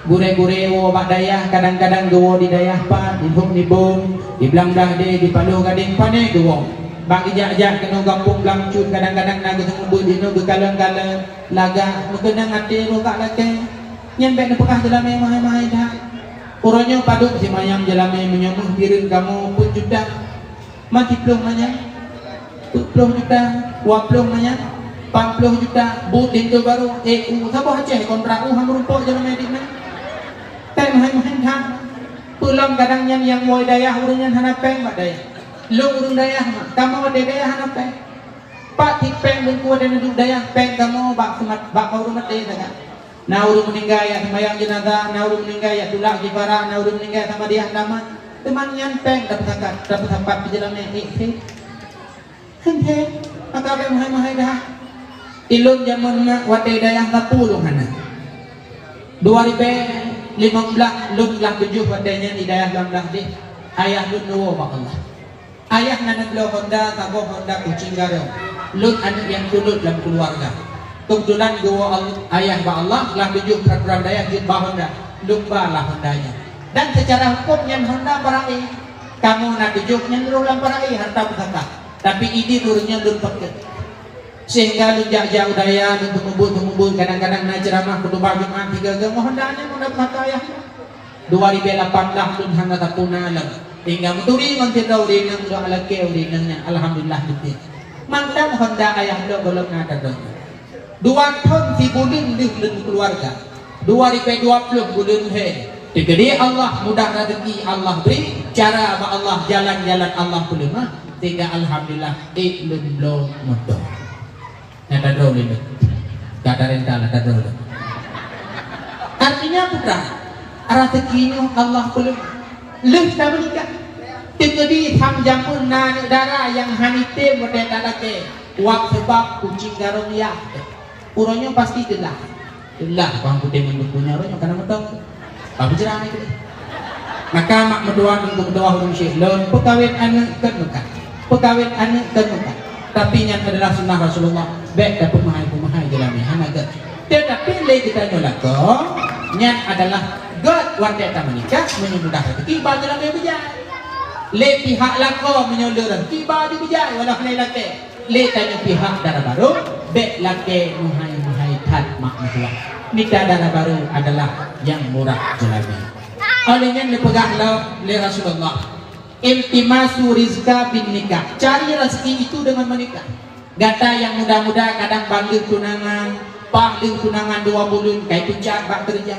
Gurèe-gurèe woe bak dayah, kadang-kadang geuwoe di dayah pat, di Lhok Nibong, di Blang Blahdeh, di Paloh Gadeng, pané geuwoe. Bak geujak-jak keunoe gampông Blang Cut, kadang-kadang na geuseumeubeuet di noe geukalon-kalon, lagak, meukeunong até roh bak lakèe. Nyan bèk neupeugah jeulamé meuhai-meuhai that. Uroe nyoe padub simayang jeulamé meunyoe meuh bireuen kamoe peuet juta. Mati ploh manyang, peuet ploh juta, dua ploh manyang, pat ploh juta, buet linto barô, eh, u, saboh Aceh kontrak u, han meurumpok jeulamé dik nyan. Pèng meuhai-meuhai that. Peulom kadang nyan nyang woe dayah ureueng nyan hana pèng bak dayah. Lôn ureueng dayah mak, kamoe di dayah hana pèng. Pat cit pèng Teungku watèe neuduek dayah, pèng kamoe bak seumat, bak ureueng maté sagai. Na ureueng meuninggai jak seumayang jeunazah, na ureueng meuninggai jak tulak kifarah, na ureueng meuninggai sama dia tamat. Teuma nyan pèng tapeusapat, tapeusapat keu jeulamé ék sép. Hèn-hèn, maka bèk meuhai-meuhai that. Ilôn jameun na watèe dayah sapeue lôn hana. Dua ribèe limong blah lôn glah tujoh watèe nyan di dayah Blang Blahdeh, ayah lôn neuwoe bak Allah. Ayah na neubloe honda, saboh honda kucing garong. Lôn aneuk nyang kulot lam keuluwarga. Keubeutulan geuwoe al-, ayah bak Allah, glah tujoh peuraturan dayah jeuet ba honda. Lôn ba lah honda nyan. Dan seucara hukôm nyan honda para éh. Kamoe na tujoh nyan rôh lam para éh harta pusaka. Tapi idin ureueng nyan lôn pakeue. Sehingga lôn jak-jak u dayah, lôn peumeubeuet-peumeubeuet, kadang-kadang na ceuramah khutubah Jumat, tiga-tiga ngon honda nyan, honda pusaka ayah nyan. Dua ribèe lapan blah lôn hana tapuna lom. Hingga meuturi ngon sidroe ureueng inong, lôn lakèe ureueng inong nyan, alhamdulillah, beutôi. Mantong honda ayah lôn gohlom na tadong. Dua thon sibuleuen lheueh lôn keuluwarga. Dua ribèe dua ploh buleuen lhèe. Teukeudi Allah mudah raseuki Allah bri, cara bak Allah, jalan-jalan Allah peuleumah, sehingga alhamdulillah, ék lôn bloe moto. Nyang tadroe lé lôn. Ka tarenta lah tadroe lôn. Artinya peue? Raseuki nyoe Allah peuleueh. Lheueh tameunikah. Teukeudi tham jameun na aneuk dara nyang hana item watèe talakèe. Wab seubab kucing garong yah. Uroe nyoe pasti teulah. Teulah bang putih ngon buku nyoe, uroe nyoe kana meuteung. Ka beujeurai keuh. Maka mak meutuah ngon meutuah ureueng syik lôn, peukawen aneuk kon meukat. Peukawen aneuk kon meukat. Tapi nyan adalah sunnah Rasulullah. Bèk tapeumeuhai-peumeuhai jeulamé, hana gèt. Teutapi lé geutanyoe lakoe, nyan adalah gèt watèe tameunikah, meunyoe mudah raseuki ba jeulamé beujai. Lé pihak lakoe meunyoe le raseuki ba jibeujai, walau lé lakèe. Lé tanyoe pihak dara barô, bèk lakèe meuhai-meuhai that mak meutuah. Mita dara barô adalah nyang murah jeulamé. Óh lheueh nyan neupeugah lom lé Rasulullah, "Iltimasu rizqa bin nikah." Cari rezeki itu dengan menikah. Gata nyang muda-muda kadang ban lheueh tunangan, paih lheueh tunangan dua buleuen ka ipeucat bak keureuja.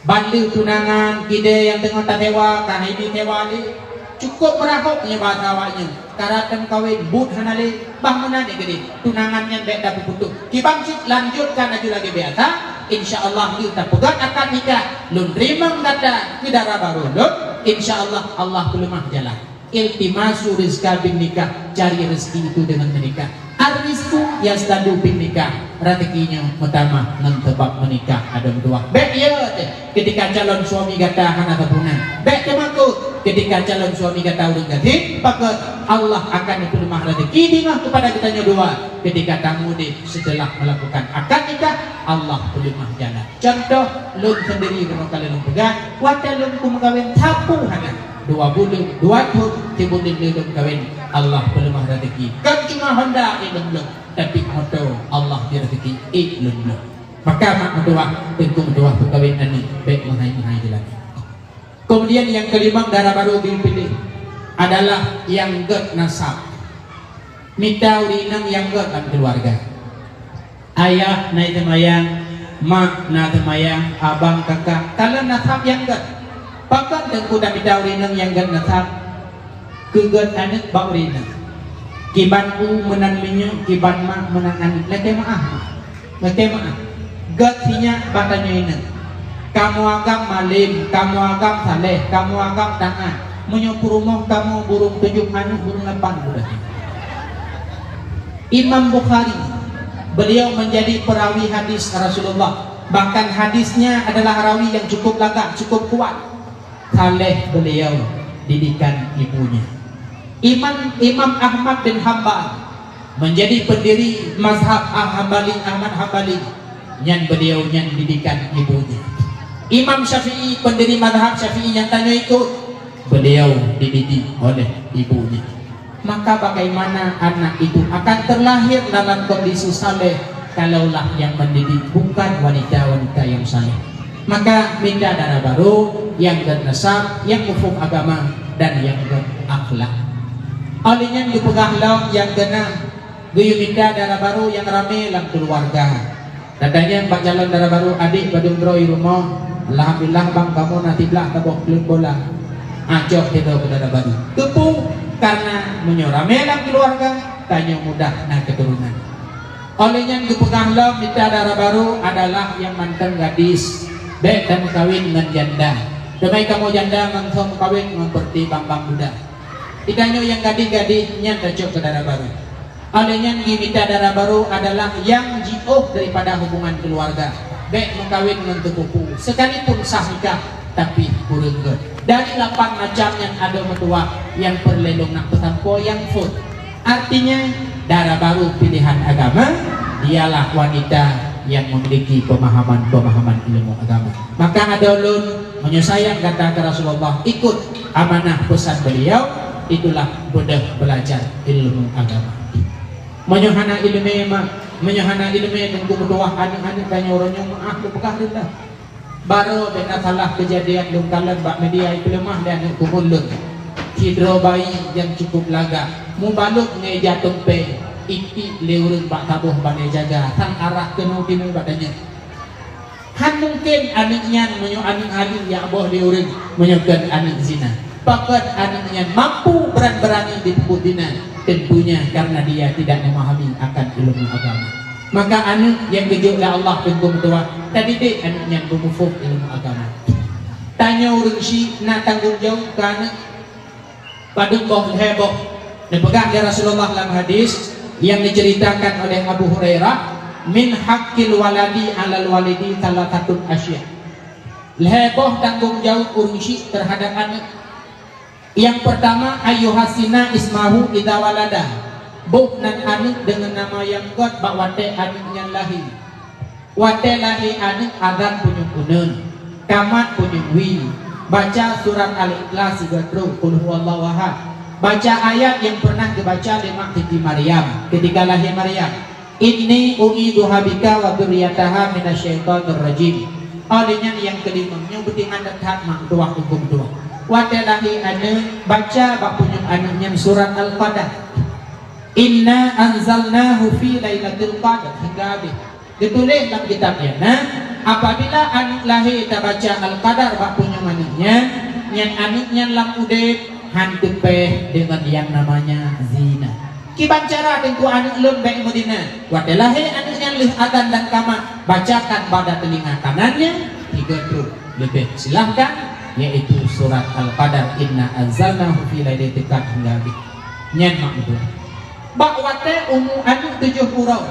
Ban lheueh tunangan, kidée nyang teungoh tasewa, ka hana jisewa lé. Cukup meurahok nyoe bahasa awaknyoe. Karab tameukawen, buet hana lé, bah meunan nyoe keudeh. Tunangan nyan bèk tapeuputôh. Kiban cit lanjutkan laju lagèe biasa. Insya Allah lheueh tapeugöt akad nikah, lôn teurimong gata keu dara barô lôn. Insya Allah, Allah peuleumah jalan. Iltimasu rizqa bin nikah, cari rezeki itu dengan menikah. Ar-rizqu yazdadu bin nikah, rezeki nyoe meutamah ngon sabab meunikah, adoe meutuwah. Bèk yo teuh, keutika calon suami gata hana sempurna, bèk teumakot. Keutika calon suami gata ureueng gasien, pakon Allah akan peuleumah rezeki, deungö keupada geutanyoe dua. Keutika tamude seuteulah meulakukan akad nikah, Allah peuleumah jalan. Cuntoh, lôn seundiri bunoe ka lôn peugah, watèe lôn kumeukawen sapeue hana. Dua buleuen, dua thôn, sibuleuen lé lôn kawen, Allah peuleumah rezeki. Kon cuma honda ilôn bloe, tapi moto Allah bri rezeki ilôn bloe. Maka mak meutuwah, teungku meutuwah peukawen aneuk bèk meuhai-meuhai dilakukan. Kemudian nyang keulimong dara barô geupiléh adalah nyang gèt nasab. Mita ureueng inong nyang gèt lam keuluwarga. Ayah na seumayang, mak na seumayang, abang, kakak, kalon nasab nyang gèt. Pakon teungku tamita ureueng inong nyang gèt nasab? Keu gèt aneuk bak ureueng inong. Kiban u meunan minyeuk, kiban mak meunan aneuk. Lakèe meu'ah, mak. Lakèe meu'ah. Gèt sinyak bak tanyoe inong. Kamoe agam malem, kamoe agam saleh, kamoe agam taat. Meunyoe peurumoh kamoe burông tujôh aneuk, burông lapan budak. Imam Bukhari, beliau menjadi perawi hadis Rasulullah. Bahkan hadisnya adalah rawi yang cukup lagak, cukup kuat. Saleh beliau didikan ibunya. Imam, Imam Ahmad bin Hambal menjadi pendiri mazhab Hambali, Ahmad Hambali. Nyan beliau nyan didikan ibunya. Imam Syafi'i, pendiri mazhab Syafi'i nyang tanyoe ikut, beliau dididik oleh ibunya. Maka bagaimana anak itu akan terlahir dalam kondisi saleh kalaulah yang mendidik bukan wanita-wanita yang saleh? Maka mita dara barô nyang gèt nasab, nyang muphom agama, dan nyang gèt akhlak. Óh lheueh nyan geupeugah lom nyang keunam, geuyue mita dara barô nyang ramé lam keuluwarga. Tatanyong bak calon dara barô, "Adék padum droe rumoh?" "Alhamdulillah bang, kamoe na siblah saboh klub bola." Acok sidroe keu dara barô. Keupeue? Karena meunyoe ramé lam keuluwarga, tanyoe mudah na keuturonan. Óh lheueh nyan geupeugah lom mita dara barô adalah nyang mantong gadis, bèk tameukawen ngon janda. Teuma kamoe janda ngon soe meukawen ngon peureuté bang-bang muda. Geutanyoe nyang gadih-gadih nyan tacok keu dara barô. Óh lheueh nyan geumita dara barô adalah nyang jiôh daripada hubungan keuluwarga. Bèk meukawen ngon teupupu, sekalipun sah nikah, tapi kureueng gèt. Dari lapan macam nyan adoe meutuwah nyang peureulèe lôn nak peusampoe nyang phôn. Artinya, dara barô pilihan agama ialah wanita yang memiliki pemahaman-pemahaman ilmu agama. Maka adoe lôn, meunyoe sayang gata keu Rasulullah, ikut amanah pesan beliau, itulah beudôh belajar ilmu agama. Meunyoe hana ileumèe, mak, meunyoe hana ileumèe, teungku meutuwah, aneuk-aneuk tanyoe uroe nyoe meu'ah geupeugah lôn lah. Barô bèk na salah keujadian lôn kalon bak media, ipeuleumah lé aneuk punggông lôn. Sidroe bayi nyang cukup lagak, mubalot ngon ija tumpée, itiek lé ureueng bak saboh bane jaga, sang arah keunoe keunoe bak tanyoe. Hán mungken aneuk nyan meunyoe aneuk haleue jak boh lé ureueng, meunyoe kon aneuk zina. Pakon aneuk nyan mampu beran-berani dipeubuet zina? Tentunya karena dia tidak memahami akan ilmu agama. Maka aneuk nyang geujok lé Allah teungku meutuwah, tadidik aneuk nyan beumuphom ilmu agama. Tanyoe ureueng syiek na tanggong jaweueb keu aneuk. Padum boh, lhèe boh. Neupeugah lé Rasulullah lam hadis nyang diceritakan oleh Abu Hurairah, "Min haqqil waladi 'alal walidi tsalatsatul asya'." Lhèe boh tanggong jaweueb ureueng syiek teuhadap aneuk. Nyang peurtama, ayyuhassina ismahu idza walada. Boh nan aneuk deungon nama nyang gèt bak watèe aneuk nyan lahé. Watèe lahé aneuk, azan punyueng uneuen, kamat punyueng wie, baca surat Al-Ikhlas sigoe trôk, Qul huwallahu ahad. Baca ayat nyang pernah geubaca lé mak Siti Maryam keutika lahé Maryam. "Inni u'idzuha bika wa dzurriyyataha minasy syaithanir rajim." Óh lheueh nyan nyang keulimong, nyoe beutingan that-that mak meutuwah, teungku meutuwah. Watèe lahé aneuk, baca bak punyueng aneuk nyan surat Al-Qadar. "Inna anzalnahu fi lailatul qadr," hingga habéh. Geutuléh lam kitab nyan, nah, apabila aneuk lahé tabaca Al-Qadar bak punyueng aneuk nyan, nyan aneuk nyan lam udép Han teupéh deungon nyang namanya zina. Kiban cara teungku aneuk lôn bék meuzina. Watée lahé aneuk nyan lheueh azan dan kamat, bacakan bak telinga kanannya tiga trok leubeh silahkan, yaitu surat Al-Qadar, inna anzalnahu fi lailatul qadr hingga habéh. Nyan mak meutuah. Bak watée umu aneuk tujoh uroe,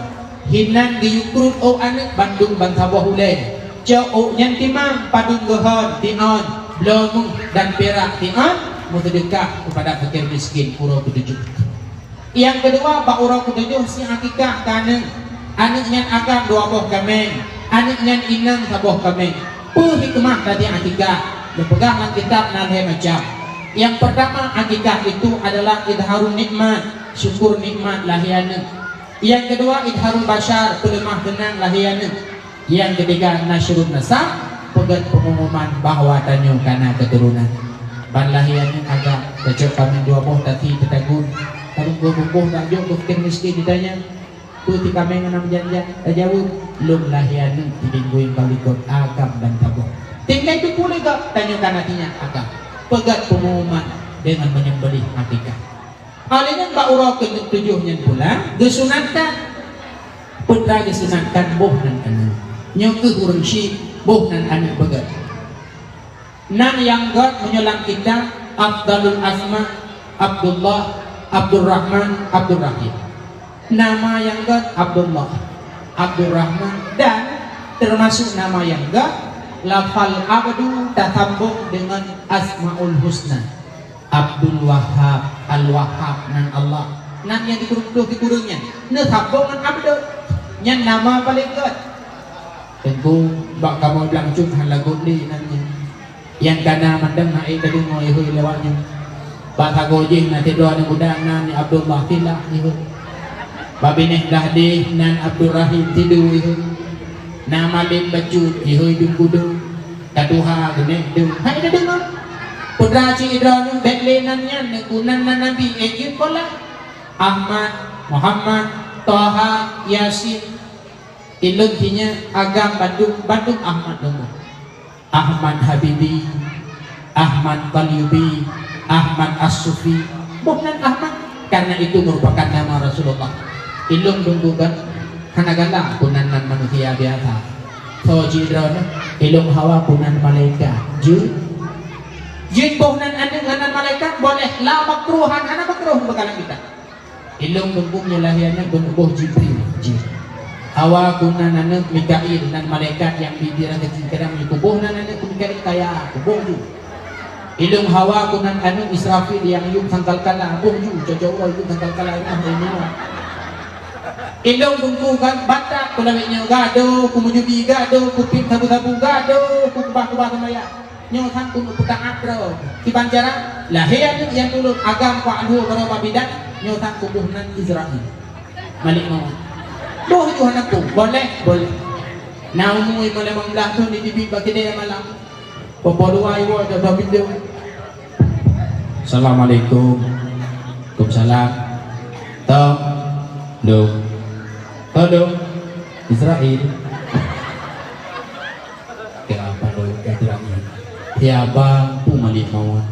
hinan geuyue krut ôk aneuk bandum ban saboh ulée. Cok ôk nyan timang padum geuhon tiôn, bloe méuh dan pirak tiôn, meuseudeukah keupada fakir miskin uroe keutujoh. Nyang keudua, bak uroe keutujoh si akikah keu aneuk. Aneuk nyan agam dua boh kaméng, aneuk nyan inong saboh kaméng. Peue hikmah dari akikah? Neupeugah lam kitab na lhée macam. Nyang peurtama, akikah itu adalah idharun nikmat, syukur nikmat lahé aneuk. Nyang keudua, idharul basyar, peuleumah teunang lahé aneuk. Nyang keutiga, nasyrun nasab, peugét peungumuman bahwa tanyoe kana keuturonan. Ban lahé aneuk agam, tacok kaméng dua boh, tati teutagun, tarunggoe bungkôh, tajok keu fakir miskin, ditanya, "Peue ti kaméng hana meujan-jan?" Tajaweueb, "Lôn lahé aneuk di minggu nyang ka likot, agam ban saboh." Tinggai teupeu lé gob, tanyoe kana tinyan agam. Peugét peungumuman deungon menyembelih akikah. Óh lheueh nyan bak uroe keutujoh nyan pula geusunatkan. Peue teuma geusunatkan? Boh nan aneuk. Nyoe keuh ureuëng syiek, boh nan aneuk beugét. Nan nyang gét meunyoe lam kitab Afdalul Asma, Abdullah, Abdurrahman, Abdurrahim. Nama nyang gét Abdullah, Abdurrahman, dan teumasuk nama nyang gét lafal Abdu tasambong deungon Asmaul Husna. Abdul Wahhab, Al-Wahhab nan Allah. Nan nyang jikureueng-kureueng nyan, neusambong ngon Abdul. Nyan nama paleng gét. Teungku, bak kamoe blang cut hana lagot lé nan nyan. Nyang kana mandum hana ék tadeungoe, ihôi, lewat nyoe. Bak sagoe jih na sidroe aneuk muda nan Abdullah Silah, ihôi. Bak binéh Dahdeh nan Abdul Rahim Sidu, ihôi. Na Malem Bacut, ihôi, Dum Kudu. Ka tuha geunéh deuh, hai na deungoe. Peue teuma cit droeneuh bék lé nan nyan, neukeunan nan Nabi, eh, jeuet pola. Ahmad, Muhammad, Toha, Yasin. Ilôn sinyak agam bandum, bandum Ahmad lôn boh. Ahmad Habibi, Ahmad Qalyubi, Ahmad As-Sufi. Boh nan Ahmad, karena itu merupakan nama Rasulullah. Ilôn lôn boh kan, hana galak keunan nan manusia biasa. Soe jih droeneuh, ilôn hawa keunan malaikat. Jeuet? Jeuet boh nan aneuk ngon nan malaikat, boleh. La makruhan, hana makruh beukalan kita. Ilôn lôn boh nyoe lahé aneuk keuneuk boh Jibril. Jeuet. Hawa keunan aneuk Mikail, nan malaikat nyang bibir keucil, kadang nyoe kuboh nan aneuk keu Mikail kaya, kuboh jeuet. Ilôn hawa keunan aneuk Israfil nyang yuem sangkakala, boh jeuet, cocok uroe yuem sangkakala nyan, ilôn. Ilôn teungku kan batat, peulawét nyoe gado, keu meujubi gado, keu piep sabu-sabu gado, keu keubah-keubah seumayang. Nyoe sang keuneuk peutaat droe. Kiban cara, lahé aneuk nyang tulông agam pak lhue baroe bak bidan, nyoe sang kuboh nan Israel. Malik mawöt. Boh ju hana peue, boleh, boleh. Na umu lima limong blaih thon di Tibit bak kidée malam. Popo dua iwoe jak bak pintoe. Assalamualaikum. Waalaikumsalam. Tong. Dong. Todong. Israel. Keu apa dong Israel? Ya bang, pu malik mawöt.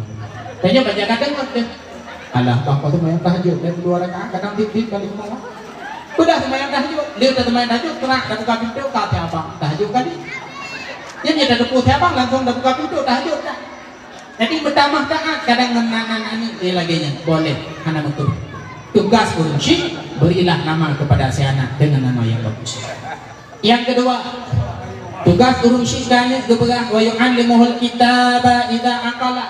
Tanya baca kadang waktu. Alah, bang, kau seumayang tahajud, dan dua rakaat, kadang tit-tit balik mawöt. Udah seumayang tahajud, dia dah seumayang tahajud, terak, dah buka pintu, kata abang, tahajud kali. Jadi, dia dah tepuk abang, langsung dah buka pintu, tahajud dah. Jadi, bertambah taat, kadang ngon nan-nan aneuk, dia lagèe nyan, boleh, hana makruh. Tugas ureueng syik, berilah nama kepada si anak dengan nama yang bagus. Nyang keudua, tugas ureueng syik keu aneuk geupeugah, "Wa yu'allimuhul kitaba idza aqala."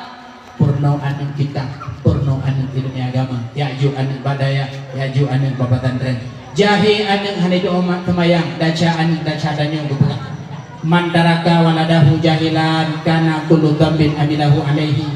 Peurunoe aneuk kitab, peurunoe aneuk ileumèe agama, jak jok aneuk bak dayah, jak jok aneuk bak pesantren. Jahé aneuk hana jeuet umat seumayang, desya aneuk desya tanyoe geupeugah, "Man taraka waladahu jahilan, kana kullu dzambin amilahu alaihi."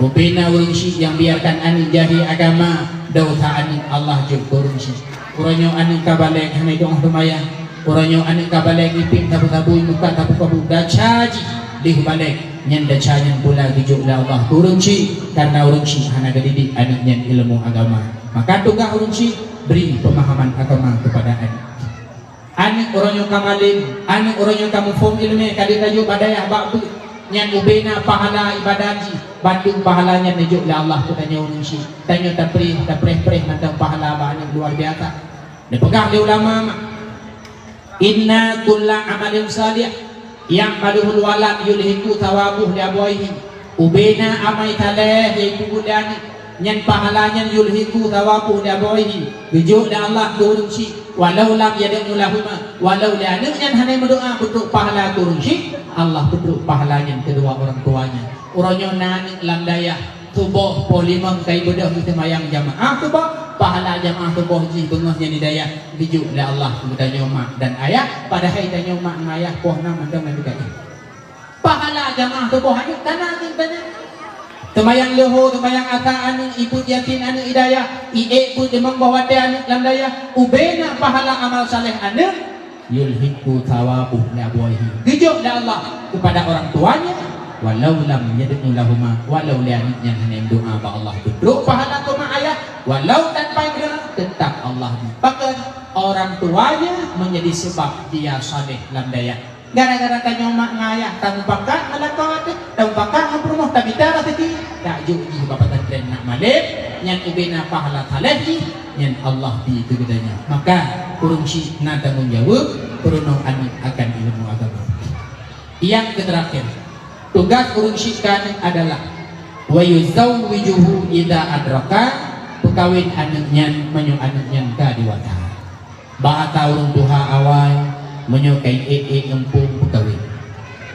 Ubena ureueng syik nyang biarkan aneuk jahé agama, desya aneuk Allah jok keu ureueng syik. Uroe nyoe aneuk ka balek hana jeuet seumayang. Uroe nyoe aneuk ka balek ipéng sabu-sabu, imukat sabu-sabu, desya jih lheueh balek. Nyan desya nyan pula geujok lé Allah keu ureueng syik, karena ureueng syik hana geudidik aneuk nyan ilmu agama. Maka tugaih ureueng syik beri pemahaman agama kepada aneuk. Aneuk uroe nyoe ka malém, aneuk uroe nyoe ka muphom ileumèe, ka lheueh tajok bak dayah bak beuet. Nyan ubena pahala ibadat jih, bandum pahala nyan neujok lé Allah keu tanyoe ureuëng syiek. Tanyoe tapreh, tapreh-preh mantong pahala bak aneuk luar biasa. Neupeugah lé ulama mak, "Inna kulla amalin salih ya'maluhul walad yulhiqu thawabuhu li abawaihi." Ubena amai saleh nyang ipeubuet lé aneuk, nyan pahala nyan yulhiqu thawabuhu li abawaihi, geujok lé Allah keu ureuëng syiek, walau lam yad'u lahuma, walau lé aneuk nyan hana meudoa peutrok pahala keu ureuëng syiek, Allah peutrok pahala nyan keu dua orang tuanya. Uroe nyoe na aneuk lam dayah, suboh poh limong ka ibeudôh geuseumayang jamaah suboh, pahala jamaah suboh jih beungoh nyan di dayah geujok lé Allah keu tanyoe mak dan ayah, padahai tanyoe mak ngon ayah poh nam mantong lam dayah. Pahala jamaah suboh aneuk kana aneuk tanyoe. Seumayang leuhô, seumayang asa aneuk, ipeuet yasin aneuk i dayah, iék peuet limong boh watée aneuk lam dayah, ubena pahala amal saleh aneuk, yulhiqu thawabuhu li abawaihi. Geujok lé Allah kepada orang tuanya, walau lam yad'u lahuma, walau lé aneuk nyan hana meudoa bak Allah peutrok pahala keu mak ayah, walau tanpa meudoa, tetap Allah bri. Pakon? Orang tuanya menjadi sebab dia saleh lam dayah. Gara-gara tanyoe mak ngon ayah, tamupakat ngon lakoe teuh, tamupakat ngon peurumoh, tamita raseuki, tajok jih bak pesantren nak malém, nyan ubena pahala saleh jih, nyan Allah bri keu geutanyoe. Maka, ureuëng syiek na tanggong jaweueb peurunoe aneuk akan ilmu agama. Nyang keuterakhir, tugas ureuëng syiek keu aneuk adalah, "Wa yuzawwijuhu idza adraka," peukawen aneuk nyan meunyoe aneuk nyan ka dewasa. Bak ata ureuëng tuha awai, meunyoe ka iék-ék eumpung peukawen.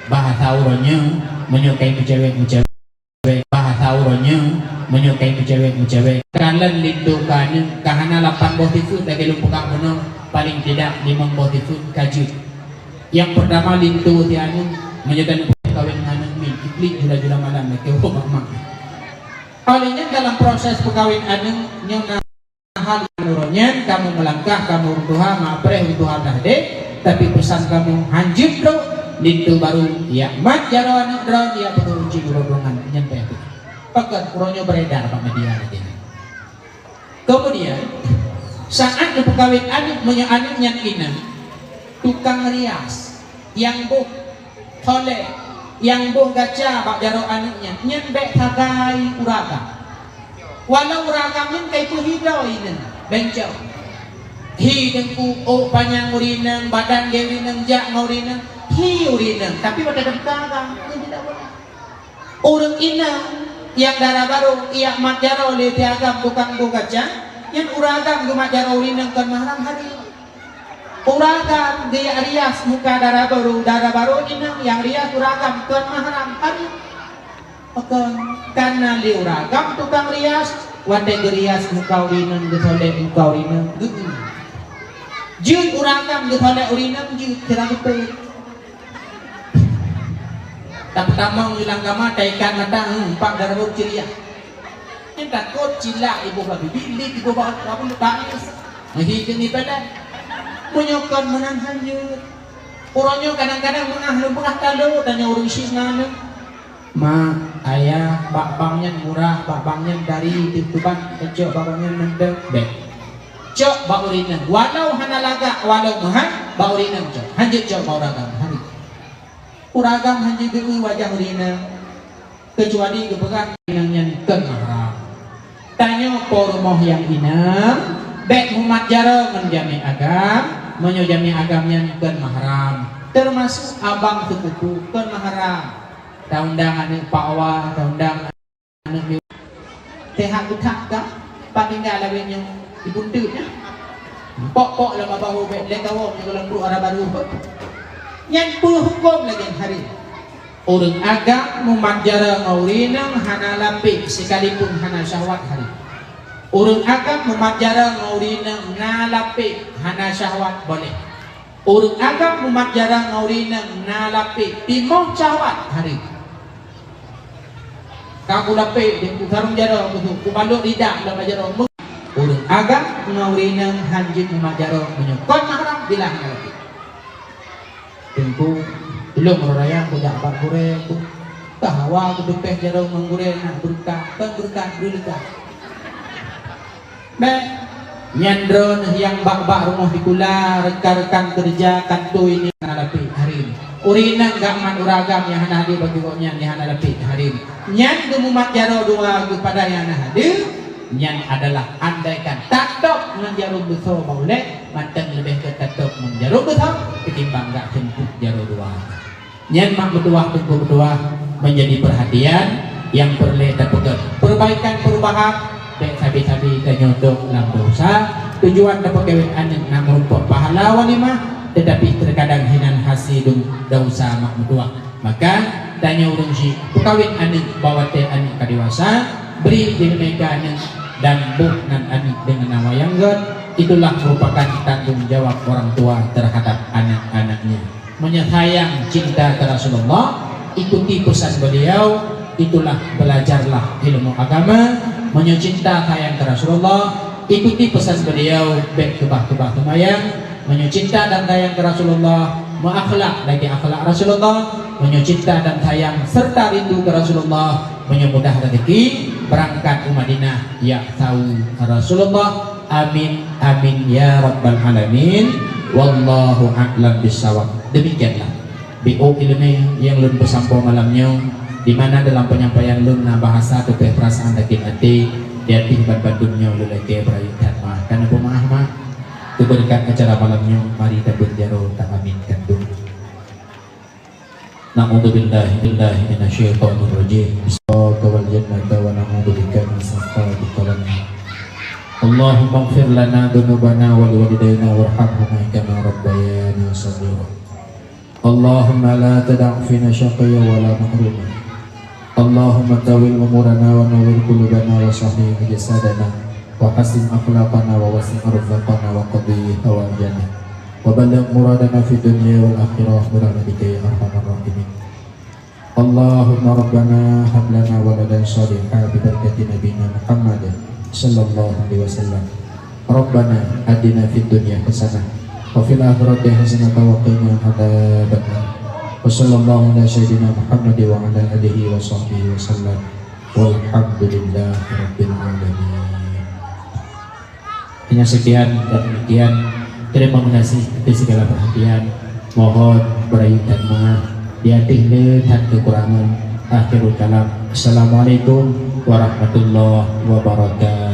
Bak ata uroe nyoe, meunyoe ka imeucewek-meucewek. Bak ata uroe nyoe, meunyoe ka imeucewek-meucewek. Kalon linto keu aneuk, ka hana lapan boh sifeuet lagée lôn peugah bunoe, paleng tidak limong boh sifeuet ka jeuet. Nyang peurtama linto si aneuk, meunyoe ka peukawen ngon aneuk miet, iklik jula-jula malam lagée uroe mak-mak. Óh lheueh nyan dalam proses peukawen aneuk, nyoe na hal nyang uroe nyan kamoe meulangkah, kamoe ureuëng tuha, mak preh ureuëng tuha dah deh, tapi peusan kamoe hanjeuet trok, linto barô, jak mat jaroe aneuk droe, jak peunoh kunci uroe droeneuh, nyan payah teuh. Pakon uroe nyoe beredar bak media lagée nyan. Keumudian, saát geupeukawen aneuk, meunyoe aneuk nyan inong, tukang rias, nyang boh tholek, nyang boh gaca bak jaroe aneuk nyan, nyan bék sagai ureuëng agam. Walau ureuëng agam nyan ka ipeuhi droe inong, bencong. Hi teungku, ôk panyang ureuëng inong, badan gét ureuëng inong, jak ngon ureuëng inong, hi ureuëng inong, tapi watée teuka agam, nyan tidak boleh. Ureuëng inong nyang dara barô, jak mat jaroe lé si agam tukang boh gaca, nyan ureuëng agam geumat jaroe ureuëng inong kon mahram hareuem. Ureuëng agam geujak rias muka dara barô, dara barô inong nyang rias ureuëng agam kon mahram hareuem. Pakon? Kareuna lé ureuëng agam tukang rias, watée geurias muka ureuëng inong, geutholek muka ureuëng inong, geu-, jeuet ureuëng agam geutholek ureuëng inong, jeuet sira geupeuet. Tapeutamong ilang kama, taikat mata, hmm, empat garbob ciliak. Nyan takot cilak iboh bak bibi, lit iboh bak, bak, bak aneuk. Meuhi keu ni padan. Meunyoe kon meunan hanjeuet. Uroe nyoe kadang-kadang meungah lôn peugah talo, tanyoe ureuëng syiek ngon aneuk. Mak, ayah, bak bank nyan murah, bak bank nyan dari, teutuban, tacok bak bank nyan mantong, bék. Cok bak ureuëng inong, walau hana lagak, walau meuhan, bak ureuëng inong cok. Hanjeuet cok bak ureuëng agam, hareuem. Ureuëng agam hanjeuet geu-eu wajah ureuëng inong, keucuali geupeugah inong nyan kon mahram. Tanyoe po rumoh nyang inong, bék mumat jaroe ngon jamé agam, meunyoe jamé agam nyan kon mahram, teumasuk abang seupupu kon mahram. Taundang aneuk pakwa, taundang aneuk miwah. Teuhak geuthak ka, pat tinggai lagée nyoe, dibunteut nyan. Pok-pok lam babah ubek, lé kawom nyoe lam duek ara barô. Nyan peue huköm lagée nyan hareuem. Ureuëng agam mumat jaroe ngon ureuëng inong hana lapek, sekalipun hana syahwat hareuem. Ureuëng agam mumat jaroe ngon ureuëng inong na lapek, hana syahwat, boleh. Ureuëng agam mumat jaroe ngon ureuëng inong na lapek, timoh syahwat, hareuem. Ka kulapek, dan kusarong jaroe, kusu-, kubalot lidah lam jaroe. Ureuëng agam ngon ureuëng inong hanjeuet mumat jaroe meunyoe kon mahram, bilah hana lapek. Teungku, ilong raya kujak bak gurée, ku, ka hawa kuteupeh jaroe ngon gurée nak beureukat, kon beureukat, beureukat. Bék, nyan droeneuh nyang bak-bak rumoh sikula, rekan-rekan keureuja, kantô ini na lapek hareuem. Ureueng inong gak mat ureueng agam nyang hana hadir bagi gobnyan, nyang hana dapet hadir. Nyan geumumat jaroe dua geupada nyang hana hadir, nyan adalah andaikan tatôb ngon jaroe beusoe bak ulèe, mantong leubeh gèt tatôb ngon jaroe beusoe ketimbang gak seumpuk jaroe dua. Nyan mak meutuwah teungku meutuwah menjadi perhatian nyang peureulèe tapeugöt. Perbaikan perubahan, bèk sabe-sabe tanyoe trôk lam desya. Tujuan tapeukawén aneuk na meurumpok pahala walimah, tetapi terkadang hinan hase dum desya mak meutuwah. Maka, tanyoe ureueng chik peukawén aneuk bak watèe aneuk ka dewasa, bri ileumèe keu aneuk dan boh nan aneuk deungon nama nyang gèt, itulah merupakan tanggung jawab orang tua terhadap anak-anaknya. Meunyoe sayang cinta keu Rasulullah, ikuti pesan beliau, itulah belajarlah ilmu agama. Meunyoe cinta sayang keu Rasulullah, ikuti pesan beliau, bèk keubah-keubah seumayang. Meunyoe cinta dan sayang keu Rasulullah, meuakhlak lagèe akhlak Rasulullah. Meunyoe cinta dan sayang serta rindu keu Rasulullah, meunyoe mudah rezeki, beurangkat u Madinah jak saweue Rasulullah. Amin, amin, ya rabbal alamin. Wallahu a'lam bissawab. Demikianlah B O ileumèe nyang lôn peusampoe malam nyoe, di mana dalam penyampaian lôn na bahasa teupèh peurasaan sakét até, di ateueh ban bandum nyoe lôn lakèe beurayeuk that meuah. Ka neupeumaáh, mak? Keu beureukat acara malam nyoe, mari tabeuet jaroe taaminkan dum. Na'udzubillahi, billahi minasyaitonir rajim. Bismillahirrahmanirrahim. Wa na'udzubika min sakhatika wan nar. Allahummaghfir lana dzunubana wa liwalidaina warhamhuma kama rabbayana shaghira. Allahumma la tada' fina syaqiyyan wa la mahruman. Allahumma tawwil umurana wa nawwir qulubana wa sahhih ajsadana wa hassin akhlaqana wa wasi' arzaqana wa qadhi hawaijana wa balligh muradana fid dunya wal akhirah bi rahmatika ya arhamar rahimin. Allahumma rabbana hab lana waladan shalihan bi barakati nabiyyina Muhammad sallallahu alaihi wasallam. Rabbana atina fid dunya hasanah wa fil akhirati hasanah wa qina adzabannar. Wa sallallahu ala sayyidina Muhammad wa ala alihi wa sahbihi wa sallam. Walhamdulillahi rabbil alamin. Hanya sekian dan demikian. Terima kasih atas segala perhatian. Mohon beurayeuk that meuah. Di ateueh le that keukurangan. Akhirul kalam. Assalamualaikum warahmatullahi wabarakatuh.